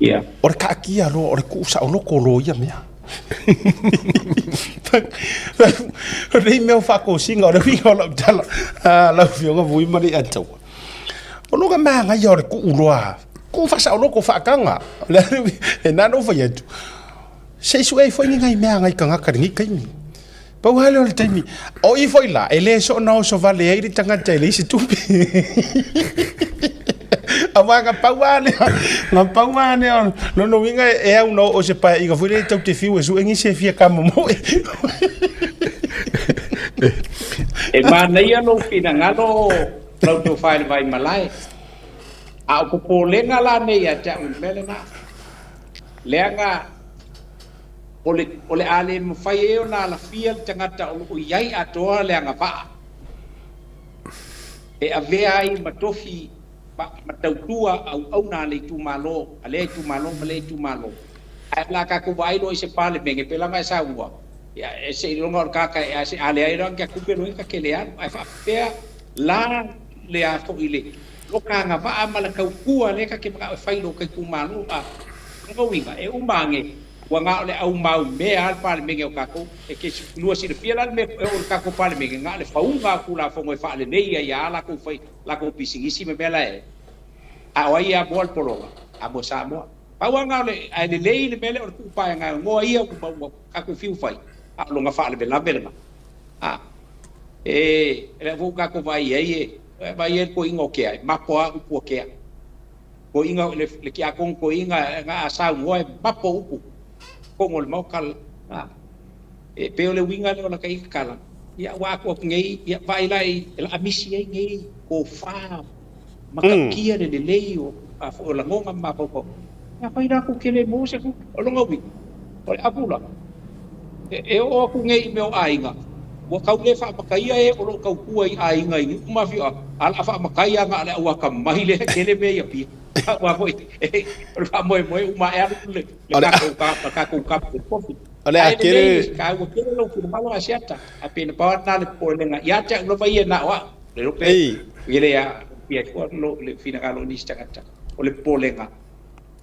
Ia. O le taatia loa, o le tuu saoloto loa o ia mea. O nei mea o faatosina, o le uiga o lau tala, lau Afioga Vui ma Leiataua. O lona manaia o le tuu loa, tuu faasaoloto faataga. E na ona ou fai atu, se i sue ai foi ni nai mea a nai tagata i lenei taimi. Pau lava lea o le taimi, o i foi la, e le soona oso vale ai le tagata e leai se tupe. Aua na pau lava lea, na pau lava lea, lona uiga e au na oo i se paeaiga foi lea tatou te fiu e sue nisi e fia kamomoe. E manaia lou finagalo lau tofa i le Vaimalae. A o popolega la nei ia te au i le mea lena, leaga O le, o le a le mafai ai ona alafia le tagata o lo o i ai atoa le agavaa e avea ai ma tofi ma, ma tautua auauna a le itumalo, a lea itumalo ma lea itumalo. Ae o le a tatou vaai loa i se Palemene, pei lava e saunoa, ia, e seiloga o le tagata e, a, a leai loa ni tupe loa ta tele alu. Ae faapefea la le a foi le loka agavaa ma le tautua lea ta te manao e fai i lo ta itumalo? A, o lona uiga, e uma ane, Ua na o le au maumea lava le Palemene o tatou. E te lua silafia la le mea e oo i le tatou Palemene, na o le fauga o Tulafono e faalelei ai a latou fai, latou pisinisi ma mea la e ai. A o ai e amoa le pologa? Amoa e Samoa. Pau lava na o le, ae lelei le mea lea o le tuu paegaeonoa ia ua, ua tatou fiu fai, a o lona faalavelave lena. A, e, o lea foi ua tatou vaai i ai e, vaai i ai le toeaina o Kea, e mapo lava upu a Kea. Toeaina le le tiakono toeaina na a saunoa e mapo upu totonu o le maota a e pei o le uiga lea o lata ia tatala ia ua atu atu nei ia vaai la i e laa misi ai nei tofa matautia le lelei o a foi o lagona ma mafaufau ia fai la kou te le maua se tupe o lona uiga o le apu la e e oo atu nei i mea o aiga ua tau le faamataia e o lo o tautua i aiga i nuu ma afioaga, a o le a faamatai lava na o le auakamai lea e tele mea i Apia. Aua foi o le faamoemoe uma ae alu le tatou tatou cup of coffee. O le a Ae lelei, tele. taua tele lou finagalo Asiata, ae pei na pau lava lena o le popolega ia te au lava ia na o au. Le iloa pe Ei. e le aafia ai fua le finagalo o nisi tagata. O le popolega,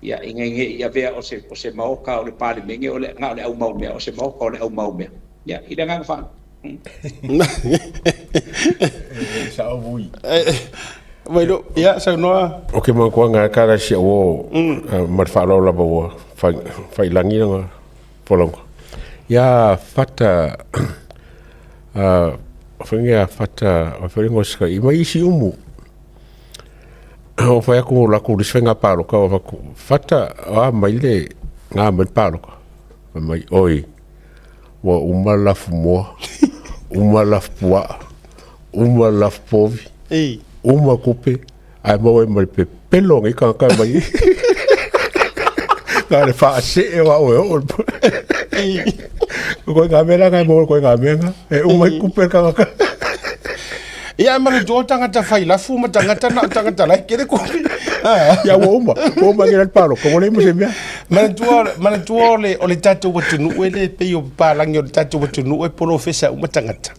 ia, ina ne i avea o se, o se maota o le Palemene, o le, na o le au maumea, o se maota o le au maumea. Ia, i le agaga faaaloalo. Sao vui. Mai lo, ia saunoa. O ke manatua ka la si o ma le faaaloalo lava ua failagi lana folauga. Ia fata fai fata o fai ngo sika i mai isi umu. O fai aku la ku lis fenga paloka o fata a mai le nga mai paloka. Mai oi ua uma lafu moa, uma lafu puaa, uma lafu povi, uma kupe, ae maua ai ma le pepelo o nei tagata e mai. Na o le faasee o au e oo. O koe ngā mea la ngai maua koe ngā mea ngā. E uma i kupe le tagata. Ia, e manatua o tagata fai lafu ma tagata na o tagata la e kele kupe. Ia, ua uma. Ua uma ke le paloka, ua leai ma se mea. Manatua, manatua o le, o le tatou atunuu e le pei o papalagi o le tatou atunuu e polofesa uma tagata.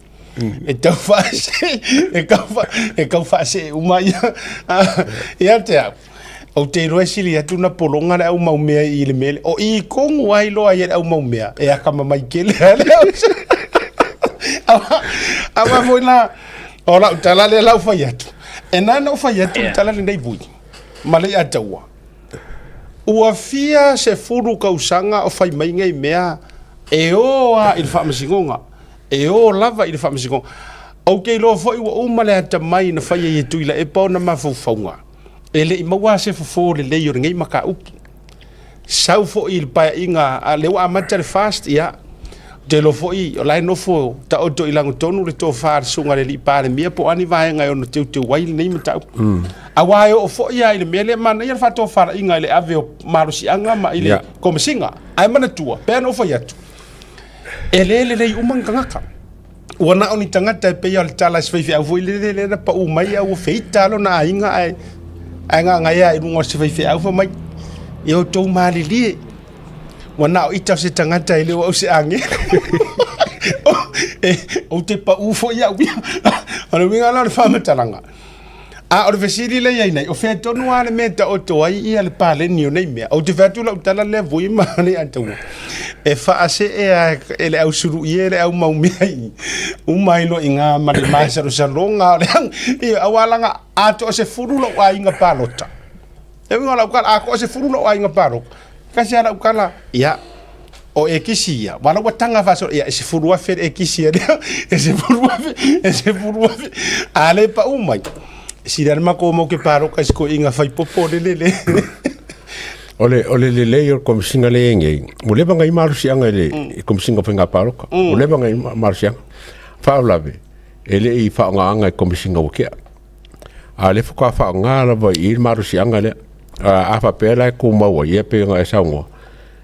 E tau faasee, e tau fa, e tau faasee uma ia. Ia te au. Ou te iloa e sili atu na pologa le au mau mea i le mea lea. O i tonu ai loa ai le au mau mea e akamamai tele ai le au. Aua foi la, o lau tala lea lau fai atu. E na na ou fai atu le tala lenei vui ma le Ataua. Ua fia 10 tausaga o fai mai nei mea e o lava i le faamasinoga, e o lava i le faamasinoga. Ou te iloa foi ua uma le atamai na fai ai e Tuilaepa ona mafaufauga, e le i maua lava se fofo lelei o lenei mataupu. Sau foi i le paeaiga a lea ua amata le FAST, ia, ou te iloa foi o la e nofo taoto i lagotonu le tofa a le susuga i le alii Palemia po o a ni vaega e ono teuteu ai lenei mataupu. Aua e oo foi lava i le mea lea, manaia le faatofalaiga i le ave o malosiaga ma i le Komesiga. Ae manatua, pei ona ou fai atu, e le lelei uma ni tagata. Ua na o ni tagata e pei o le tala a se faifeau foi lele lea na pau mai a ua feita lona aiga ae ae gagaea i luga o se faifeau fai mai, ia outou malilie, ua na o ita o se tagata e le o au se agelu. Ou te pau foi au ia. O le uiga la o le faamatalaga. A o le fesili lea i ai nei, o fea tonu lava le mea e taoto ai ia le paleni o nei mea? Ou te fai atu lau tala lea vui ma le ataua. E faasee lava e le au suluie e le au mau mea i uma ai loa i ina ma le masalosaloga o le au. Ioe, aua leaga a toasefulu lou aiga palota. E uiga o lau tala, a toasefulu lou aiga palota, tasi lava lau tala, ia, o ekisi ia, wala ua taga faasolo, ia, e 10,000 le ekisi a lea, e 10,000, e 10,000, a le pau mai, sili lava le matou omai ke paloka i se toeaina faipopo lele le. O le, o le lelei o le Komesina lea e i ai nei, ua leva ona i ai malosiaga i le mm. Komesina o Faiga Palota. Mm. Ua leva ona i ai malosiaga. Faalavelave, e le i faaaogaina e Komesina ua tea. A o lea faatoa faaaoga lava i i le malosiaga lea. A, a faapea la e tumau ai, ia pei ona e saunoa,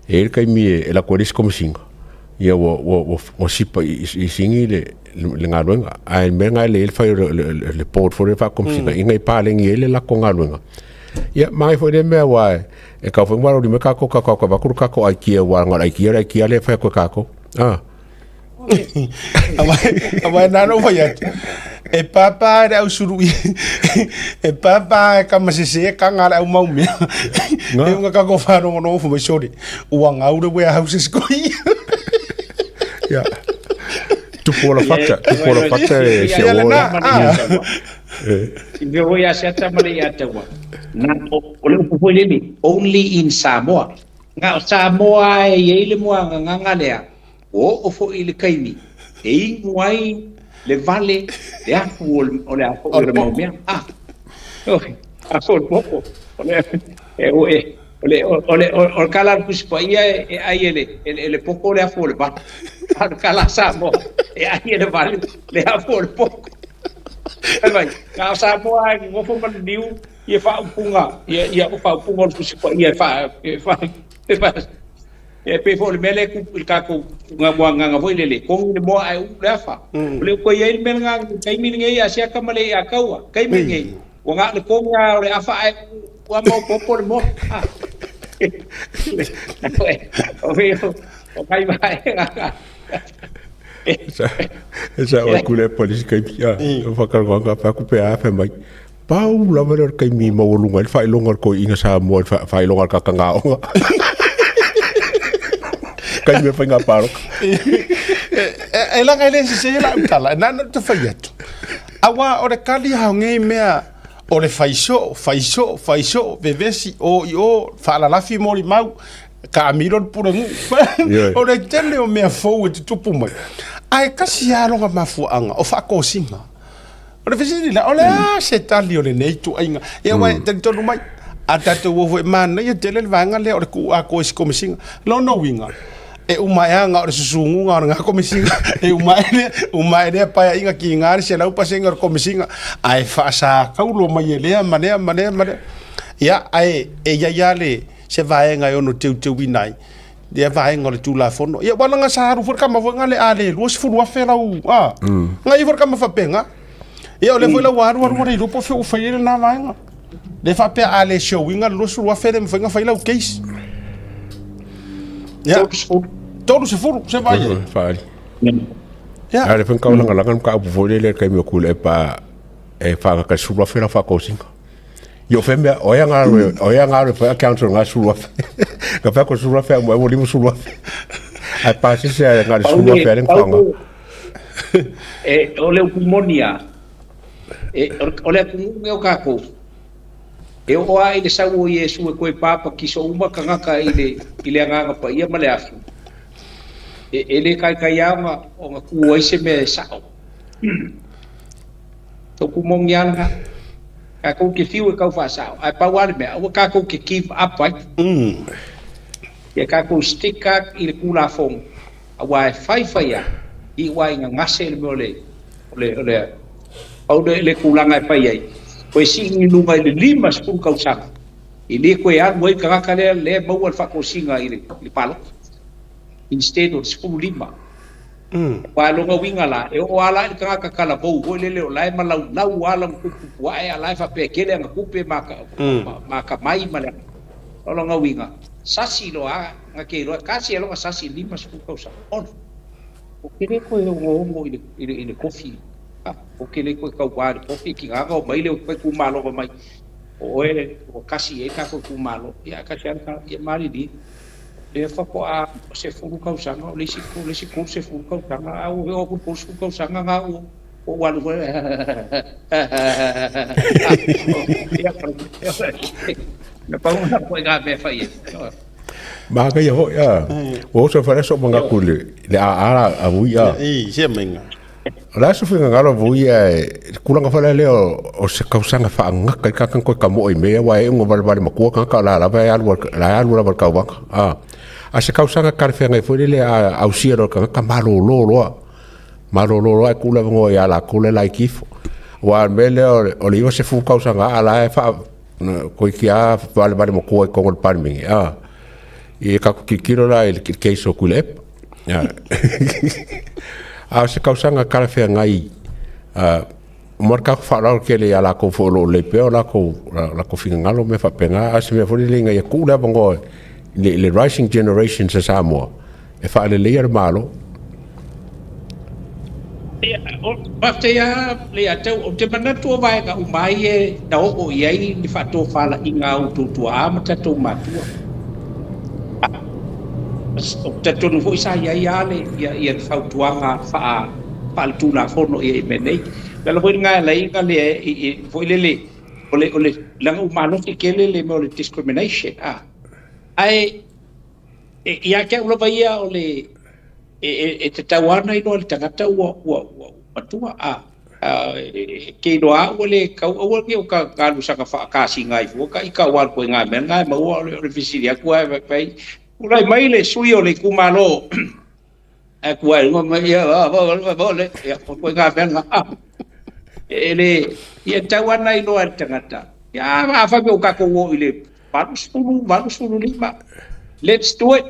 e i ai le taimi e alu atu ai le isi Komesina, ia ua, ua, ua, ua sipa i, i, i sini le, le, le galuega. Ae le mea lena e lelei ai le fai o le, le, le board foi lea faa-Komesina, mm. ina ia paleni ai le latou galuega. Ia, manaia foi lea mea aua e, e tau foi ona valaaulia mai tatou, tatou o avatu le tatou idea aua na o le idea le idea lea e fai atu e tatou. Ah. Aua e nana ou fai atu, e pāpā e le au sulu i, e pāpā e kamasese e kaga le au mau mea. E unga kako whanongono fo mai sorry, ua ngau le warehouse koi. Ia. Tupu o la fata, tupu o la fata e se o. Silafia foi ia Asiata ma le Iataua, na o le upu foi lele, only in Samoa. Na o Samoa e i ai le muagagaga lea, ua oo foi i le taimi e inu ai le vale, le afu o le, o le, o le mau mea. Ah, afu o le popo. O le, e, o, e, o le, o le, o le kala a le Tusi Paia e ai e le, e le poko le afu o le vale. A o le kala a Samoa e ai e le vale le afu o le poko. Fai mai, na o Samoa e nofo ma le niu ia faaupuga, ia, ia o faaupuga o le Tusi Paia e fa, e fa, e fa, e pei foi o le mea lea e tupu i le tatou muagaga foi lele, kogi le moa ae uu le afa. O le ua i ai le mea lena i le taimi lenei a Siaka ma le Iataua, taimi lenei, ua na o le kogi lava o le afa ae ua maopoopo le moa. O nai vaega. E sa o ku le polisi kai pia. O whakaronganga pa ku pe a fe mai. Pau lava le o le taimi i maualuga ai le faailoga o le toeaina Samoa i le faailoga o le kakagaoga. Taimi o faiga palota. E laga e le sese lau tala, e nana te fai atu. Aua o le kali hao ngei mea o le fai soo, fai soo, fai soo, vevesi, o i o, faalalafi molimau, taamilo le pulenuu. O le tele o mea fou e tutupu mai. Ae tasi lava lona mafuaaga, o faatosina. O le fesili la, o le a se tali o lenei ituaiga? Ia aua e talitonu mai, a tatou o foi, e manaia tele le vaega lea o le tuu atoa i se komesina. Lona uiga, e uma ae lava na o le susunuga o lena komesina, e uma ae lea, uma ae lea paeaiga tiga le 100% o le komesina, ae faasataulo mai e lea ma lea ma lea ma lea. Ia, ae e i ai lava le, se vaega e ono teuteuina ai lea vaega o le Tulafono. Ia, aua leaga sa alu foi le tama foi lena a le 20,000 lau, a, na i ai foi le tama faapena. Ia, o lea foi la ua alu alu ua le iloa po o fea ua fai ai lena vaega. Lea faapea a le show ina le 20,000 e le mafai ona fai lau case. Ia, 30, se vaai ai. Faali. Ia. A le fai kau lagalaga le mataupu foi lele i le taimi o Tuilaepa e faagata i le 10,000 lau faatosina. Io fe mea, o ea ngā roe, o ea ngā roe whai council ngā sulu afe. Ka whai ko sulu afe, mo e lima sulu afe. Ai pāsi se ai ngā sulu afe ale ngā. E, o le upu moni a, e, o le atunuu o kākou, e oo a i le sau o Iesu e koe pāpatiso uma tagata i le, i le agaga paia ma le afi, e, e le taitai a ona, ona tu ai se mea e sao. Upu moni a lena. Tatou te fiu e tau faasao, ae pau lava le mea, aua tatou te give up ai. Ia tatou stick a i le Tulafono, aua e fai fai lava, iu lava ina gase le mea o le, o le, o le, pau le, le tulaga e fai ai, toe sii i luga i le 50 tausaga, e le toe alu ai le tagata lea, lea e maua le faatosina i le, i le palota, instead o le 15. Aua o lona uiga la, e oo lava la i le tagata talavou foi lele o la e malaulau lava lana tuputupu ae a o la e faapea e tele ana tupe ma atamai ma le. O lona uiga, sasi loa lava, na te iloa e tasi lava lona sasi i le 50 tausaga. Ona, ou te le toe ogoogo i le kofi, ou te le toe tauva i le kofi, e tiga ona omai le itumalo fai mai, o oe ua kasi i ai le tatou itumalo. Ia ae tasi lava le tala, ia malilie. Lea faatoa 10 tausaga, o le isi, o le isi 30 tausaga, a ua oo atu i le 30 tausaga na ua ou alu foi Na pau lena o ituaiga mea e fai ai. Manaia foi a. Ua oso fai aso manatu i le AA la a vui a. I se maiga. O le a se finagalo a vui ae tulaga foi lea o se tausaga faagata ai tagata toe tamoe i mea aua e iu ina valevale matua tagata o la lava e alu la e alu lava i le tauvaga a. A se tausaga talafeagai foi lele a ausia loa e le tagata malolo loa, malolo loa ae tuu le avanoa ia latou lea e laiti ifo. Aua o le mea lea o le 90 tausaga a la e faa toeitiiti lava valevale matua i totonu o le Palemene a. Ia tatou tilotilo la i le case o Tuilaepa. A o se tausaga talafeagai mo le tatou faaaloalo tele ia latou foi o lo o lelei pea o latou latou finagalo ma mea faapena, a o se mea foi lele ina ia tuu le avanoa i le rising generations a Samoa e faaleleia le Malo. Ia, faafetai lava Leiatau. Ou te manatu o vaega uma ai e na oo i ai le faatofalaiga a outou tuaa ma tatou matua. Ou te talitonu foi sa i ai lava le, ia, ia le fautuaga faa, faaletulafono i mea nei. O le ala foi lena e ala ai ona le, i, i, foi lele, o le, o le, leaga ua malosi tele le mea o le discrimination, a. Ae, e, ia te au lava ia o le, e, e, e tatau lava ona iloa e le tagata ua, ua, ua matua, a. Ke iloa lava ua le tau, aua ne i o ta alu saga faakasina ai fua ta ita aua o le ituaiga mea lena e maua o le fesili atu ae fai mai, tulai mai le sui o le itumalo ae tu ai luga mai ia ia o ituaiga mea lena. E le, ia tatau lava ona iloa e le tagata. Ia afai mai ua tatou oo i le 80, 85, let's do it.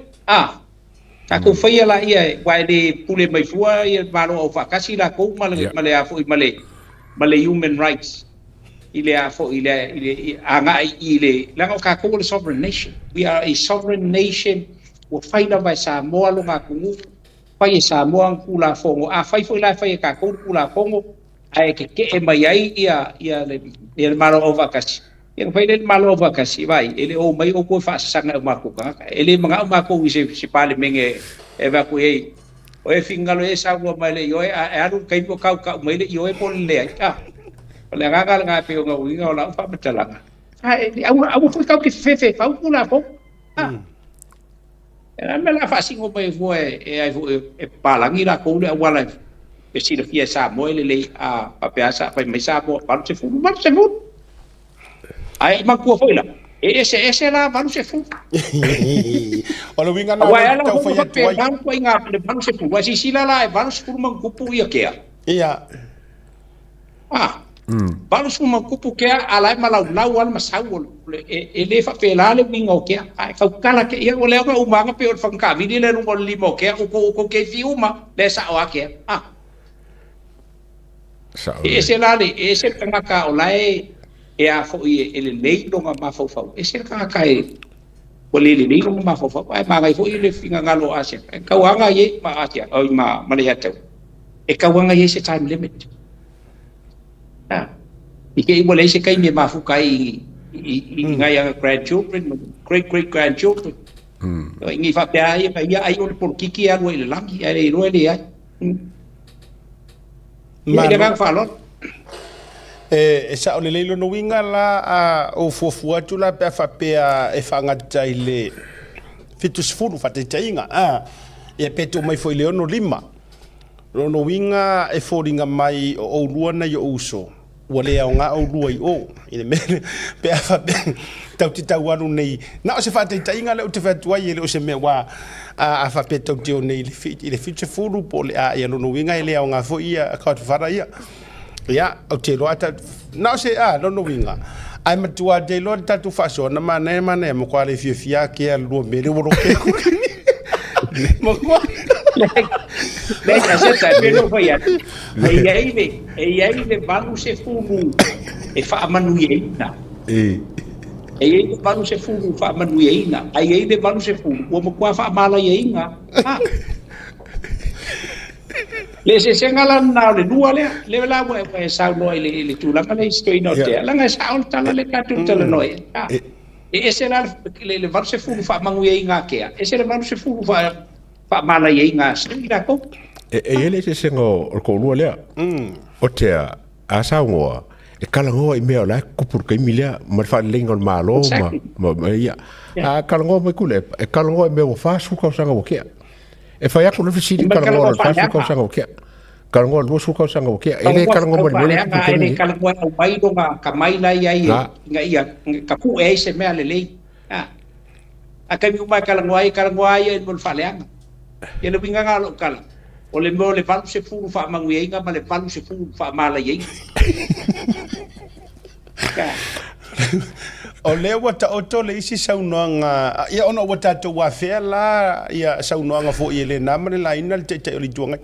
Tatou faia laia aua e le pule mai fua ia Malo Aufaatasi latou ma le ma le a foi ma le ma le human rights i le a foi i le i le agai i le leaga o tatou o le sovereign nation. We are a sovereign nation ua fai lava e Samoa lona atunuu, fai e Samoa ana Tulafono. Afai foi la e fai e tatou le Tulafono ae tetee mai ai ia ia le ia le Malo Aufaatasi, Ia ona fai lea i le Malo Aufaatasi, Vaai, e le o omai outou e faasasaga i o matou tagata. E le manao matou i se Palemene e avatu i ai. O e finagalo e saunoa mai le ioe, a e alu i le taimi o kaukau mai le ioe po o le leai. A, o le agaga lena e pei ona uiga o lau faamatalaga. A, e, aua, aua foi tatou te fefefefau Tulafono. A, e le mea o le a faasino mai ai fua e, e ai foi e papalagi latou le auala e silafia e Samoa e lelei, a faapea sa fai mai Samoa 80, 80. Ae i manatua foi la, e eseese la 80. O le uiga lena Aua e lea ou ala te tau foi fai ona atu ai. faapena le ituaiga le 80, aua silasila la e 80 ma ona tupu ia kea. Ia. A, 80 ma ona tupu kea, a la e malaulau lava le masau o le, e, e le faapela le uiga o kea. A e tautala kea, ia o lea ona uma lava pei o le fagataavili lea i luga o le lima o kea, outou, outou te fiu uma, lea e sao lava kea. A. E ese la le, e ese le tagata o la e, e a foi e lelei lona mafaufau, ese le tagata e ua le lelei lona mafaufau. Ae manaia foi le finagalo o Asia, e tauaga i ai ma Asia, oi ma, ma Leiataua, e tauaga i ai se time limit. A, i te i ua leai se taimi e mafuta ai i, i, i, i nai ana grandchildren, ma great great grandchildren. Mm. Ne i faapea ai, ia ai o le polokiki e alu ai i le lagi, ae le iloa e leai. Mm. Ia, i le agaga faaaloalo. E, e sao lelei lona uiga la a ou fuafua atu la pe a faapea e faagata i le 70 faataitaiga, a, ia pe tuu mai foi i le 65. Lona uiga e foliga mai o oulua nai ou uso, ua le aoga oulua i o, i le mea lea, pe a faapea tatou te tau alu nei, na o se faataitaiga lea ou te fai atu ai, e le o se mea ua, a, a faapea tatou te o nei i le, i le 70 po o le a, ia lona uiga e le aoga foi ia godfather ia. Ia, ou te iloa ta, na o se, a, lona uiga, ae matua te iloa le tatou faasoa, na manaia, manaia, matua le fiafia ake a le lua mea lea ua loke aku. Matua. Leai, Aseta, e pei ona ou fai atu, E i ai le, e i ai le 80 e faamanuiaina. E i ai le 80 faamanuiaina, ae i ai le 80 ua matua faamalaiaina. Ha. Le eseesega la lena o le lua lea, lea la ua e saunoa i le, i le tulaga lea i si toeaina o Tea, leaga e sao le tala lea tatou talanoa i ai. Ha. E ese la le, le 80 faamanuiaina a Tea, ese le 80 faa, faamalaiaina a Sui latou. E, e i ai le eseesega o le toalua lea. O Tea, a saunoa, e talanoa i mea o la e tutupu i le taimi lea, ma le faaleleiga o le Malo, ma, ma, ma ia. A talanoa mai Tuilaepa, e talanoa i mea ua 40 tausaga ua tea. E fai atu le fesili, talanoa i le 40 tausaga ua tea. Talanoa i le 20 tausaga ua tea. E le talanoa mai le mea lea e tupu i le taimi lenei. E le talanoa e aumai lona atamai la e i ai, ina ia tapue ai se mea lelei. A taimi uma e talanoa ai, e talanoa ai ia i le mea o le faaleaga. Ia le uiga lena o lau tala, o le mea o le 80 faamanuiaina ma le 80 faamalaieina. O lea ua taoto le isi saunoaga, ia ona ua tatou afea la ia saunoaga foi e le na ma le laina le Taitai o le Itu Agai.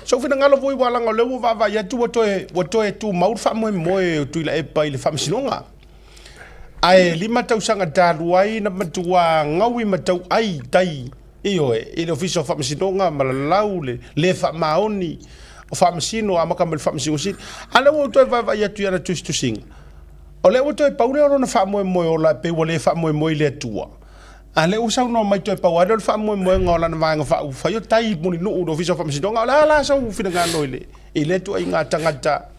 Sou finagalo foi ua laga o lea ua vaavaai atu ua toe, ua toe tumau le faamoemoe o Tuilaepa i le Faamasinoga. Ae 5 tausaga talu ai na matua gaui ma tauai tai, ioe, i le Ofisa o Faamasinoga ma lalau le le faamaoni o Faamasino amata mai le Faamasino Sili. A lea ua ou toe vaavaai atu i ana tusitusiga, o lea ua toe pau lea o lona faamoemoe ola e pei ua le faamoemoe i le Atua. A lea ua saunoa mai toe pau lava lea o le faamoemoega o lana Vaega Faaupufai o tai i Mulinuu i le Ofisa o Faamasinoga. O le a la sou finagalo i le i lea ituaiga tagata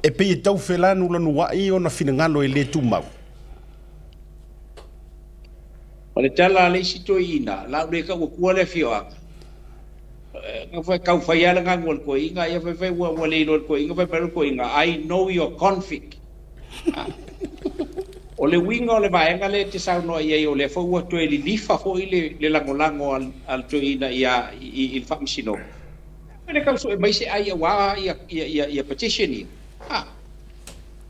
e pei e tau felanulanuai ona finagalo e le tumau. O le tala a le isi toeaina, la u le tau atua le afioaga. Na fai tau fai lava le ganu a le toeaina, ia fai fai ua ua le iloa e le toeaina, fai mai le toeaina, I know your config. O le uiga o le vaega lea e te saunoa i ai, o lea foi ua toe lilifa foi le le lagolago a le toeaina ia i le faamasinoga. E le tau sue mai se ai aua ia ia ia ia petition ia. A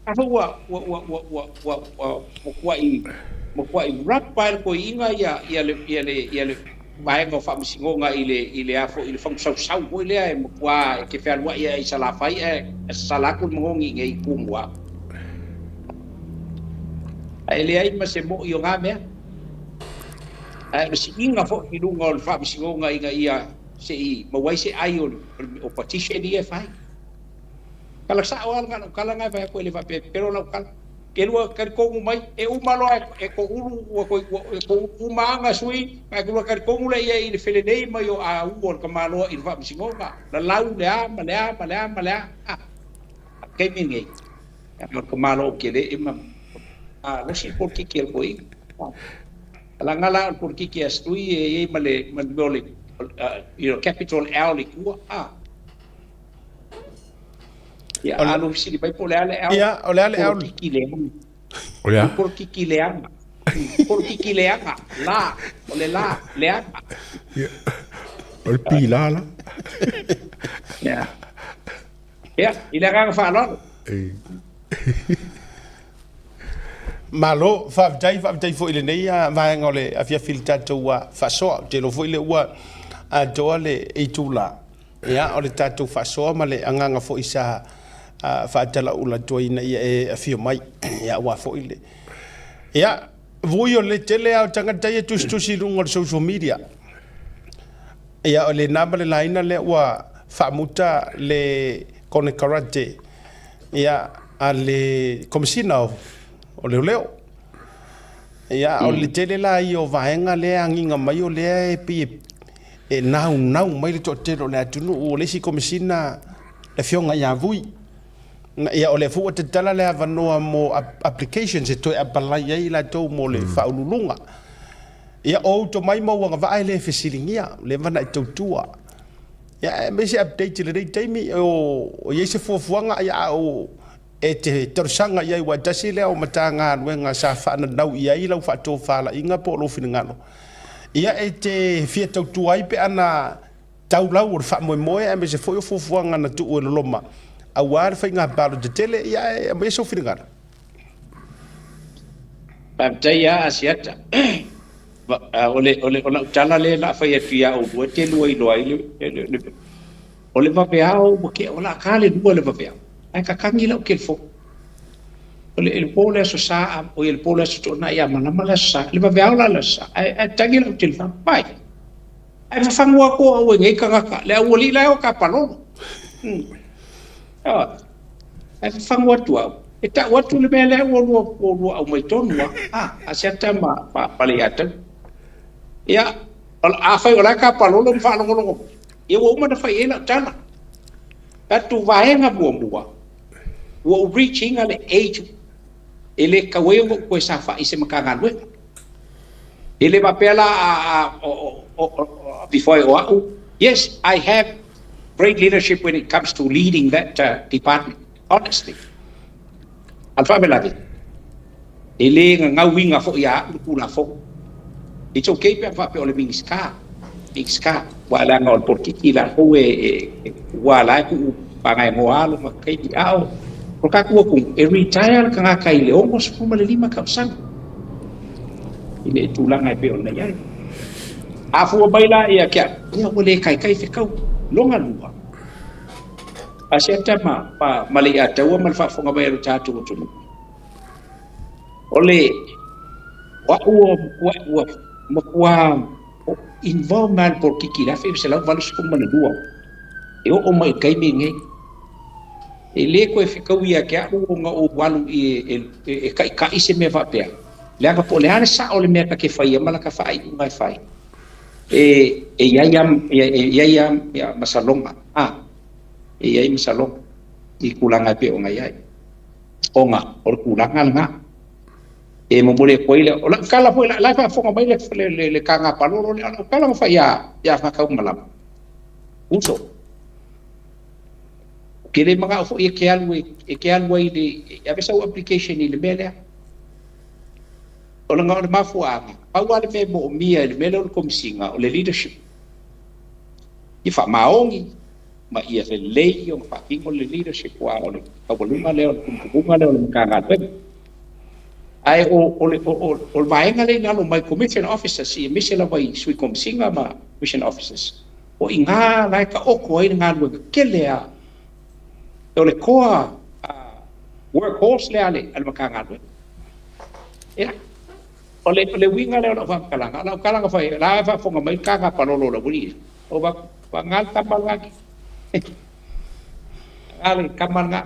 a foi ua ua ua ua ua ua ua matuai matuai rub lava e le toeaina ia ia le ia le ia le vaega o faamasinoga i le i le a foi i le fagusausau foi lea e matua e te fealuai ai i Salafai ae sasala atu le manogi i inei i Tumua. Ae leai ma se moi o na mea. Ae o le siiga foi i luga o le faamasinoga ina ia se i maua ai se ai o petition ia e fai. Tala sao lava lena, lau tala lena e fai atu e le faapea e pepelo lau tala. Ke lua talitonu mai, e uma loa e toʻulu ua toe e toʻulu uma lava sui, ma e lua talitonu lea i le felelei mai o au o le tamaloa i le faamasinoga, lalau le a ma le a ma le a ma le a. A taimi lenei, o le tamaloa ou te le i ma malosi le polokiki a le toeaina. Laga la o le polokiki a Stui e i ai ma le ma le mea o le you know, capital L i tua, a. Ia, a lou fesili mai po o le a le L? Ia, o le a le L? Polokiki leaga. O le a? Polokiki leaga. Polokiki leaga. La. O le la. Leaga. Ia. O le P la la. Ia. Ia, i le agaga faaaloalo. Malo, faafetai, faafetai foi i lenei vaega o le afiafi i le tatou faasoa. Ou te iloa foi lea ua atoa le itula. Ia, o le tatou faasoa ma le agaga foi sa faatalaula atu ai ina ia e afio mai. Ia, aua foi le... Ia, vui o le tele lava o tagata ia e tusitusi i luga o le social media. Ia, o le na ma le laina lea ua faamuta le konekarate ia, a le Komesina o Leoleo. Ia, o le tele la ia o vaega lea e agiga mai o lea e pei e naunau mai le toatele o le atunuu. O le isi Komesina, le Afioga ia Vui, ia o lea foi ua tatala le avanoa mo applications e toe apalai ai i latou mo le faauluuluga. Ia, o ou tomai ma ou agavaa e le fesiligia, ua leva ona e tautua. Ia, aemaise update i lenei taimi, o i ai se fuafuaga, ia, a o e te talosaga i ai, aua e tasi lea o Matagaluega sa faananau i ai lau faatofalaiga po o lou finagalo, ia e te fia tautua ai pe ana tau lau o le faamoemoe aemaise foi o fuafuaga na tuu e loloma aua le faiga palota tele, ia e aumaia sou finagalo. Faafetai lava Asiata. O le, o le, o lau tala lea o le a fai atu ia oulua e te lua iloa ai le, le, le, o le vaveao ua ke, o le a ta le 2 le vaveao, ae tatagi lau telefoni. O le, le po o le Aso Sa, oi le po o le Aso Toonai a malama le Aso Sa, le vaveao la le Aso Sa, ae, ae tagi lau telefoni, pai. Ae fafagu atu au e nei tagata, le aualii la e o ka palolo. Ae fafagu atu au, e tau atu le mea lea ua lua, ua lua aumai tonu lava, a, Asiata ma, ma, ma Leiataua. Ia, afai o la e kapalolo ma faalogologo mai, ia ua uma ona fai i ai lau tala. Atu vaega muamua, ua ou reach ina le age e le tatau ai ona ou toe saofai i se Matagaluega. E le faapea la a, a, o, o, o, before o au, yes, I have great leadership when it comes to leading that department, honestly. A o le faalavelave, e le gagauina foi ia au le Tulafono. It's okay pe a faapea o le Minisita, Minisita, aua leaga o le polokiki latou e, e, ua la e tuu pagaegoa lona taimi. A o o le tatou atunuu, e retire le tagata i le 65 tausaga i le tulaga e pei ona i ai. A fua mai la ia ke au, ia ua le taitai fetau. Lona lua, Asiata ma, ma, ma Leiataua ma le faafofoga mai a lo tatou atunuu. O le, o au ua, ua, ua matua involve mai le polokiki i le 1982 e oo mai i le taimi lenei. E le toe fetaui ia te au ona ou alu i e, e, e taʻitaʻi se mea faapea. Leaga po o le a le sao o le mea ta te faia ma lata faaiuga e fai, e, e i ai lava, e, e i ai lava masaloga, a, e i ai masaloga i tulaga e pei ona i ai. Ona o le tulaga lena. E momoli atu ai le, o lau tala foi, la e faafofoga mai le, le, le, le taga palolo lea, o lau tala na fai ia, ia Gagaumalama, uso, ou te le manao foi e te alu e, e te alu ai i le, e ave sau application i le mea lea. O le, o le mafuaaga, pau lava le mea e moomia i le mea lea o le Komesina, o le leadership. Ia faamaoni ma ia lelei ona faatino le leadership aua o le taualuga lea o le tumutumuga lea o le Matagaluega. Ae o, o, le, o, o, o le vaega lea i lalo mai Commission Officers, ia aemaise lava i Sui Komesina ma Commission Officers, o i ina la e taoto ai le galuega tele a o le core workhorse lea a le, a le Matagaluega. Ia, o le, o le uiga lea o lau faamatalaga, o lau tala na fai, o la e faafofoga mai le taga palolo o le aualii, o va, va nga le tama lena, nga le tama lena,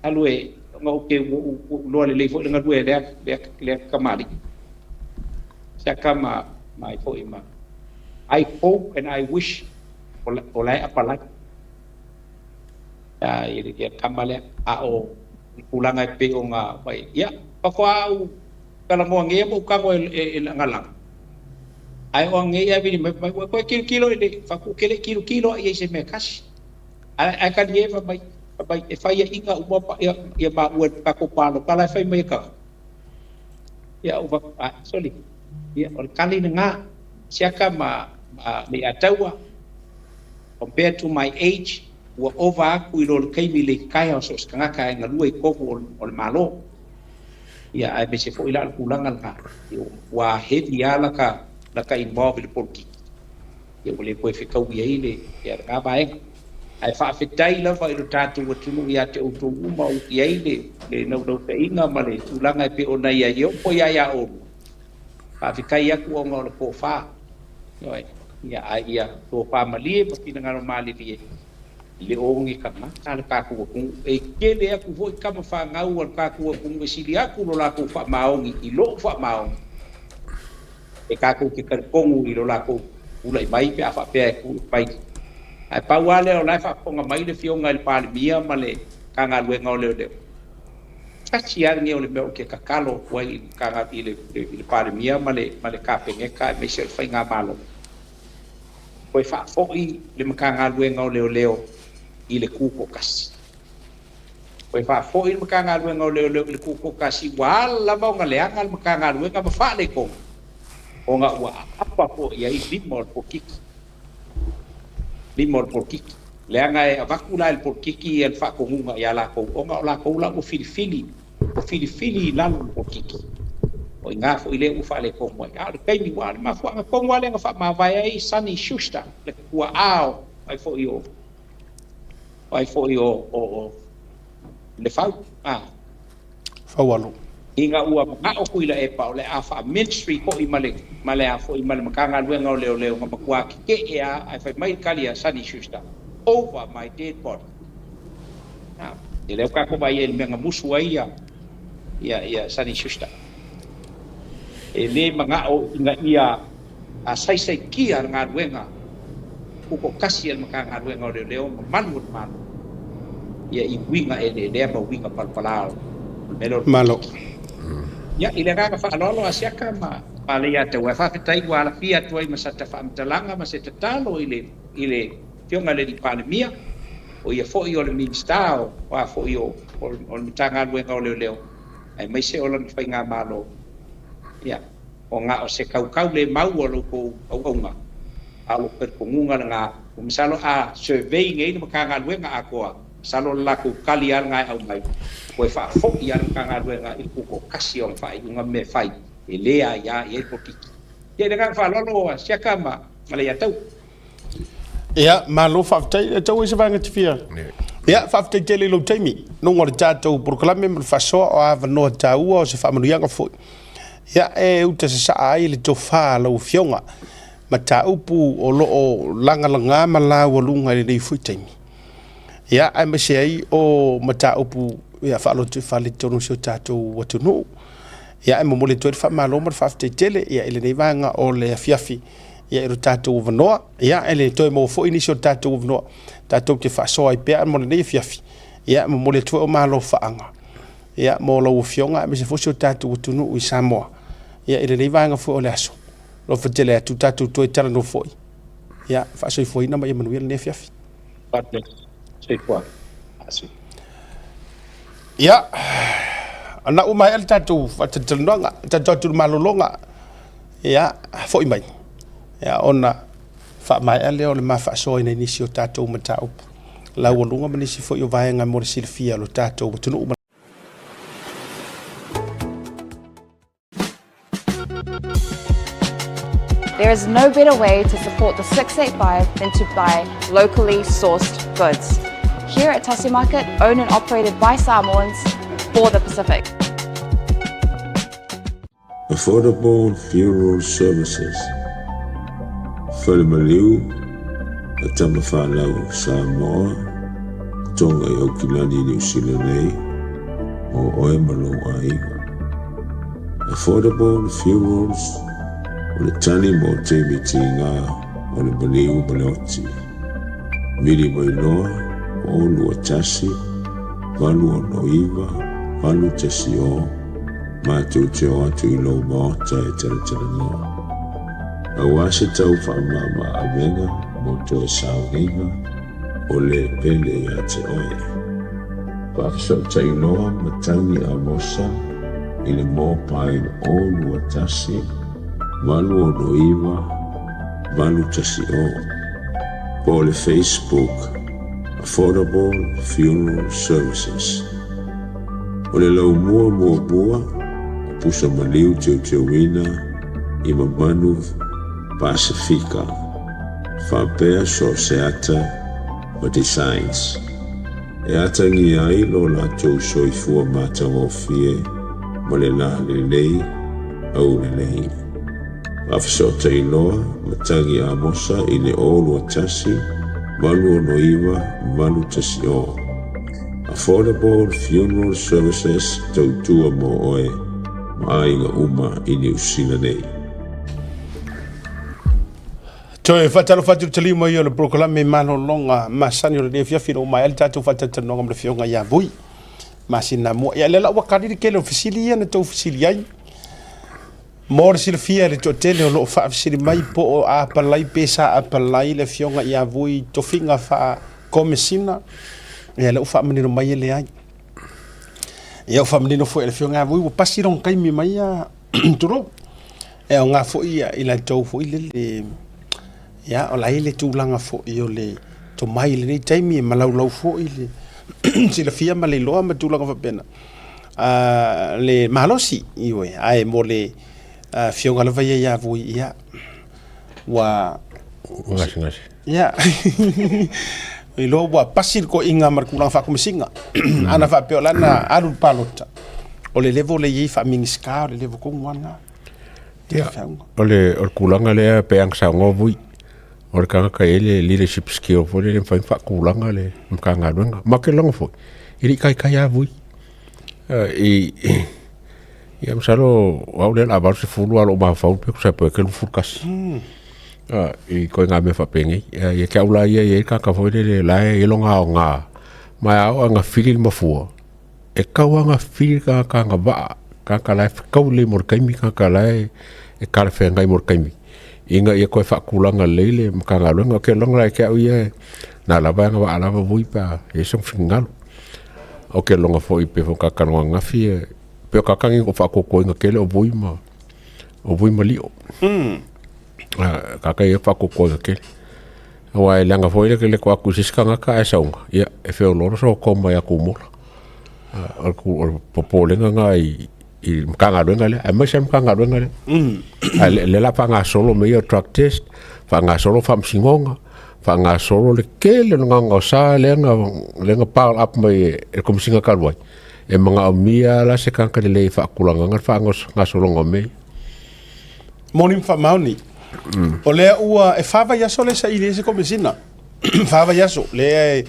alu e, Ona ou te ua ou ua ou iloa lelei foi le galue a lea lea lea tamalii. Siaka ma ma ai foi ma I hope and I wish o la o la e apalai i le ia tama lea. A o le tulaga e pei ona fai, ia, faatoa ou talanoa nei ma ou tago e e e lagalaga, ae o anei ae vili mai fai mai, ua toe tilotilo i le fatu, ou te le i tilotilo lava i ai i se mea e tasi. Ae ae talie fai mai, fai mai e faiaina uma ia ia maua i le tatou palota la e fai mai e tagata. Ia ou fai atu, ae soli, ia o le tali lena, siaka ma ma Leiataua, compared to my age, ua ova atu i lo le taimi i le itaea o so o se tagata e galue i totonu o le Malo. Ia aemaise foi la o le tulaga lena, ua heavy lava lata lata involve i le polokiki. Ia ua le toe fetaui ai le ia lena vaega. Ae faafetai lava i lo tatou atunuu ia te outou uma o i ai le le naunautaiga ma le tulaga e pei ona i ai, e oo foi lava ia oulua. Faafetai atu ona o le tofa. Ioe. Ia ae ia tofa malie ma finagalo malilie i le oge tagata a le tatou atunuu. E tele atu foi tama fanau a le tatou atunuu e sili atu lo latou faamaoni i lou faamaoni. E tatou te talitonu i lo latou tulai mai pe a faapea e tulai mai. Ae pau lava lea o la e faafofoga mai le Afioga i le Palemia ma le Matagaluega o Leoleo, tasi lava lenei o le mea ou te tatalo atu ai i le i le Palemia ma le ma le Kapeneta aemaise o le Faigamalo, toe faafoi le Matagaluega o Leoleo i le tutoatasi. Toe faafoi le Matagaluega o Leoleo i le tutoatasi ua ala lava ona leaga le Matagaluega ma faaletonu ona ua aapa foi i ai lima o le polokiki. Lima o le polokiki. Leaga e avatu la e le polokiki ia le faatonuga ia latou ona o latou la ua filifili, ua filifili i lalo o le polokiki. O i ina foi lea ua faaletonu ai. A o le taimi, aua o le mafuaaga tonu lava lea na faamavae ai Sonny Schuster, le tuaa o ai foi o O ai foi o, o, o Lefau, a. Faualo. Ina ua manao Tuilaepa o le a faa-ministry foi ma le, ma le a foi ma le Matagaluega o Leoleo na matua keke'e a, ae fai mai le tali a Sonny Schuster, Over my dead body. A, ia lea ua tatou vaai ai i le mea na musu ai ia, ia, ia Sonny Schuster. E le manao ina ia asaisaitia le galuega tutoatasi a le Matagaluega o Leoleo ma Malu o le Malo ia i uiga eleelea ma uiga palapala o le mea lea o le Malo. Ia, i le agaga faaaloalo a Siaka ma Leiataua, e faafetai ua alafia atu ai ma sata faamatalaga ma se tatalo i le i le Afioga i le Alii Palemia, o ia foi o le Minisita o a foi o o le Matagaluega o Leoleo aemaise o lana Faigamalo. Ia. Ona o se kaukau le mau o lo outou auauna, a o lou talitonuga lena, ua masalo a survey nei le Matagaluega atoa, masalo o le latou tali lava lena e aumai, toe faafoi lava le Matagaluega i le tutoatasi o ana faaiuga ma mea e fai, e le aia i ai le polokiki. Ia, i le agaga faaaloalo a Siaka ma Leiataua. Ia, malo faafetai. E tau ai se vaega te fia. Ia, faafetai tele i lou taimi. Luga o le tatou polokalame ma le faasoa o avanoa taua o se faamanuiaga foi. Ia, e uta sasaa ai le tofa a lau Afioga mataupu o lo o lagalaga ma laualuga i lenei foi taimi. Ia, aemaise ai o mataupu ia faalotoifale i totonu o si o tatou atunuu. Ia, e momoli atu ai le faamalo ma le faafetai tele ia i lenei vaega o le afiafi ia i lo tatou avanoa. Ia, e le toe maua foi nisi o tatou avanoa tatou te faasoa ai pea mo lenei afiafi. Ia, e momoli atu foi o malo faaga ia mo lau Afioga aemaise foi si o tatou atunuu i Samoa. Ia, i lenei vaega foi o le aso, alofa tele atu tatou toe talanoa foi. Ia, faasoifuaina ma ia manuia lenei afiafi. God bless. Soifua. Ia, ana ua maea le tatou faatalatalanoaga, tatou atu i le malologa, ia, foi mai, ia, ona faamaea lea o le ma faasoaina i nisi o tatou mataupu laualuga ma nisi foi o vaega mo le silafia o lo tatou atunuu. There is no better way to support the 685 than to buy locally sourced goods. Here at Tasi Market, owned and operated by Samoans for the Pacific. Affordable Funeral Services, Fale Maliu a Tamafanau Samoa, Tonga i Aukilani, Niu Sila nei, mo oe ma lou aiga. Affordable Funerals, o le tali mo taimi tiga o le maliu ma le oti. Vili mai loa, 0 2 1 8 6 9 8 1 0, matou te o atu i lou maota e talatalanoa. Aua se tau faamama avega mo toe sauniga o le pele ia te oe. Faafesootai loa Matagi Amosa i le mobile 0 2 1 8 6 9 8 1 0 po o le Facebook Affordable Funeral Services. O le laumua muamua o pusa maliu teuteuina i mamanu Pasifika faapea so o se ata ma designs e atagia ai lo latou soifua matagofie ma le lalelei aulelei. Faafesootai loa Matagi Amosa i le 0 2 1 8 6 9 8 1 0. Affordable Funeral Services tautua mo oe ma aiga uma i Niu Sila nei. Toe faatalofa atu i le taliu mai o le polokalame malologa masani o lenei afiafi ina ua maea le tatou faatalatalanoaga ma le Afioga ia Vui Masinamua. Ia, lea la ua kali le tele o fesili ia na tou fesili ai. Mo le silafia e le toatele o lo o faafesili mai po o apalai pe sa apalai le Afioga ia Vui i tofiga faa-Komesina, ia lea ua faamanino mai e leai. Ia ua faamanino foi e le Afioga ia Vui ua pasi lona taimi mai ia tulou. E aoga foi ia i latou foi lele, ia o la e i ai le tulaga foi o le tomai i lenei taimi e malaulau foi le silafia ma le iloa ma tulaga faapena. Le malosi, ioe, ae mo le afioga lava ia ia Vui, ia, ua... Ua gasegase. Ia, iloa ua pasi le toeaiga ma le tulaga faakomesina. Ana faapea o la na alu le palota, o le level lea e i ai faa-Minisita, o le level tonu lava lena. Ia, o le, o le tulaga lea pe ana saunoa Vui, o le tagata e i ai le leadership skill foi lele e mafai ona faatulaga le Matagaluega. Ma ke logo foi, e le i taitai lava Vui. I, ia masalo o au lea o le a 80 a o lou mafaufau pe tusa pe 21. I ituaiga mea faapenei. Ia te au la ia e i ai le tagata foi lele la e i ai lona aoga, ma a oo lava ina fili le mafua, e tau lava ina fili le tagata agavaa, tagata la e fetau lelei mo le taimi, tagata la e talafeagai mo le taimi, ina ia toe faatulaga lelei le Matagaluega. Ou te lagona ia te au ia, na lava e agavaa lava Vui pe a i ai sona finagalo. Ou te lagona foi pei foi ona ta talanoa ananafi, pei o tagata nei na ou faatuatuaina tele o Vui ma, o Vui ma Lio. Tagata ia faatuatuaina tele. Aua e leaga foi le le atu i se isi tagata ae sauga, ia e feoloolo sou koma ia Tumola. O le popolega lena i le Matagaluega lea, aemaise lava le Matagaluega lea. Ae o lea o le a faagasolo mea ia o drug test, faagasolo faamasinoga, faagasolo le tele o le gaogaosa lea na pile up mai e le Komesina talu ai, e manaomia lava la se tagata lelei e faatulagaina le faagasologa o mea ia. Moni ma faamaoni. O lea ua, e fa vaiaso lea e saili ai se Komesina. Fa vaiaso, lea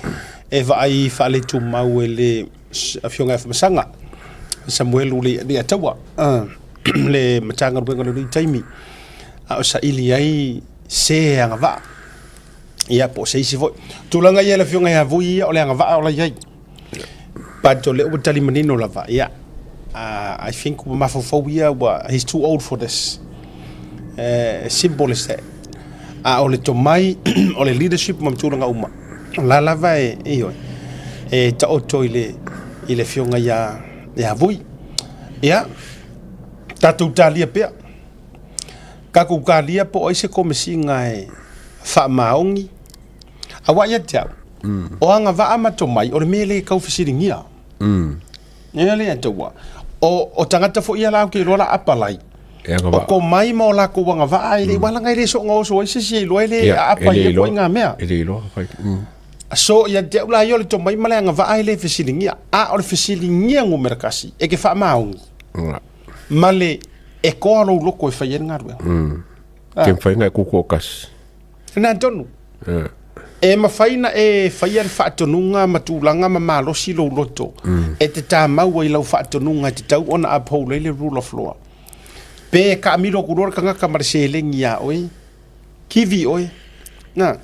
e vaai faaletumau e le Afioga ia Afamasaga, Samuelu Leiataua, le Matagaluega o lenei taimi, a o saili ai se agavaa, ia po o se isi foi. Tulaga ia le Afioga ia Vui ia, o le agavaa o la e i ai. But o lea ua tali manino lava, ia, I think ua mafaufau ia, ua, he's too old for this. Simple as that. A o le tomai, o le leadership ma tulaga uma, o la lava e, ioe, e taoto i le, i le afioga ia, ia Vui. Ia, tatou talia pea. Tatou talia po o ai se komesiga e faamaoni. Aua ia te au, o agavaa ma tomai, o le mea le tau fesiligia. Ia le taua. O, o tagata foi ia la ou te iloa la apalai. E agavaa. O tomai ma o latou agavaa e le mm. Wala e le soonga oso ai se si e iloa e le Ia, aapa e le ia iloa. koe ngā mea. E le iloa fai. So ia te au la ia o le tomai ma le agavaa e le fesiligia. A o le fesiligia numera kasi e ke faamaoni. Ma le e koa lou loko e fai ai le galuega. Ke mawhai ngai kuku o kasi. Lena tonu. E mafai na e faia le faatonuga ma tulaga ma malosi lou loto e te tamau ai i lau faatonuga e tatau ona uphold ai le rule of law. Pe taamilo atu loa le tagata ma le seleni ia oe, kivi oe. Na.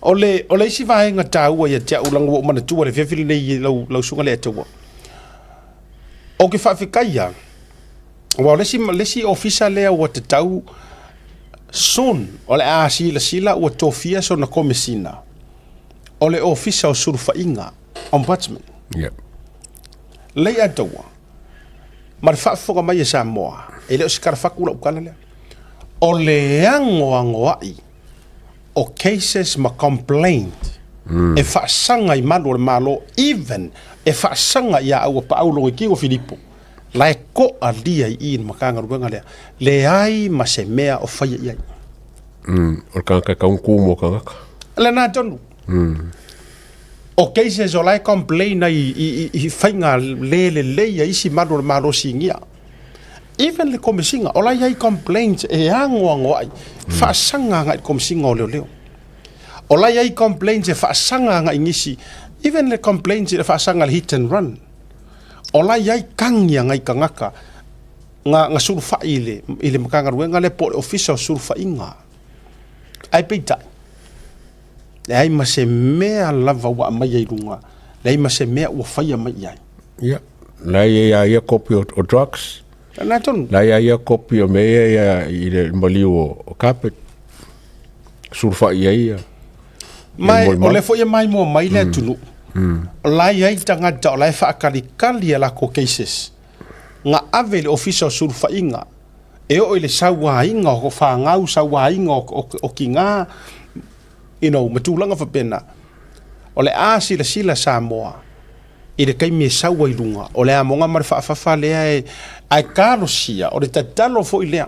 O le, o le isi vaega taua ia te au leaga ua ou manatua i le afiafi lenei i lau, lau susuga Leiataua. Ou te faafetai lava, aua o le isi, le isi ofisa lea ua tatau soon o le a silasila ua tofia sona komesina, o le Ofisa o Sulufaiga, Ombudsman. Yeah. Leiataua, ma le faafofoga mai a Samoa, e le o se talafatu lau tala lea. O le anoanoai o cases ma complaint e faasaga i malu o le Malo, even e faasaga ia Auapaau Logoitino Filipo, la e toalia i i le Matagaluega lea, leai ma se mea o faia i ai. O le tagata e tatau ona tu mo tagata. Lena tonu. O cases o la e complain ai i faiga le lelei a isi malu o le Malo sinia. Even le Komesina, o la e i ai complaints e anoanoai, faasaga agai i le Komesina o Leoleo. O la e i ai complaints e faasaga agai i nisi, even le complaints i le faasaga i le hit and run. O la e i ai tagi a nai tagata na sulufai i le Matagaluega lea po o le Ofisa o Sulufaiga. Ae peitai, leai ma se mea lava ua aumaia i luga, leai ma se mea ua faia mai i ai. Ia, la e i ai ia kopi o drugs. Lena tonu. La e i ai ia kopi o mea ia ia i le maliu o carpet. Sulufai ai ia. Ma o lea foi e maimoa mai le atunuu. O la e i ai tagata o la e faatalikali a latou cases. Na ave i le Ofisa o Sulufaiga e oo i le sauaina o fanau, sauaina o tina, you know, ma tulaga faapena. O le a silasila Samoa i le taimi e sau ai luga, o le amoga ma le faafafa lea e, ae talosia, o le tatalo foi lea,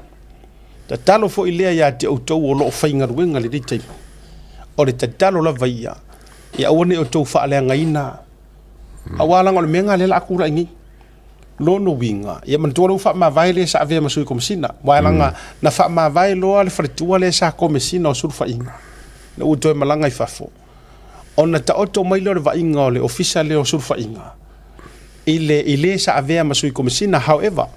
tatalo foi lea ia te outou o lo o faigaluega i lenei taimi, o le tatalo lava ia, ia aua ne i outou faaleagaina, aua leaga o le mea lena o lea o le a tulai nei. Lona uiga, ia manatua lea ua faamavae le sa avea ma sui komesina, aua leaga na faamavae loa le faletua lea sa komesina o sulufaiga, ina ua toe malaga i fafo, ona taoto mai lea o le vaaiga o le ofisa lea o sulufaiga i le, i le sa avea ma sui komesina. However,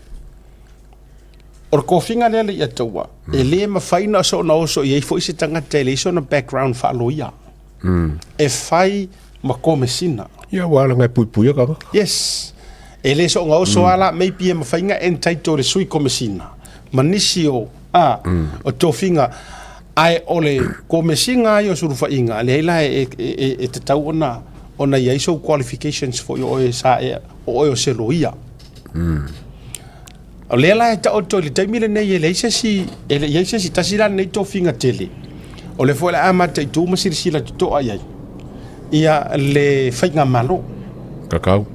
o le tofiga lea Leiataua, e le mafai ona soona oso i ai foi se tagata e leai sona background faaloia. E fai ma komesina. Ia aua leaga e puipuia tagata. Yes. E le soona oso lava la, maybe e mafai ona entitle le sui komesina ma nisi o, a, o tofiga, ae o le komesina lava ia o sulufaiga, leai la e, e, e, e tatau ona, ona i ai sou qualifications foi o oe sa e, o oe o se loia. O lea la e taoto i le taimi lenei e leai se isi, e le i ai se isi, tasi la lenei tofiga tele, o lea foi o le a mataitu ma silasila totoa i ai ia le faigamalo. Kakau.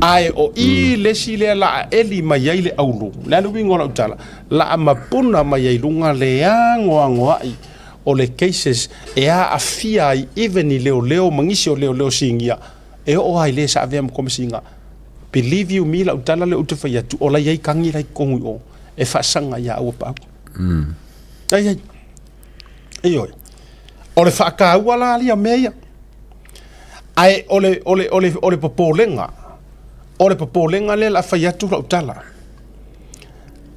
Ae o i le isi lea la a eli mai ai le aulu, le a le uiga o lau tala, la a mapuna mai ai luga le anoanoai o le cases e aafia ai even i leoleo ma nisi o leoleo sinia e oo lava i le sa avea ma komesina. Believe you me lau tala lea ou te fai atu, o la i ai tagi la i totonu i o e faasaga ia Auapaau. La i ai. Ioe. O le faataua la ia mea ia. Ae o le, o le, o le, o le popolega, o le popolega lea o le a fai atu lau tala.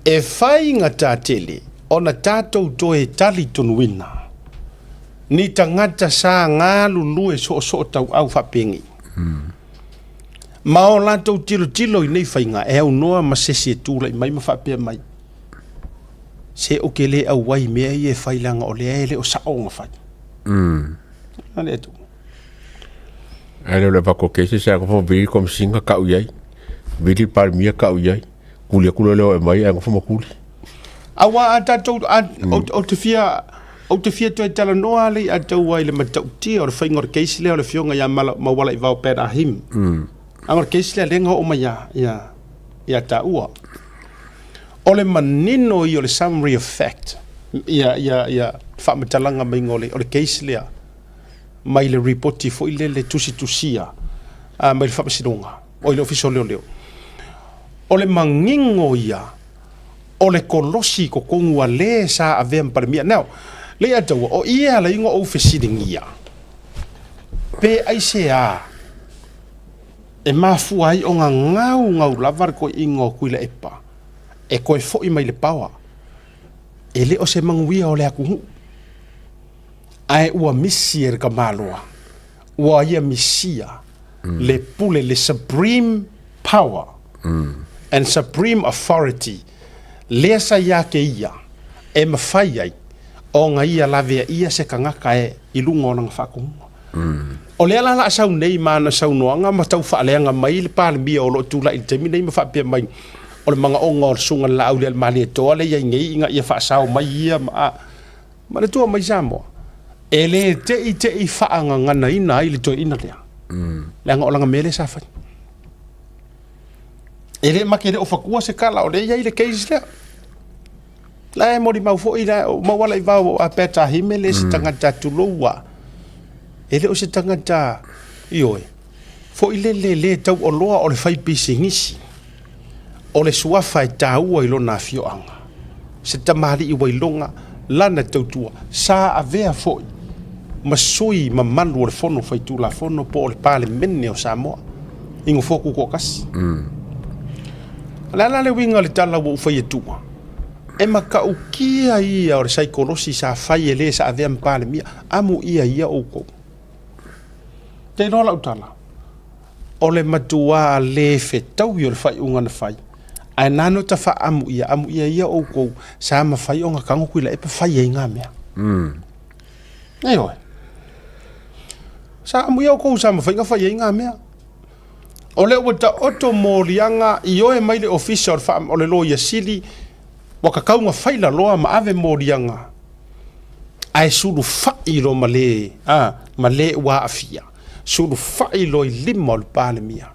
E faigata tele ona tatou toe talitonuina ni tagata sa galulue soosoo tauau faapenei. Ma o latou tilotilo i nei faiga e aunoa ma se isi e tulai mai ma faapea mai, Se ou te le auai i mea ia e fai leaga o lea e le o sao ona fai. A le Atua. Ae le o le avatu o kesi sa nofo vili komesina kau i ai, vili palemia kau i ai, kuli atu loa lea o e mai ae nofo ma kuli. Aua a tatou, a, ou te fia, ou te fia toe talanoa lava le Atua i le matautia o le faiga o le case lea o le afioga ia Maualaivao Ben Ahim. Leaga o le case lea lea na oo mai ia taua. O le manino ia o le summary of fact, ia faamatalaga maiga o le case lea, mai le ripoti foi lele tusitusia mai le Faamasinoga, oi le Ofisa o Leoleo. O le manino ia o le kolosi i totonu a le sa avea ma Palemia. Now, Leiataua, o i e ala ai ona ou fesiligia, pe aisea e mafua ai ona gaugau lava le toeaina o Tuilaepa e toe foi mai i le power, e le o se manuia o le atunuu, ae ua misi e le tamaloa, ua ia misia le pule, le supreme power and supreme authority lea sa ia te ia e mafai ai ona ia laveaia se tagata e i luga o lana faatonuga. O lea la o le a sau nei ma ana saunoaga ma tau faaleaga mai le Palemia o lo o tulai i le taimi lenei ma faapea mai, o le manaoga o le Susuga i le Laaulialemalietoa lea e i ai nei ina ia faasao mai ia ma, manatua mai Samoa, e le te i te i faagaganaina ai le toeaina lea, leaga o lana mea lea sa fai. E le make le o fatua se tala o lea e i ai le case lea. La e molimau foi la o mau ala i vao a Peta Hime le se tagata tulou a. E le o se tagata ioe. Foi le le le tau oloa o le fai pisinisi. O le suafa e taua i lona afioaga. Se tamalii ua iloga lana tautua sa avea foi ma sui mamalu o le Fono Faitulafono po o le Palemene o Samoa i nofoa tutoatasi. O le a la le uiga o le tala ua ou fai atua? E matautia ia o le saikolosi sa fai e le sa avea ma Palemia. Amuia ia outou. Te iloa lau tala, o le matuā le fetaui o le faaiuga na fai, ae nana ta faaamuia, amuia ia outou sa mafai ona tago Tuilaepa fai ai ngā mea. Ioe. Sa amuia outou sa mafai ona fai ai ngā mea. O lea ua taoto moliaga ioe mai le ofisa o le, o le Loia Sili, ua tatau ona fai laloa ma ave moliaga, ae sulufai loa ma le, a, ma le ua aafia, sulufai loa i lima o le Palemia.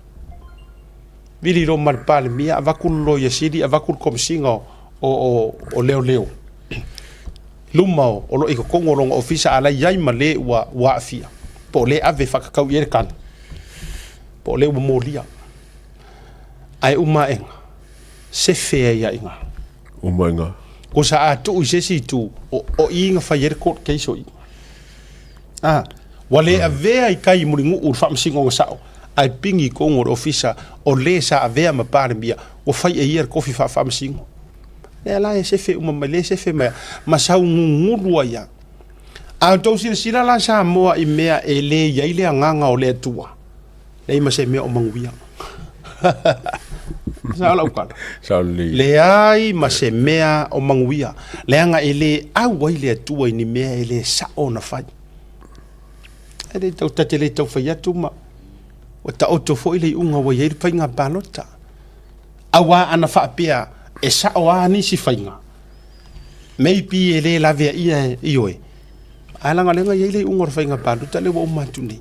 Vili loa ma le Palemia, avatu le Loia Sili, avatu le Komesina o, o, o, o Leoleo, luma o, o lo o i totonu o lona ofisa, a la i ai ma le ua, ua aafia, po o le ave faatatau i ai le tali, po o le ua molia. Ae uma aega, sefe ai lava i ina. Uma i ina. Ko sa a tuu i se isi itu, o, o i na fai ai le court case o i. A, ua le avea i tai i Mulinuu le faamasinoga sao, ae pigi i totonu o le ofisa o le sa avea ma Palemia, ua fai e ia le tofi faafaamasino. Lea la e sefe uma mai, lea e sefe mai, ma saugugulu ai lava. A outou silasila la Samoa i mea e le i ai le agaga o le Atua, leai ma se mea o manuia. Sao lau tala? Sao lelei. Leai ma se mea o manuia, leaga e le au ai le Atua i ni mea e le sao ona fai. E le tau, ta te le tau fai atu ma ua taoto foi le iuga ua i ai le faiga palota. Aua ana faapea e sao lava nisi faiga, maybe e le laveaia ioe, ae leaga o lea na i ai le iuga o le faiga palota lea ua uma atu nei.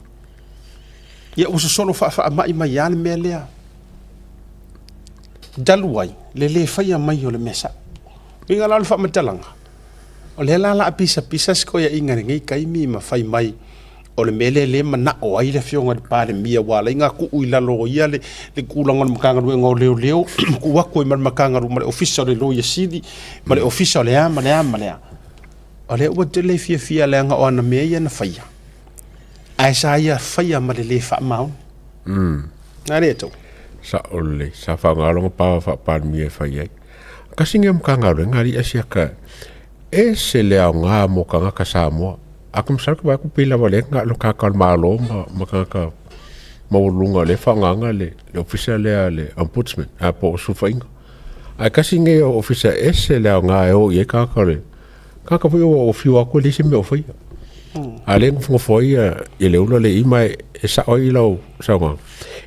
Ia ua sosolo faafaamai mai lava le mea lea. Talu ai le le faia mai o le mea sao. Uiga la o le faamatalaga, o lea la o le a pisapisa se toeaiga i lenei taimi ma fai mai o le mea lea lea e manao ai le Afioga i le Palemia ua ala ai ona tuu i lalo o ia le tulaga o le Matagaluega o Leoleo, tuu atu ai ma le Matagaluega ma le Ofisa o le Loia Sili ma le Ofisa o le a ma le a ma le a. O lea ua tele fiafia leaga o ana mea ia na faia, ae sa ia faia ma le lē faamaoni. Na lea tau. Sao lelei, sa faaaoga lona power faa-Palemia e fai ai. Kasi nei o Matagaluega alii asiata ese le aoga mo tagata Samoa. A ko masalo ke vaai atu pei lava lea na o le tagata o le Malo ma, ma tagata maualuluga o lea e faaaogaina le, le ofisa lea le Ombudsman, a po o sulufaiga. Ae tasi lenei o ofisa ese le aoga e o i ai tagata o le tagata foi ua fiu atu e leai se mea o faia. A lea e nofonofo ai ia le ula le i ma e sao ai lau saunoaga.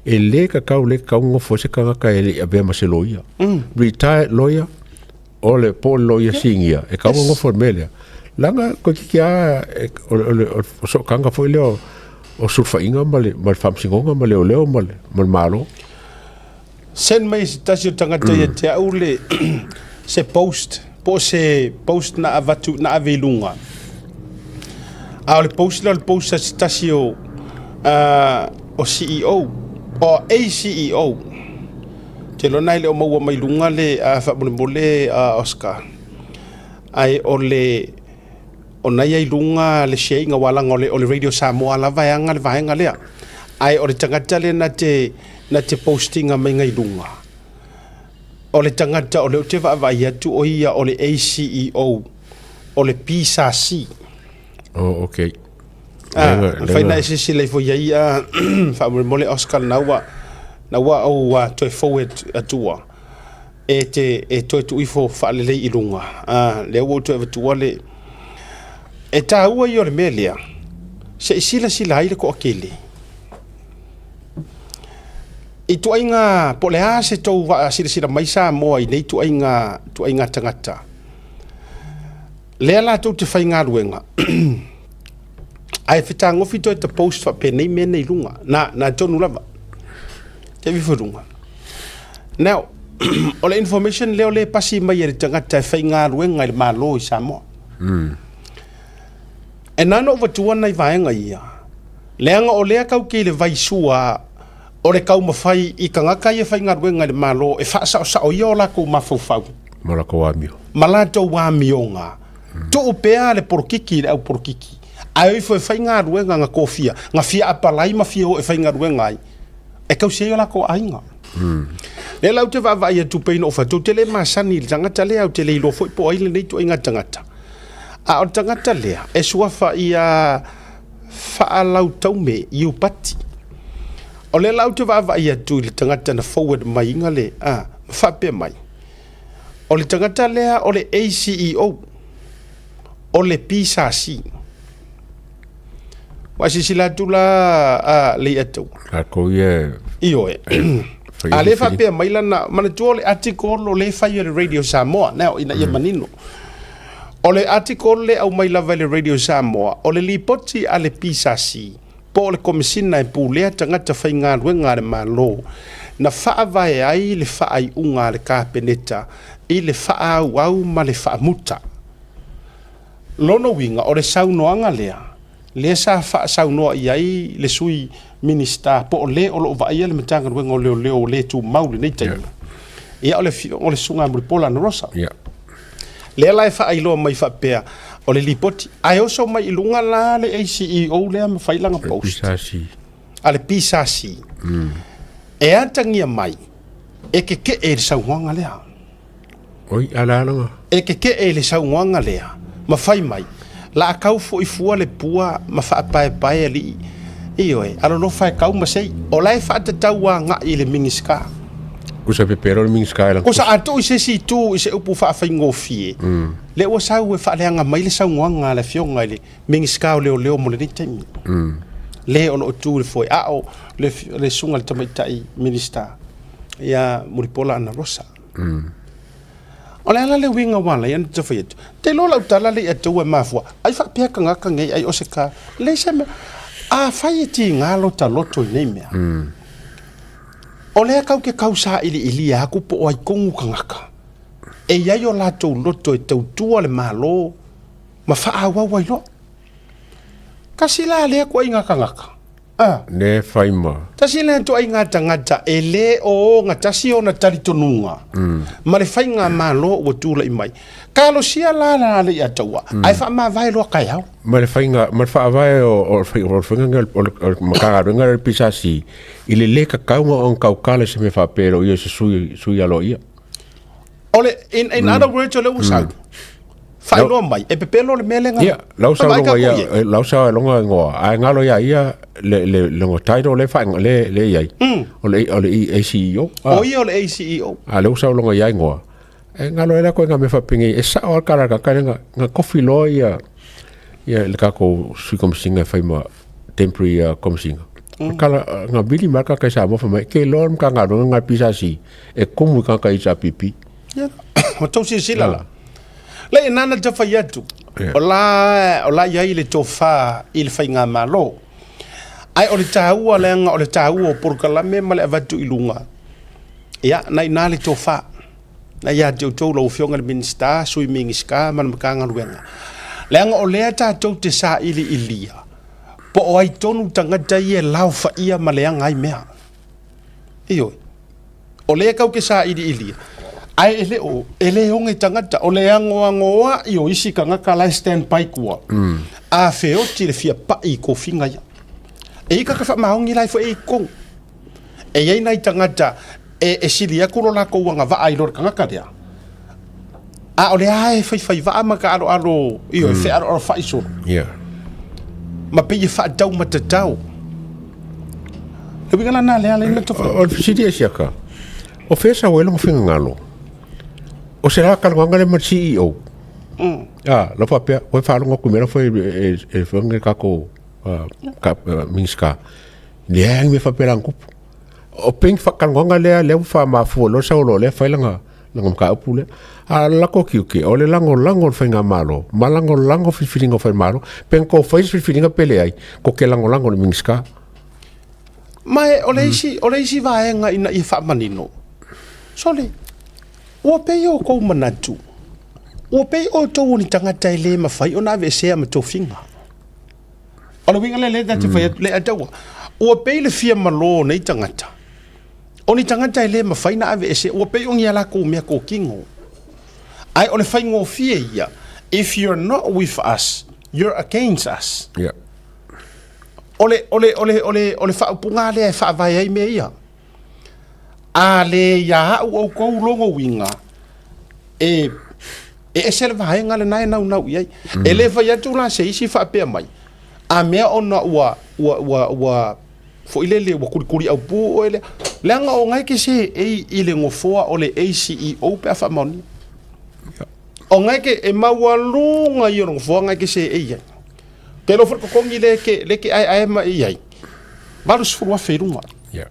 E le tatau, le tatau ona nofo ai se tagata e le i avea ma se loia. Retired lawyer o le po o le loia sinia e tatau ona nofo i le mea lea. Leaga toeitiiti lava o sootaga foi lea o sulufaiga ma le faamasinoga ma leoleo ma le Malo. Send mai se tasi o tagata ia te au le se post po o se post na avatu na ave i luga. A o le post lea o le post a se tasi o o CEO o a CEO. Te iloa na e le o maua mai luga le faamolemole Oscar. Ae o le. Ona ia i luga le share ina walaga o le, o le Radio Samoa lava e aga le vaega lea. Ae o le tagata lea na te, na te postinga mai i luga. O le tagata o lea ou te vaavaai atu o ia o le ACEO o le PSC. Oh, okay. Ah, fai na e silasila ifo i ai a faamolemole Oscar na ua na ua ou toe forward atua e te e toe tuu ifo faalelei i luga. Ah, lea ua ou toe avatua le e tāua ia o le mea lea se i silasila ai le toatele i tuaiga po o le a se tou silasila mai Samoa i nei tuaiga tuaiga tagata lea latou te faigaluega ae fetagofi toe ta post faapenei mea nei i luga na na tonu lava te ifo i luga. Now o le information lea o lea e pasi mai e le tagata e faigaluega i le Malo i Samoa. E na ona ou avatua nai vaega ia, leaga o lea kau ke i le vaisua o le taumafai i tagata ia e faigaluega i le Malo e faasaosao ia o latou mafaufau. Ma latou amio. Ma latou amioga. Tuu pea le polokiki i le au polokiki, ae o ifo e faigaluega na tofia, na fia apalai ma fia o e faigaluega ai, e tausi ai o latou aiga. Lea la ou te vaavaai atu pei ona ou fai atu, ou te le masani i le tagata lea, ou te le iloa foi po o ai lenei ituaiga tagata. A o le tagata lea, e suafa ia Faalautaume Iupati. O lea la ou te vaavaai atu i le tagata na forward mai ina le, a, ma faapea mai, o le tagata lea o le ACEO, o le PSC. Ua silasila atu la a Leiataua. Latou ia Ioe. fai A ai lea filifili. faapea mai lana, manatua o le article o lea e fai e le Radio Samoa, now, ina ia manino. O le article lea e aumai lava e le Radio Samoa, o le lipoti a le PSC, po o le Komesina e pulea tagata faigaluega a le Malo, na faavae ai le faaiuga a le Kapeneta i le faaauau ma le faamuta. Lona uiga, o le saunoaga lea, lea sa faasaunoa i ai le Sui Minisita po o le o lo o vaaia le Matagaluega o Leoleo o le tumau i lenei taimi, ia o le o le Susuga ia Mulipola Anarosa. Lea la e faailoa mai faapea, o le lipoti, ae oso mai i luga la le ACEO lea ma fai lana post. A le PSC. E atagia mai, e keke'e i le saunoaga lea. Oi, ala alaga. E keke'e i le saunoaga lea, ma fai mai, La a kau fo'i fua le pua ma faapaepae alii. Ioe, alolofa e kau ma sei, o la e faatatau aga'i i le Minisita. Kusa pepelo le Minisita e lana Kusa a tuu i se isi itu i se upu faafaigofie, lea ua sau e faaleaga mai le saunoaga a le Afioga i le Minisita o Leoleo mo lenei taimi. Le o lo o tu i le foe, a o le, le Susuga i le Tamaitai Minisita ia Mulipola Anarosa. O le ala le uiga ua ala ai ona fai atu, te iloa lau tala le i atua e mafua, ai faapea tagata nei ai o se ka, leai se mea. Afai e tiga lota loto i nei mea, o lea kau ke kau sailiilia aku po o ai tonu tagata, e i ai o latou loto e tautua le Malo ma faaauau ai loa. Kasi la lea ituaiga tagata. Ah. Ne fai ma. Tasi lea ituaiga tagata e le o ogatasi ona talitonuga ma le faigamalo ua tulai mai. Talosia la la le ia taua, ae faamavae loa taeao. Ma le faiga, ma le faavae o, o, o le faiga o le, o le Matagaluega o le PSC, i le le tatau ona tautala i se mea faapea e le o ia o se sui, sui aloaia. O le, in, in other words, o lea ua sau. Faailoa mai, e pepelo le mea lea Ia, lau sau longa ia, lau sau longa ngoa, ae ngalo ia ia le le le title le fa le le iai. O le o le ACEO. O ia o le ACEO. A le sau longa ia ngoa. E ngalo ela ko nga me fa pingi e sa o kala ka kala nga nga kofi lo ia ia le ka ko sui komisinga fai ma temporary komisinga. Kala nga vili ma ka ka sa mo fa mai ke lo ka nga nga pisa si e komu ka ka HRPP. Ia, o tou silasila la. Le e nana te fai atu. O la, o la iai le tofa i le faigamalo. Ae o le taua leaga o le taua o polokalame ma le avatu i luga. Ia, na ina le tofa. Na ia te outou lau Afioga i le Minisita, Sui Minisita ma le Matagaluega. Leaga o lea tatou te sailiilia, po o ai tonu tagata ia e laofaia ma leaga ai mea. Ioe. O lea kau ke sailiilia. Ae e le o, e le oge tagata, o le agoagoa'i o isi tagata la e stand by tua, a feoti le fia pa'i i tofiga ia. E i ai tagata faamaoni la e foi e i totonu. E i ai nai tagata e, e sili atu lo latou agavaa i lo le tagata lea, a o lea lava e faifaivaa ma taaloalo, ioe, fealoalofa'i solo. Ma pei e faataumatatao. Le uiga la lena lea alai na O le fesili e siaka, o fea sau ai lona finagalo? O se talanoaga lea ma le CEO? Ah, lau faapea, ua e faalogo atu i mea la fai e e e le tatou Minisita. Leai ni mea faapea na tupu. O pei faatalanoaga lea lea ua faamafua loa sau loa lea fai lana lana mataupu lea. A o le latou tiute, o le lagolago o le faigamalo ma lagolago filifiliga o faimalo. Pe na tou fai se filifiliga pe leai, tou te lagolago i le Minisita. Ma o le isi, o le isi vaega ina ia faamanino, sole, ua pei o tou manatu, ua pei outou o ni tagata e le mafai ona aveesea ma tofiga. O le uiga lea lea ta te fai atu, le ataua, ua pei le fia malo o nei tagata, o ni tagata e le mafai ona aveesea, ua pei o ni a latou mea tokino. Ae o le faigofie ia, if you're not with us, you're against us. Yeah. O le, o le, o le, o le, o le faaupuga lea e faavae ai mea ia. A le ia au outou logo uiga, e, e ese le vaega lena e naunau i ai. E le fai atu la se isi faapea mai, a mea ona ua, ua, ua, ua, foi lele ua kulikuli aupu oe lea. Leaga o na e ke seei i le nofoa o le ACEO pe a faamaonia. O na e ke, e maualuga ia o le nofoa na e ke seei ai. Ke iloa foi le totogi lea e ke, lea e ke aeae mai i ai, 80,000 i luga. Yeah.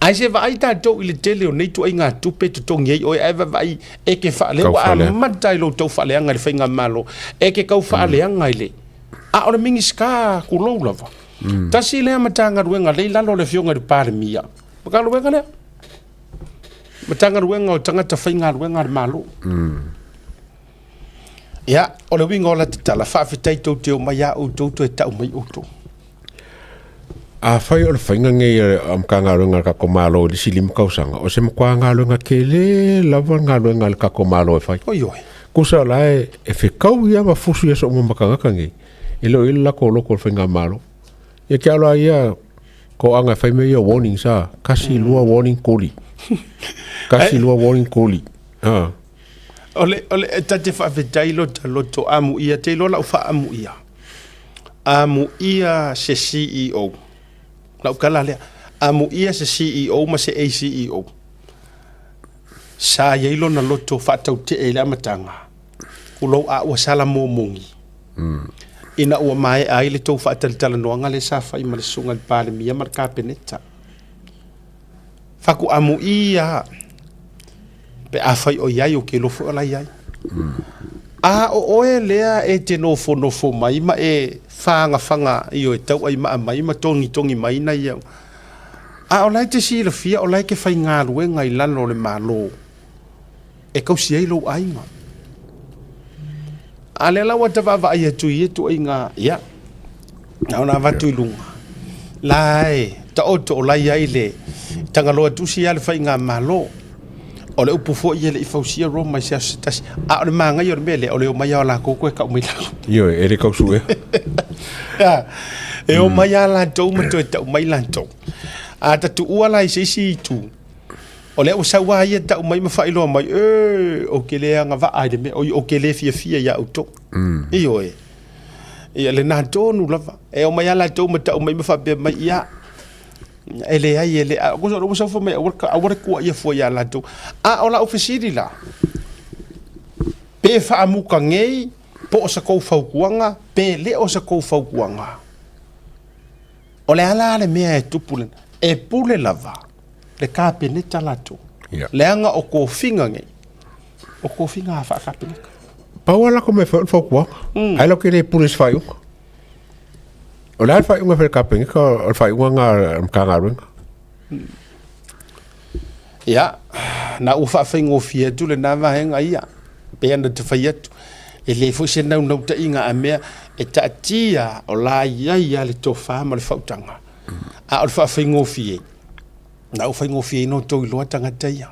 Ae se vaai tatou i le tele o nei ituaiga tupe e totogi ai oe, ae vaavaai e ke faale, ua amata i lou tau faaleaga i le faigamalo, e ke tau faaleaga i le, a o le Minisita tulou lava. Tasi lea Matagaluega lea i lalo o le Afioga i le Palemia, Matagaluega lea, Matagaluega o Tagata Faigaluega a le Malo. Ia, o le uiga o la te tala, faafetai tou te omai a outou toe tau mai outou. Afai o le faiga lenei a Matagaluega a le tatou Malo i le isi 5 tausaga, o se matua galuega tele lava le galuega a le tatou Malo e fai. Oi oi. Tusa o la e, e fekau ia ma fusu ia soo ma tagata nei, e le o i ai le latou loto o le faigamalo. Ia te alo a ia toaga e fai mea ia warnings a, kasi lua warning koli. Kasi lua warning koli. Ha. O le, o le, e ta te faafetai lo ta loto amuia, te iloa lau faaamuia. Amuia se CEO. Lau tala lea. Amuia se CEO ma se ACEO. Sa i ai lona loto faatautee i le amataga, tulou a ua sala momogi. Ina ua maea ai le tou faatalatalanoaga lea sa fai ma le susuga i le Palemia ma le Kapeneta. Faku amuia pe afai o i ai, ou te iloa foi o la e i ai. A o oe lea e te nofonofo mai ma e fagafaga ioe tauaimaa mai ma togitogi mai nai au, a o la e te silafia o la e te faigaluega i lalo o le Malo e tausi ai lou aiga. A lea la ua ta vaavaai atu i ia ituaiga, ia, na ona avatu i luga, la e taoto o la e i ai le Tagaloa tusi lava le faigamalo. O le upu foi e le i fausia Roma i se aso se tasi. A o le manaia o le mea lea, o le omai lava o latou toe tau mai lalo. Ioe, e le tau suea. E omai lava latou ma toe tau mai latou. A ta tuua la i se isi itu, o lea ua sau lava ia tau mai ma faailoa mai, e, ou te le agavaa i le mea, oi, ou te le fiafia ia outou. Ioe. Ia lena tonu lava. E omai lava latou ma tau mai ma faapea mai, ia, e leai, e leai. A, ua sau fai mai, aua, aua le tuuaia fua ia latou. A o lau fesili la, pe faamuta nei, po o sa tou fautuaga, pe le o sa tou fautuaga. O le a la le mea e tupu lena? E pule lava le Kapeneta latou. Yeah. Leaga o tofiga nei, o tofiga faa-Kapeneta. Pau lava latou mea e fai o le fautuaga. Ai latou te le pule i se faaiuga. O le a le faaiuga e fai e le Kapeneta, o le faaiuga lena a le Matagaluega. Ia, na ua faafaigofie atu lena vaega ia, pei ona ta fai atu, e le foi se naunautaiga a mea e taatia o la e i ai lava le tofa ma le faautaga. A o le faafaigofie, na ua faigofieina outou iloa tagata ia.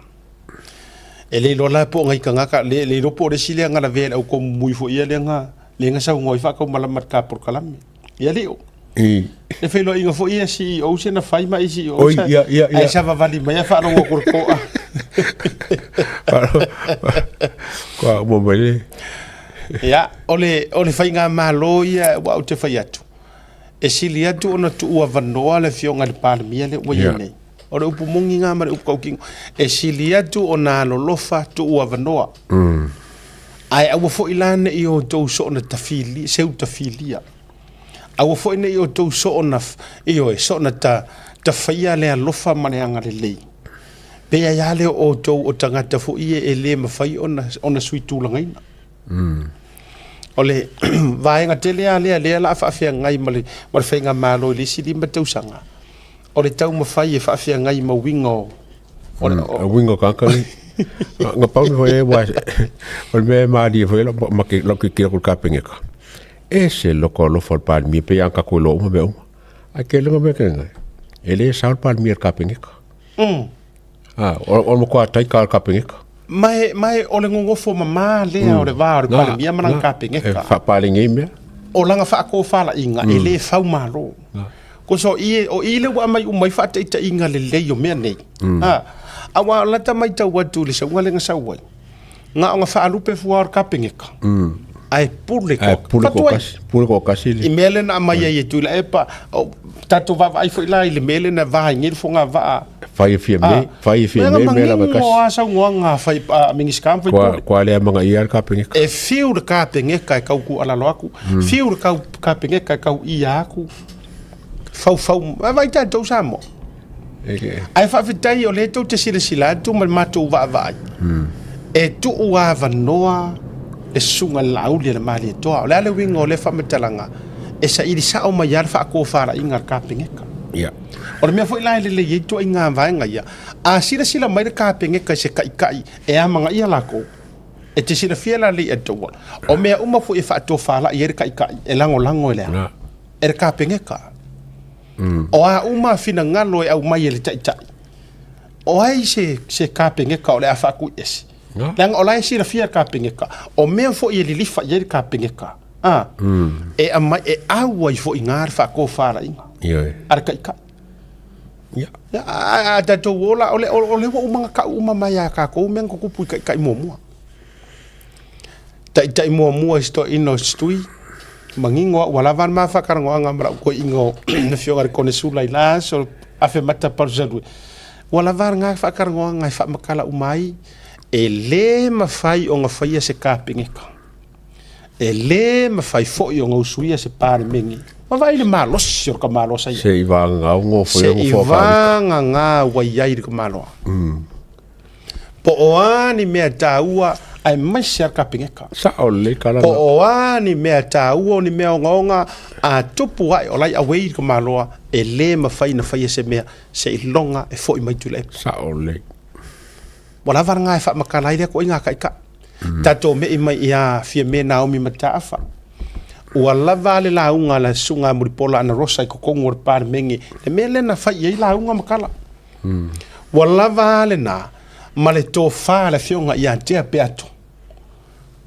E le iloa la po o ngai tagata, le, le iloa po o le isi lea na lavea i le au komumui foi ia lea na, lea na saunoa ai faataumalama i le ta polokalame. Ia lio. I. Le feiloaiga foi ia CEO se na fai ma CEO Oi, sa, ia, ia, ia. ae savavali mai a faalogo atu i le toa. Kua uma mai le. Ia, o le, o le faigamalo ia ua ou te fai atu, e sili atu ona tuuavanoa le afioga i le Palemia lea ua i ai Ia. nei. O le upu moni lena ma le upu tautino. E sili atu ona alolofa tuuavanoa. Ae aua foi la ne i outou soona tafili, seu tafilia. Aua foi ne i outou soona, ioe, soona ta, ta faia le alofa ma le agalelei. Pe ai lava lea o outou o tagata foi ia e le mafai ona, ona sui tulagaina. O le vaega tele lava lea, lea o le a faafeagai ma le, ma le faigamalo i le isi 5 tausaga, o le taumafai e faafeagai ma uiga o, o le, o, Uiga o tagata nei. Na pau le foi e ua, o le mea e malie foi lau ma ke lau tilotilo atu i le Kapeneta, ese loko alofa o le Palemia, pei lava ona tatou iloa uma mea uma. Ae tele na mea tele, e le sao le Palemia i le Kapeneta. Ah, o le matua taika o le Kapeneta. Ma e, ma e o le gogofo mamā lea o le va o le Palemia ma lana Kapeneta. E faapaleni ai mea. O lana faatofalaiga e le faumalo. Kosa o i, o i lea ua aumai uma ai faataitaiga lelei o mea nei. A, aua o lata matau atu i le sauga lea na sau ai, na ona faalupe fua o le Kapeneta, ae pule Ae pule Fatu ai. toatasi, pule toatasi le. I mea lea na aumai ai e Tuilaepa, o tatou vaavaai foi la i le mea lea na va ai nei le fogavaa. Fai e Fiamē, fai e Fiamē mea lava e Manino tasi. lava saunoaga a fai, a Minisita ma Kua, faipule. kua le amanaia le Kapeneta. E fiu le Kapeneta e tau tuualalo atu, fiu le kau, Kapeneta e tau ia atu, faufau, vaai tatou Samoa. Ae faafetai o lea tou te silasila atu ma le matou vaavaai, e tuu avanoa le susuga i le Laauli a le Malietoa. O le a le uiga o lea faamatalaga? E saili sao mai lava le faatofalaiga a le Kapeneta. Ia. O le mea foi la e lelei ai ituaiga vaega ia, a silasila mai le Kapeneta i se taitai e amanaia latou, e te silafia la lelei Edward, o mea uma foi e faatofalai ai le taitai e lagolago e le a? E le Kapeneta. O a uma finagalo e aumai e le Taitai, o ai se, se Kapeneta o le a faatuiese? Leaga o la e silafia le Kapeneta, o mea foi e lilifa i ai le Kapeneta, a, e aumai, e au ai foi i ina le faatofalaiga a le Taitai. Ia. Ia, a, a tatou ola, o le, o le ua uma ona tau uma mai ia tatou mea na tutupu i Taitai muamua. Taitai muamua i si toeaina o Setui, manino au ua lava le ma faatalanoaga ma lau toeaina o le afioga i le Konesula i la aso 1882, ua lava lena faatalanoaga e faamatala uma ai, e le mafai ona faia se Kapeneta, e le mafai foi ona usuia se Palemene. Ma vaai le malosi o le tamaloa sa i ai. Se i vagana nofo Se i i nofoa faalika. vagana ua i ai le tamaloa. Po o a ni mea taua aemaise lava le Kapeneta. Sao lelei tala Po na. o a ni mea taua o ni mea ogaoga a tupu ae o la e away le tamaloa e le mafai ona faia se mea seiloga e foi mai Tuilaepa. Sao lelei. Ua lava lena e faamatala ai lea toaiga taitai. Tatou me'i mai ia Fiame Naomi Mataafa. Ua lava le lauga a le Susuga a Mulipola Anarosa i totonu o le Palemene, le mea lea na fai i ai lauga ma tala. Ua lava a lena ma le tofa a le Afioga ia Tea Peato,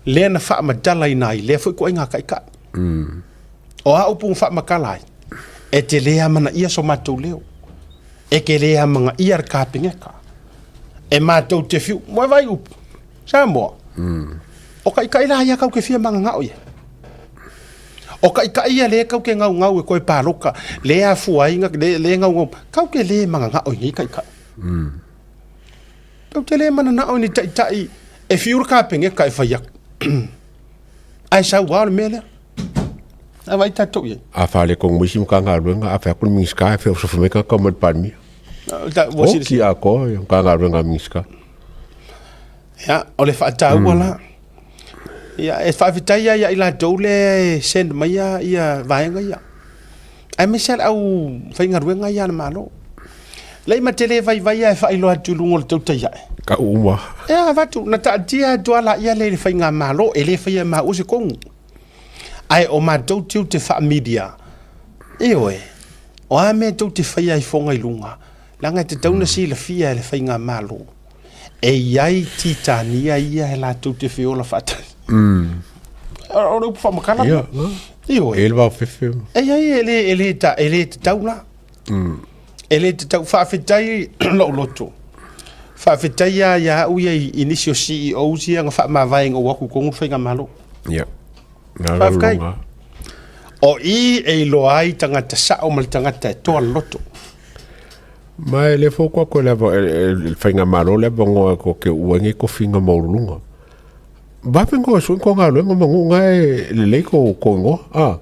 lea na faamatalaina ai lea foi ituaiga taitai. O a upu na faamatala ai, e te le amanaia so matou leo, e te le amanaia le Kapeneta, e matou te fiu, moe vai upu, Samoa, o taitai la ia kau te fia mananao i ai. O taitai ia lea kau te gaugau e toe paloka, lea afua ai, lea, lea gaugau, kau te le mananao i nei taitai. Kau te le mananao i ni taitai e fiu le Kapeneta e fai atu. Ae sau lava o le mea lea. A vaai tatou i ai. A faaletonu mai isi Matagaluega, a fai atu le Minisita e feosofi mai tagata mai le Palemia. Ua Oti atoa ia Matagaluega a Minisita. Ia, o le faataua la. Ia, e faafetai lava ia i latou lea e send mai ia vaega ia. Aemaise lava le au faigaluega ia a le Malo. Lei ma te le vaivai lava e faailoa atu i luga o le tautai ae. Tau uma. Ia, avatu, na taatia atu lava laia lea i le faigamalo, e le faia e maua se tonu. Ae o matou tiute faa-media, ioe, o a mea tou te faia ai foga i luga, leaga e tatau ona silafia e le faigamalo. E i ai Titania ia e latou te feola faatasi. O le upu faamakala. Ia. Ioe. E le vaofefe. E i ai e le, e le, ta, e le tatau la. E le tatau. Faafetai lou loto. Faafetai ia ia au ia i nisi o CEOs ia na faamavae ina ua o atu i totonu le faigamalo. Ia. Faafetai. O i e iloa ai tagata sao ma le tagata e toa le loto. Ma e le fou koa koe le ava, le faigamalo le ava ngoa ko ke ua nge kofinga maululunga. Vape ngoa sui ko galuega ma ngu ngae le lei ko ko ngoa. Ah.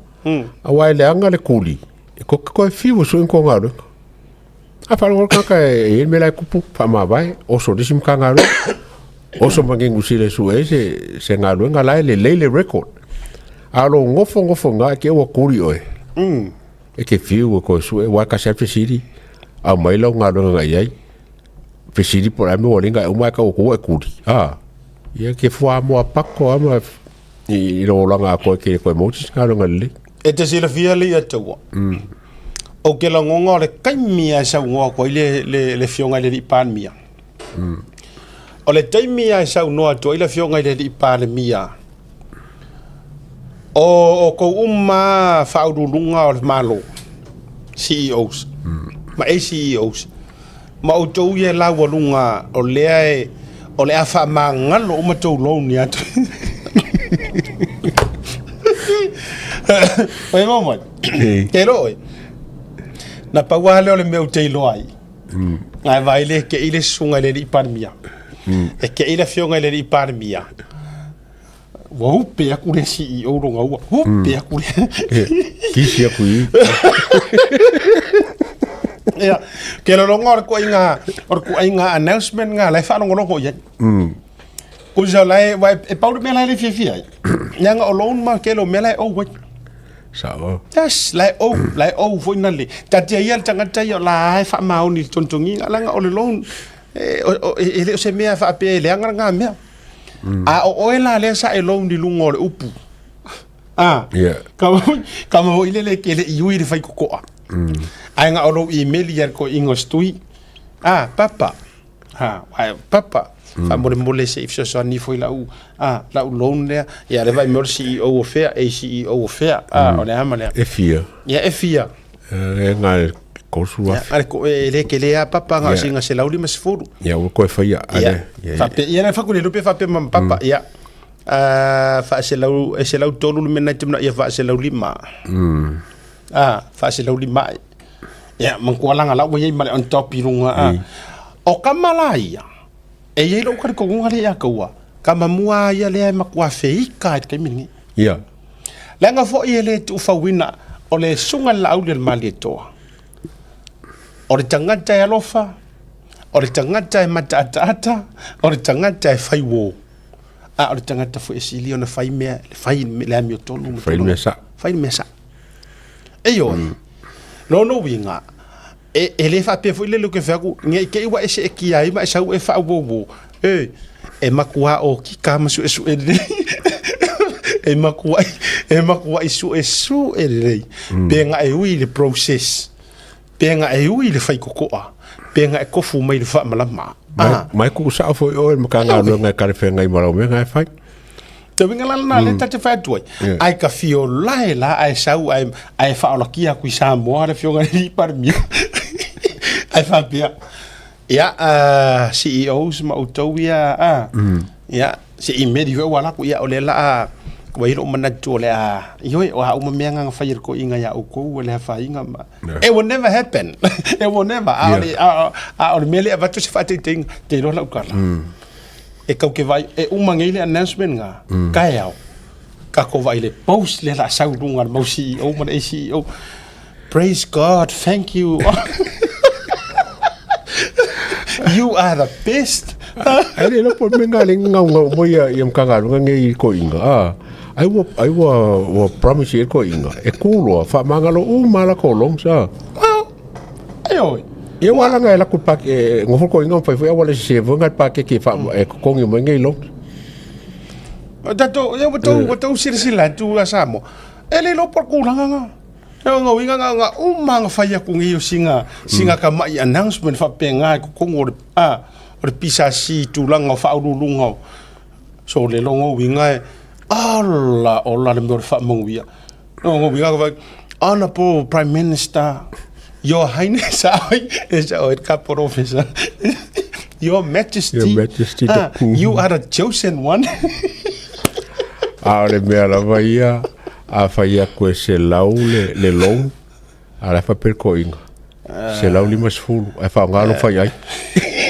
Awa e leanga le kuli. E ko ko e fiu sui ko galuega. A wharongo kaka e e mela e kupu whamavae, oso nisi mka galuega. Oso mangengu sile su e se se galuega la e le lei le record. A lo ngofo ngofo ngā ke ua kuli oe. E ke fiu e koe sue, wai ka se fesili, au mai lau galuega ngai ai. Fesili po o le a le mea ua le ngai uma ae kau ua e kuli. A, ia ke fuamoa pako lava ma i lou olaga atoa e ke koe maua se isi galuega lelei. E te silafia le ia taua. Ou te lagona o le taimi lava e saunoa atu ai le, le, le Afioga i le Alii Palemia. O le taimi lava e saunoa atu ai le Afioga i le Alii Palemia, o outou uma lava faauluuluga o le Malo, CEOs, ma ACEOs, ma outou ia e laualuga o lea e, o le a faamagalo uma tou loan ia te. Oi mau mai. Te iloa oe. Na pau lava lea o le mea ou te iloa ai. Ae vaai le kei le susuga i le alii Palemia. E kei le afioga i le alii Palemia. Ua upe aku le CEO lona ua. Upe aku le. Kisi aku i. Ia, ke lolonga o le kuaiga, o le kuaiga announcement nga la e faalogologo i ai. Kusa la e, wa e pau le mea la e le fiafia ai. Leaga o loan ma tele o mea la e ou ai. Sao. Yes, la e ou, la e ou foi na le. Tatia ia le tagata ia o la e faamaoni i le togitogiga, leaga o le loan, e, o, e, e le o se mea faapea e leaga lena mea. A o oe la lea sa e loan i luga o le upu. A, Yeah. ka ka ma foi lele ke le i ui le faikokoa. Ae na o lou email ia le toeaina o se tui. A, papa. Ha, ai, papa. Faamolemole se i fesoasoani ifo i lau, a, lau loan lea. Ia le vaai mai o le CEO o fea, ACEO o fea. A, o le a ma lea. E fia. Ia, e fia. E ngā e 30,000. Ia, ale ko, e le kele a papa ngā yeah. singa 150. Ia, ua koe whaia. Ia, whape, ia, na whaku le lupe whape ma papa, ia. Wha e 103 le mena te mena, ia wha 105. Ah, wha 105. Ia, mangkualanga la ua iai ma le on top i lunga. Ah. O kama la ia, e iai lou talitonuga lea ia kaua, kama mua ia lea e matua feika i le taimi lenei. Ia. Leaga foi e le tuufauina o le susuga i le Laauli o le Malietoa. O le tagata e alofa, o le tagata e mataataata, o le tagata e fai uō. A o le tagata foi e sili ona fai mea, fai le amiotonu. Fai le mea sao. Fai le mea sao. Ioe. Lona uiga, e, e le faapea foi le leo ke fai atu, ne i te i ua e seetia ai ma e sau e faauouo, e, e matua okika ma suesue lelei. E matua, e matua suesue lelei. Pe na e ui i le process, pe na e ui i le faikokoa, pe na e kofu mai i le faamalama. Mai, mai kuu sao foi oe le Matagaluega e talafeagai ma lau mea na e fai. Te uiga la lena lea ta te fai atu ai. Ai ka fio lae la ae sau ae, ae faaolakia atu i Samoa le afioga i le alii Palemia. Ae faapea, ia, CEOs ma outou ia, ia, se i meli foi ua alu atu, ia o lea la a, ua i ai lou manatu o le a, ioe, o a uma mea na na fai e le toeaina ia outou ua le afaina ma, It will never happen. It will never. A o le, a, a o le mea lea e avatu se faataitaiga, te iloa lau tala. E kau ke vaai, e uma nei le announcement nga, taeao, tatou vaai i le post lea la a sau i luga o le mau CEO ma le ACEO. Praise God, thank you. You are the best. Ai le iloa po o le mea lena lea e gaugau mai ia Matagaluega nei i toeaiina, a. Ai ua, ai ua, ua promise i ai toeaiina, e kū loa, faamagalo uma lava latou loans, a. Ioe. Ia ua ala e alu atu i le pake, e nofo le toeaina ma fai foi auala sese foi na i le pakeke e, faa, e totogi mai nei loans. O tatou, ia ua tou, ua tou silasila atu ia Samoa, e le iloa po o le tulaga lena. E ona uiga na ona uma na fai atu nei o sina, sina tamai announcement faapena i totonu o le, a, o le PSC i tulaga o faauluuluga o so le logo uiga e ala ola le mea o le faamanuia. Logo uiga ka Honorable Prime Minister, Your Highness, e sa o capo officer. Your Majesty, Your Majesty the King. you are the chosen one. A o le mea lava ia, a fai atu e selau le, le loan, a la faapea le toeaina, 150, ae faaaoga lou faiai.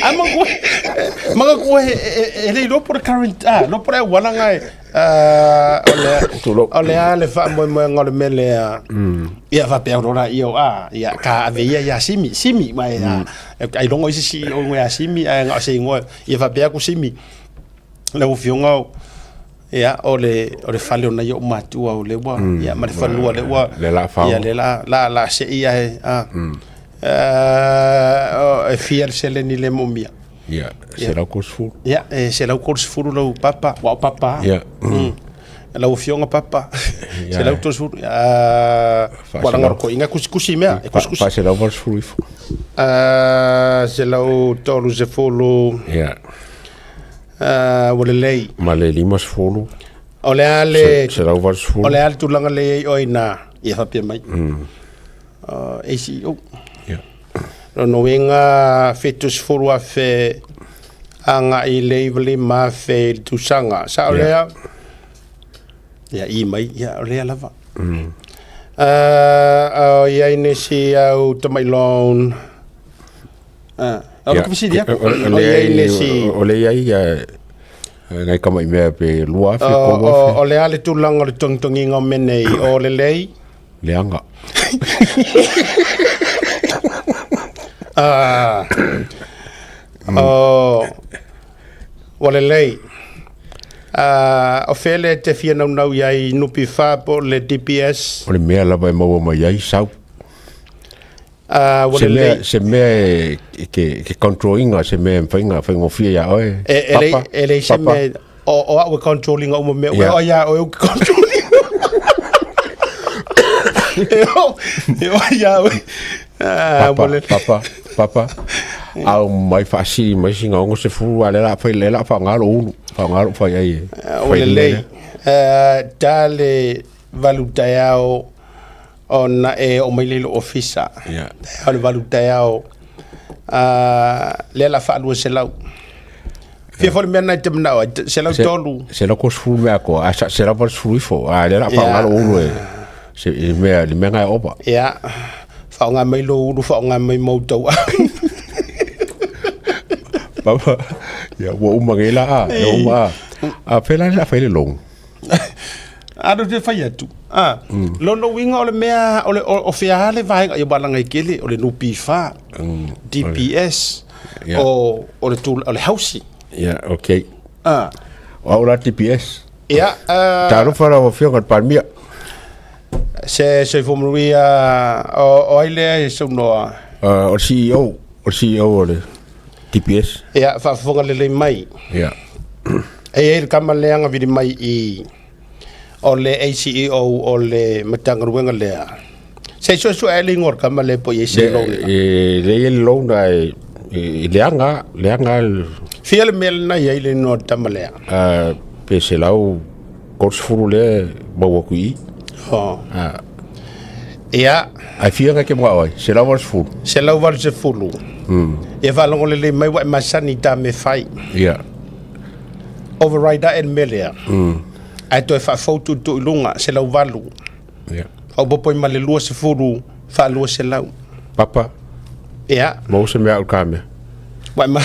A ma koe, ma koe e le iloa po o le current, a, iloa po o le auala na e, o le, o le a le faamoemoega o le mea lea, ia faapea loa laia, a, ia, ka ave ia ia Simi, Simi, ma e, a, ailoga o isi CEO ia Simi, ae na o se igoa, ia faapea atu Simi, lau Afioga, Ia, o le, o le fale o nai ou matua o lea ua, mm. ia, ma le fanua lea ua, le la fao. Ia, le la, la, la se ia e, a, mm. uh, e fia le seleni le momia. Ia, se lau kosfulu. Ia, e se lau kosfulu lau papa, wa o papa. Ia. Mm. Lau afioga papa, se lau tosfulu. Uh, wa langa ko inga kusikusi mea, e kusikusi. Fa se lau valsfulu ifo. Se lau tolu se fulu. Ia. Ua lelei. Ma le 50. O le a le... 180. O le a le tulaga le i ai oe ina ia faapea mai. Mm. ACEO. Yeah. Lona uiga 70,000 agai i le 95,000 i le tausaga. Sao yeah. lea? Ia, i mai, ia, o lea lava. Mm. O i ai nisi au tamai loan. Ah, o le fesili atu. O le i ai nisi... O le i ai ngai kama i mea pe 2,000, 3,000. O le a le tulaga o le togitogiga o mea nei, o lelei? Leaga. Ah, o, ua lelei. Ah, o fea lea e te fia naunau i ai NPF po o le DPS? O le mea lava e maua mai ai sau. Uh, se mea, se mea e, e ke, ke control inga, se mea e mawhainga, whaingofia ia oe. E, e, lei, e lei se mea, o, o au e control inga uma mea, yeah. o ia oe o ke control inga. e o, e o ia oe. Ah, papa, papa, papa. Au mai whaasiri mai singa ongo se furu a le la whai le la whaangalo ulu, whaangalo whai ai. O le lei, tā le valu taeao ona e oo mai lea i lou ofisa. Yeah. Taeao le 8 taeao, lea la faalua selau. Fia foi le mea na i te manao ai, selau tolu. Selau 30 mea ko, a selau 80 ifo, a lea la faaaoga lou ulu e, se, i mea, le mea na e ova. Ia, faaaoga mai lou ulu, faaaoga mai mau tauau. Papa, ia, ua uma nei la a, e uma a. A pēlā le la fai le loan. A no te fai atu. A, mm. lona uiga o le mea, o, le, o, o fea le vaega, ia walaga i kele, o le NPF, DPS, Yeah. o, o le, tula, o le housing. Yeah, okay. A, O au la DPS. ia, uh, Talofa lau afioga i le Palemia. se soifua manuia, o, o ai lea e saunoa. O le CEO, o le CEO o le DPS. Ia, faafofoga lelei mai. Yeah. E i ai le tama lea na vili mai i o le ACEO o le Matagaluega lea. Se i suesue ae le igoa o le tama lea po o i ai se loan. E le i ai le loan ae e leaga, leaga. Fia le mea lena i ai le igoa o le tama lea? Pe 130 lea e maua atu i i. Oh. Ia. Ae fia na ke manao ai? 180. 180. Ia faalogo lelei mai ua e masani i ta mea fai. Ia. Override ae le mea lea. Ae toe faafou tuutuu i luga, 108. Ia. Faaopoopo ai ma le 20, faa 200. Papa. Ia. Maua se mea au i le kamea. Ua e ma...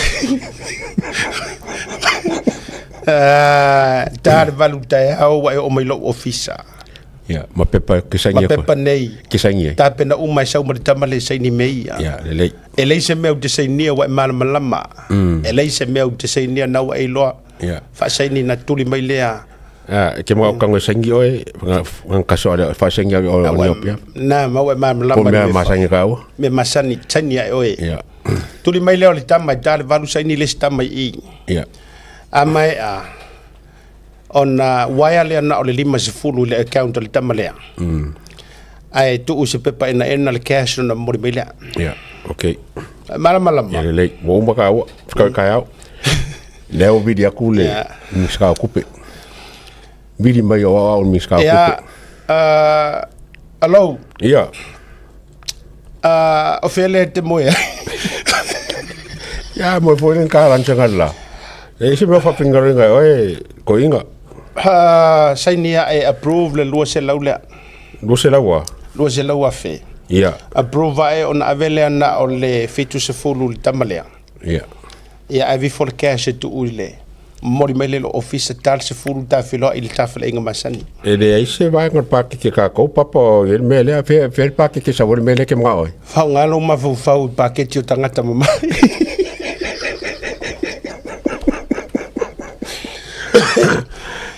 Ta le valu taeao ua e oo mai lou ofisa. Ia, ma pepa ke saini Ma pepa nei. Ke saini ai. Tapena uma e sau ma le tama le saini me ia. Ia, lelei. E leai se mea ou te sainia ua e malamalama. E leai se mea ou te sainia na ua e iloa. Ia. Faasaini na tuli mai lea. A, e te manao kago e saini oe, nga kaso ale faasaini ale o o Niopia. Na, ma ua e malamalama. Po mea masani ka ua. Mea masani, saini ae oe. Ia. Tuli mai lea o le tama i ta le valu saini le isi tama i i. Ia. A maea, Ona uaea lea na o le 50 i le account a le tama lea. Ae tuu se pepa enaena le cash ona momoli mai lea. Ia, okay. Malamalama. Ia lelei, ua uma ka ua, whakau kai au. Lea ua vili atu le Minisita o Tupe. Vili mai o au le Minisita o Tupe. Ia, alou. Ia. O fea lea e te moe ai? Ia, moe foi le ka lan sanga la. E se mea whapingarenga e oe, koinga. Saini e approve le 200 lea. 200 a? 200,000. Ia. Approve ae ona ave lea na o le 70 i le tama lea. Ia. Ia, ave ifo le cash e tuu i le momoli mai lea i le ofisa, ta le 10 ta feiloai i le tafelaiga masani. E leai se vaega o le pakeke kākou, Papa, o i ai le mea lea, fea, fea le pakeke sau ai le mea lea e te manao ai? Faaaoga lou mafaufau i paketi o tagata mamae.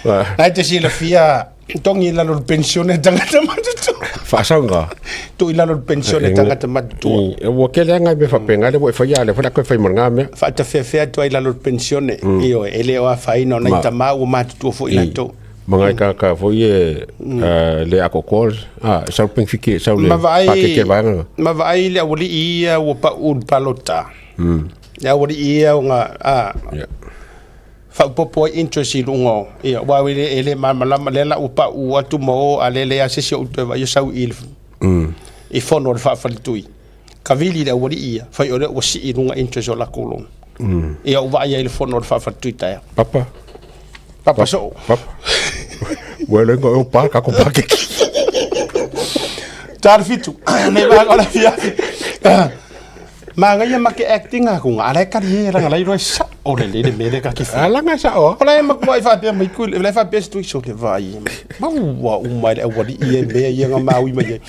Na e te silafia Togi i lalo o le penisione a tagata matutua. Faasauga. Tuu i lalo o le penisione a tagata matutua. Ua tele lava nai mea faapena lea ua e faia, a o lea foi o le a toe fai ma lena mea. Faatafeafea atu ai i lalo o le penisione. Ioe, e le o afaina o nai tama ua matutua foi latou. Ma nai tagata foi ia le atoatoa, a, e sau le penefiti, e sau le paketi a le vaega lena. Ma vaai le aualii ia ua pau i le palota. Le aualii ia ua, a. Faaopoopo ai interest i luga o, ia, aua e le, e le malamalama, lea la ua pauu atu ma o, a lea leai lava se isi o ou toe vaai o sau i i fono o le faafaletui. Kavili le aualii ia, fai o lea ua sii i luga interest o lakou loan. Ia ou vaai ai i le fono o le faafaletui taeao. Papa. Papa soo. Papa. Ua iloa ina o pa kako pakeke. Ta le 7. Nei vaega o le afiafi. Manaia ma ke acting a kunga, ala e kari e langa lai roe sa o le le me le ka ki fa. Ala nga sa o. Ola e makua i whapea mai kui, le whapea se tui so le vai. Maua uma le awali i e mea i nga maui mai e.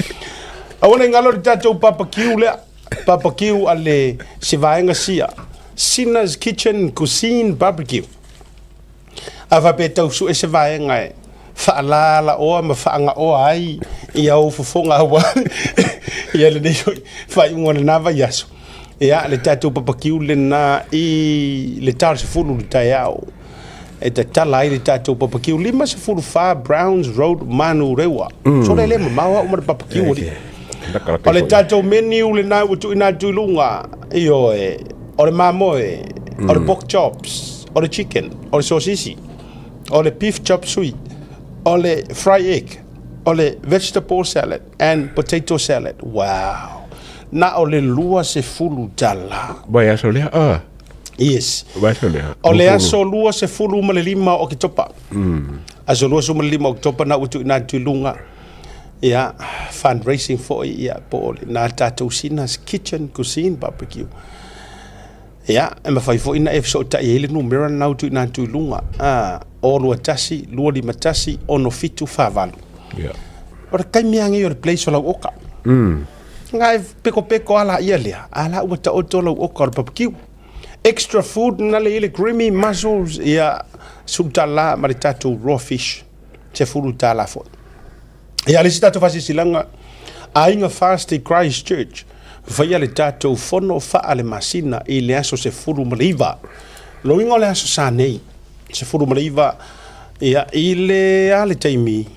Aua ne ngalo le tatou barbecue lea. Barbecue a le se vaenga sia. Sina's Kitchen Cuisine Barbecue. A faapea e tau sue se vaega e faalalaoa ma faagaoa ai i au fofoga aua ia lenei foi faaiuga o lena vaiaso. Ia, le tatou papakiu lena i le ta o le 10 i le taeao e tatala ai le tatou papakiu 54 Browns Road, Manurewa. So le le mamao au ma le papakiu alii. O le tatou menu lena ua tuuina atu i luga, ioe, o le mamoe, o le pork chops, o le chicken, o le sosisi, o le beef chop suey, o le fry egg, o le vegetable salad and potato salad. Wow! Na o le $20. Vaiaso lea, ah. Yes. Vaiaso lea. O le aso 25 o Oketopa. Aso 25 o Oketopa na ua tuuina atu i luga. Ia, fundraising foi, ia, po o lena tatou Sina's Kitchen Cuisine Barbecue. Ia, e mafai foi na e fesootai ai le numera lena ua tuuina atu i luga, a, 021 251 6748. Ia. O le taimi lava lenei o le place o lau oka. Nga e pekopeko lava laia lea, a la ua taoto lau oka o le barbecue. Extra food na le i le creamy mussels, ia, $10 ma le tatou raw fish. $10 foi. Ia, le isi tatou faasilasilaga, Aiga Fast i Christchurch, faia le tatou fono faalemasina i le aso 19. Loiga o le aso sa nei, 19, ia, i le a le taimi,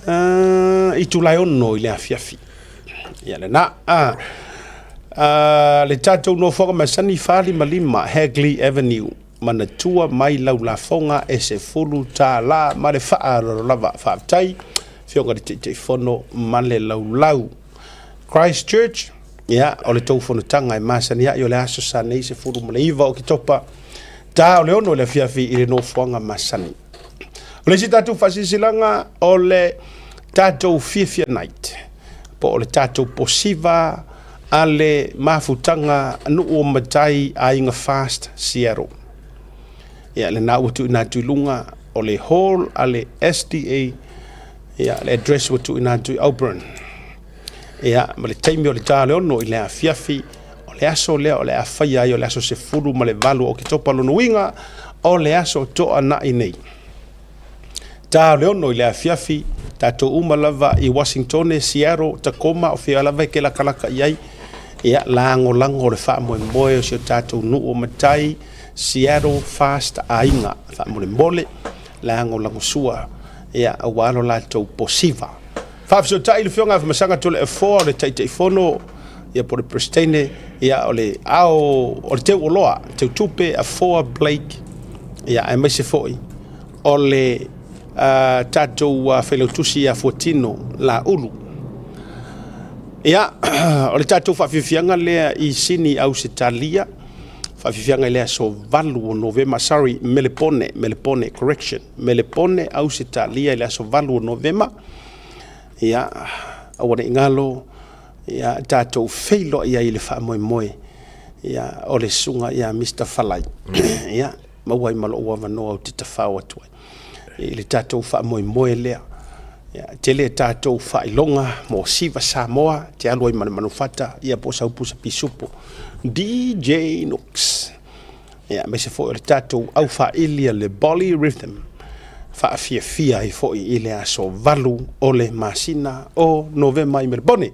uh, i Tulae 6 i le afiafi. Ia, lena, le tatou nofoaga masani 455 Hagley Avenue, Manatua mai lau lafoga e $10 ma le faaaloalo lava. Faafetai, Afioga i le Taitaifono ma le Laulau. Christchurch, ia, o le tou fonotaga e masani ai o le aso sa nei 19 o Oketopa, ta o le 6 i le afiafi i le nofoaga masani. O le isi tatou faasilasilaga o le tatou Fiafia Night, po o le tatou posiva a le mafutaga nuu o matai aiga Fast Seattle. Ia, lena ua tuuina atu i luga o le hall a le SDA, ia, le address ua tuuina atu i Auburn. Ia, ma le taimi o le ta o le 6 i le afiafi, o le aso lea o le a faia ai o le aso 18 o Oketopa, lona uiga o le aso Toanai nei. Ta o le 6 i le afiafi, tatou uma lava i Washingtone, Seattle, Tacoma, o fea lava e te lakalaka i ai, ia, lagolago le faamoemoe o si o tatou nuu o matai, Seattle Fast Aiga, faamolemole, lagolagosua, ia, aua lo latou posiva. Faafesootai le Afioga ia Afamasaga Toleafoa o le Taitaifono Ia po o le Peresetene, ia o le ao o le teuoloa, teutupe Afoa Blake, ia aemaise foi o le uh, tatou uh, failautusi ia Fuatino Laulu. Ia, o le tatou faafiafiaga lea i Sini, Ausetalia, faafiafiaga i le aso 8 o Novema, sorry, Melepone, Melepone, correction, Melepone, Ausetalia i le aso 8 o Novema. Ia, aua ne i galo, ia, tatou feiloai ai i le faamoemoe, ia, o le susuga ia Mister Falai. Ia, maua ai ma lou avanoa ou te tafao atu ai i le tatou faamoemoe lea. Ia, tele tatou faailoga mo Siva Samoa, te alu ai ma le manufata, ia po o sau pusa pisupo. DJ Nooks. Ia, aemaise foi o le tatou aufaili a le Bolly Rhythm, faafiafia ai foi i le aso 8 o le masina o Novema i Melebone.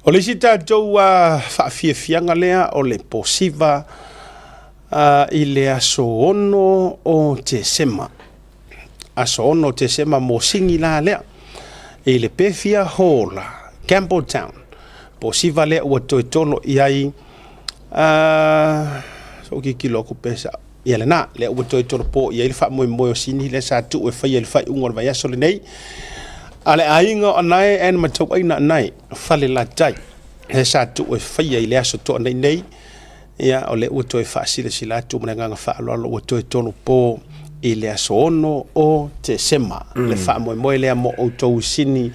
O le isi tatou uh, faafiafiaga lea o le posiva uh, i le aso 6 o Tesema. Aso 6 o Tesema mo sigi la lea i le Pefia Hall, Campbelltown. Posiva lea ua toe tolo i ai uh, so kikilo aku pesa ia lena lea ua toe tolopo i ai le faamoemoe o Sini lea sa tuu e faia i le faaiuga o le vaiaso lenei a le aiga o Anae and Matauaina Anae Falelatai lea sa tuu e faia i le aso Toonai nei. Ia, o lea ua toe faasilasila atu ma le agaga faaaloalo ua toe tolopo i le aso 6 o Tesema le faamoemoe lea mo outou i Sini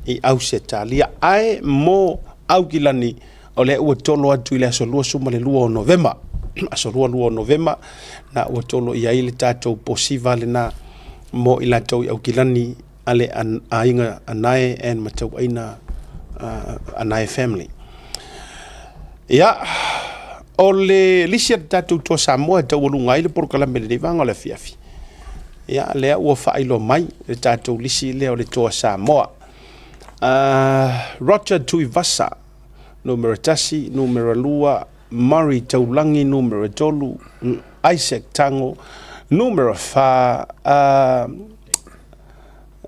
i Ausetalia. Ae mo Aukilani, o lea ua tolo atu i le aso 22 o Novema, aso 22 o Novema, na ua tolo i ai le tatou posiva lena mo i latou i Aukilani a le aiga Anae and Matauaina uh, Anae family. Ia, o le lisi a le tatou Toa Samoa e taualuga ai le polokalame lenei vaega o le afiafi. Ia, lea ua faailoa mai le tatou lisi lea o le Toa Samoa. Uh, Roger Tuivasa, numera 1, numera 2, Murray Taulagi, numera 3, Isaac Tango, numera 4, uh,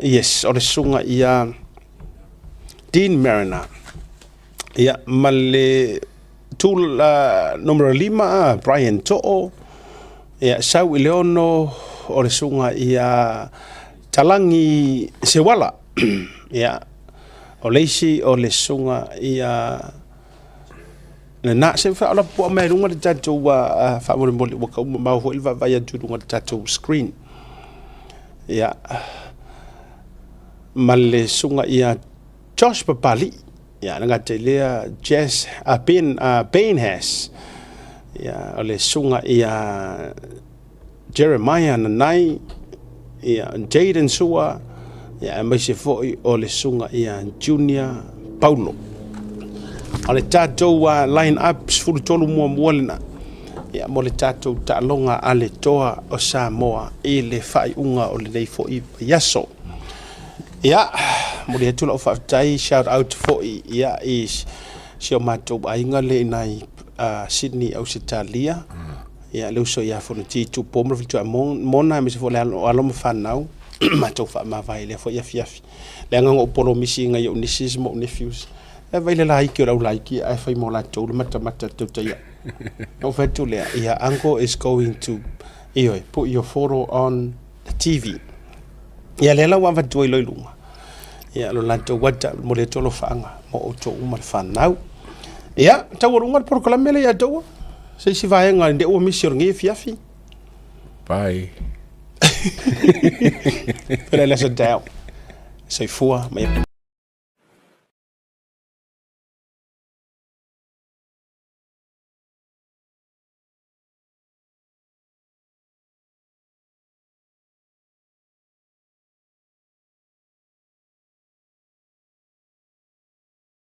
yes, o le susuga ia Dean Mariner. Ia, ma le tu, uh, numera 5, Brian To'o, ia, sau i le ono, o le susuga ia Talangi Sewala. Ia, o le isi o le susuga ia lena se faaolapoa mai luga le tatou uh, faamolemole ua kau mamao foi le vaavaai atu i luga le tatou screen. Ia, ma le susuga ia Josh Papali'i. Ia, le gata i lea Jess, uh, Ben, uh, Bainhas. Ia, o le susuga ia Jeremiah Nanai, ia, Jaden Sua, ia, aemaise foi o le susuga ia Junior Paulo. O le tatou uh, line up 13 muamua lena. Ia, mo le tatou taaloga a le Toa o Samoa i le faaiuga o lenei foi vaiaso. Ia, momoli atu lau faafetai, shout out foi ia i si o matou aiga le i nai uh, Sydney, Ausetalia. Ia, le uso ia Fonoti Tupo ma le faletua Mona, aemaise foi le alo, alo ma fanau, matou faamavae lea foi afiafi. Leaga na ou polomisi nai ou nieces ma ou nephews. E vai le laiki o le au laiki ae fai mo latou le matamata tautaia. Na ou fai atu lea, ia, uncle is going to, ioe, put your photo on the TV. Ia lea la ua avatu ai loa i luga. Ia lo latou ata momoli atu alofaaga mo outou uma le fanau. Ia, taualuga le polokalame lea ia taua. Se isi vaega nde ua misi o lenei afiafi. Bye. Pele le aso taeao. Soifua ma ia.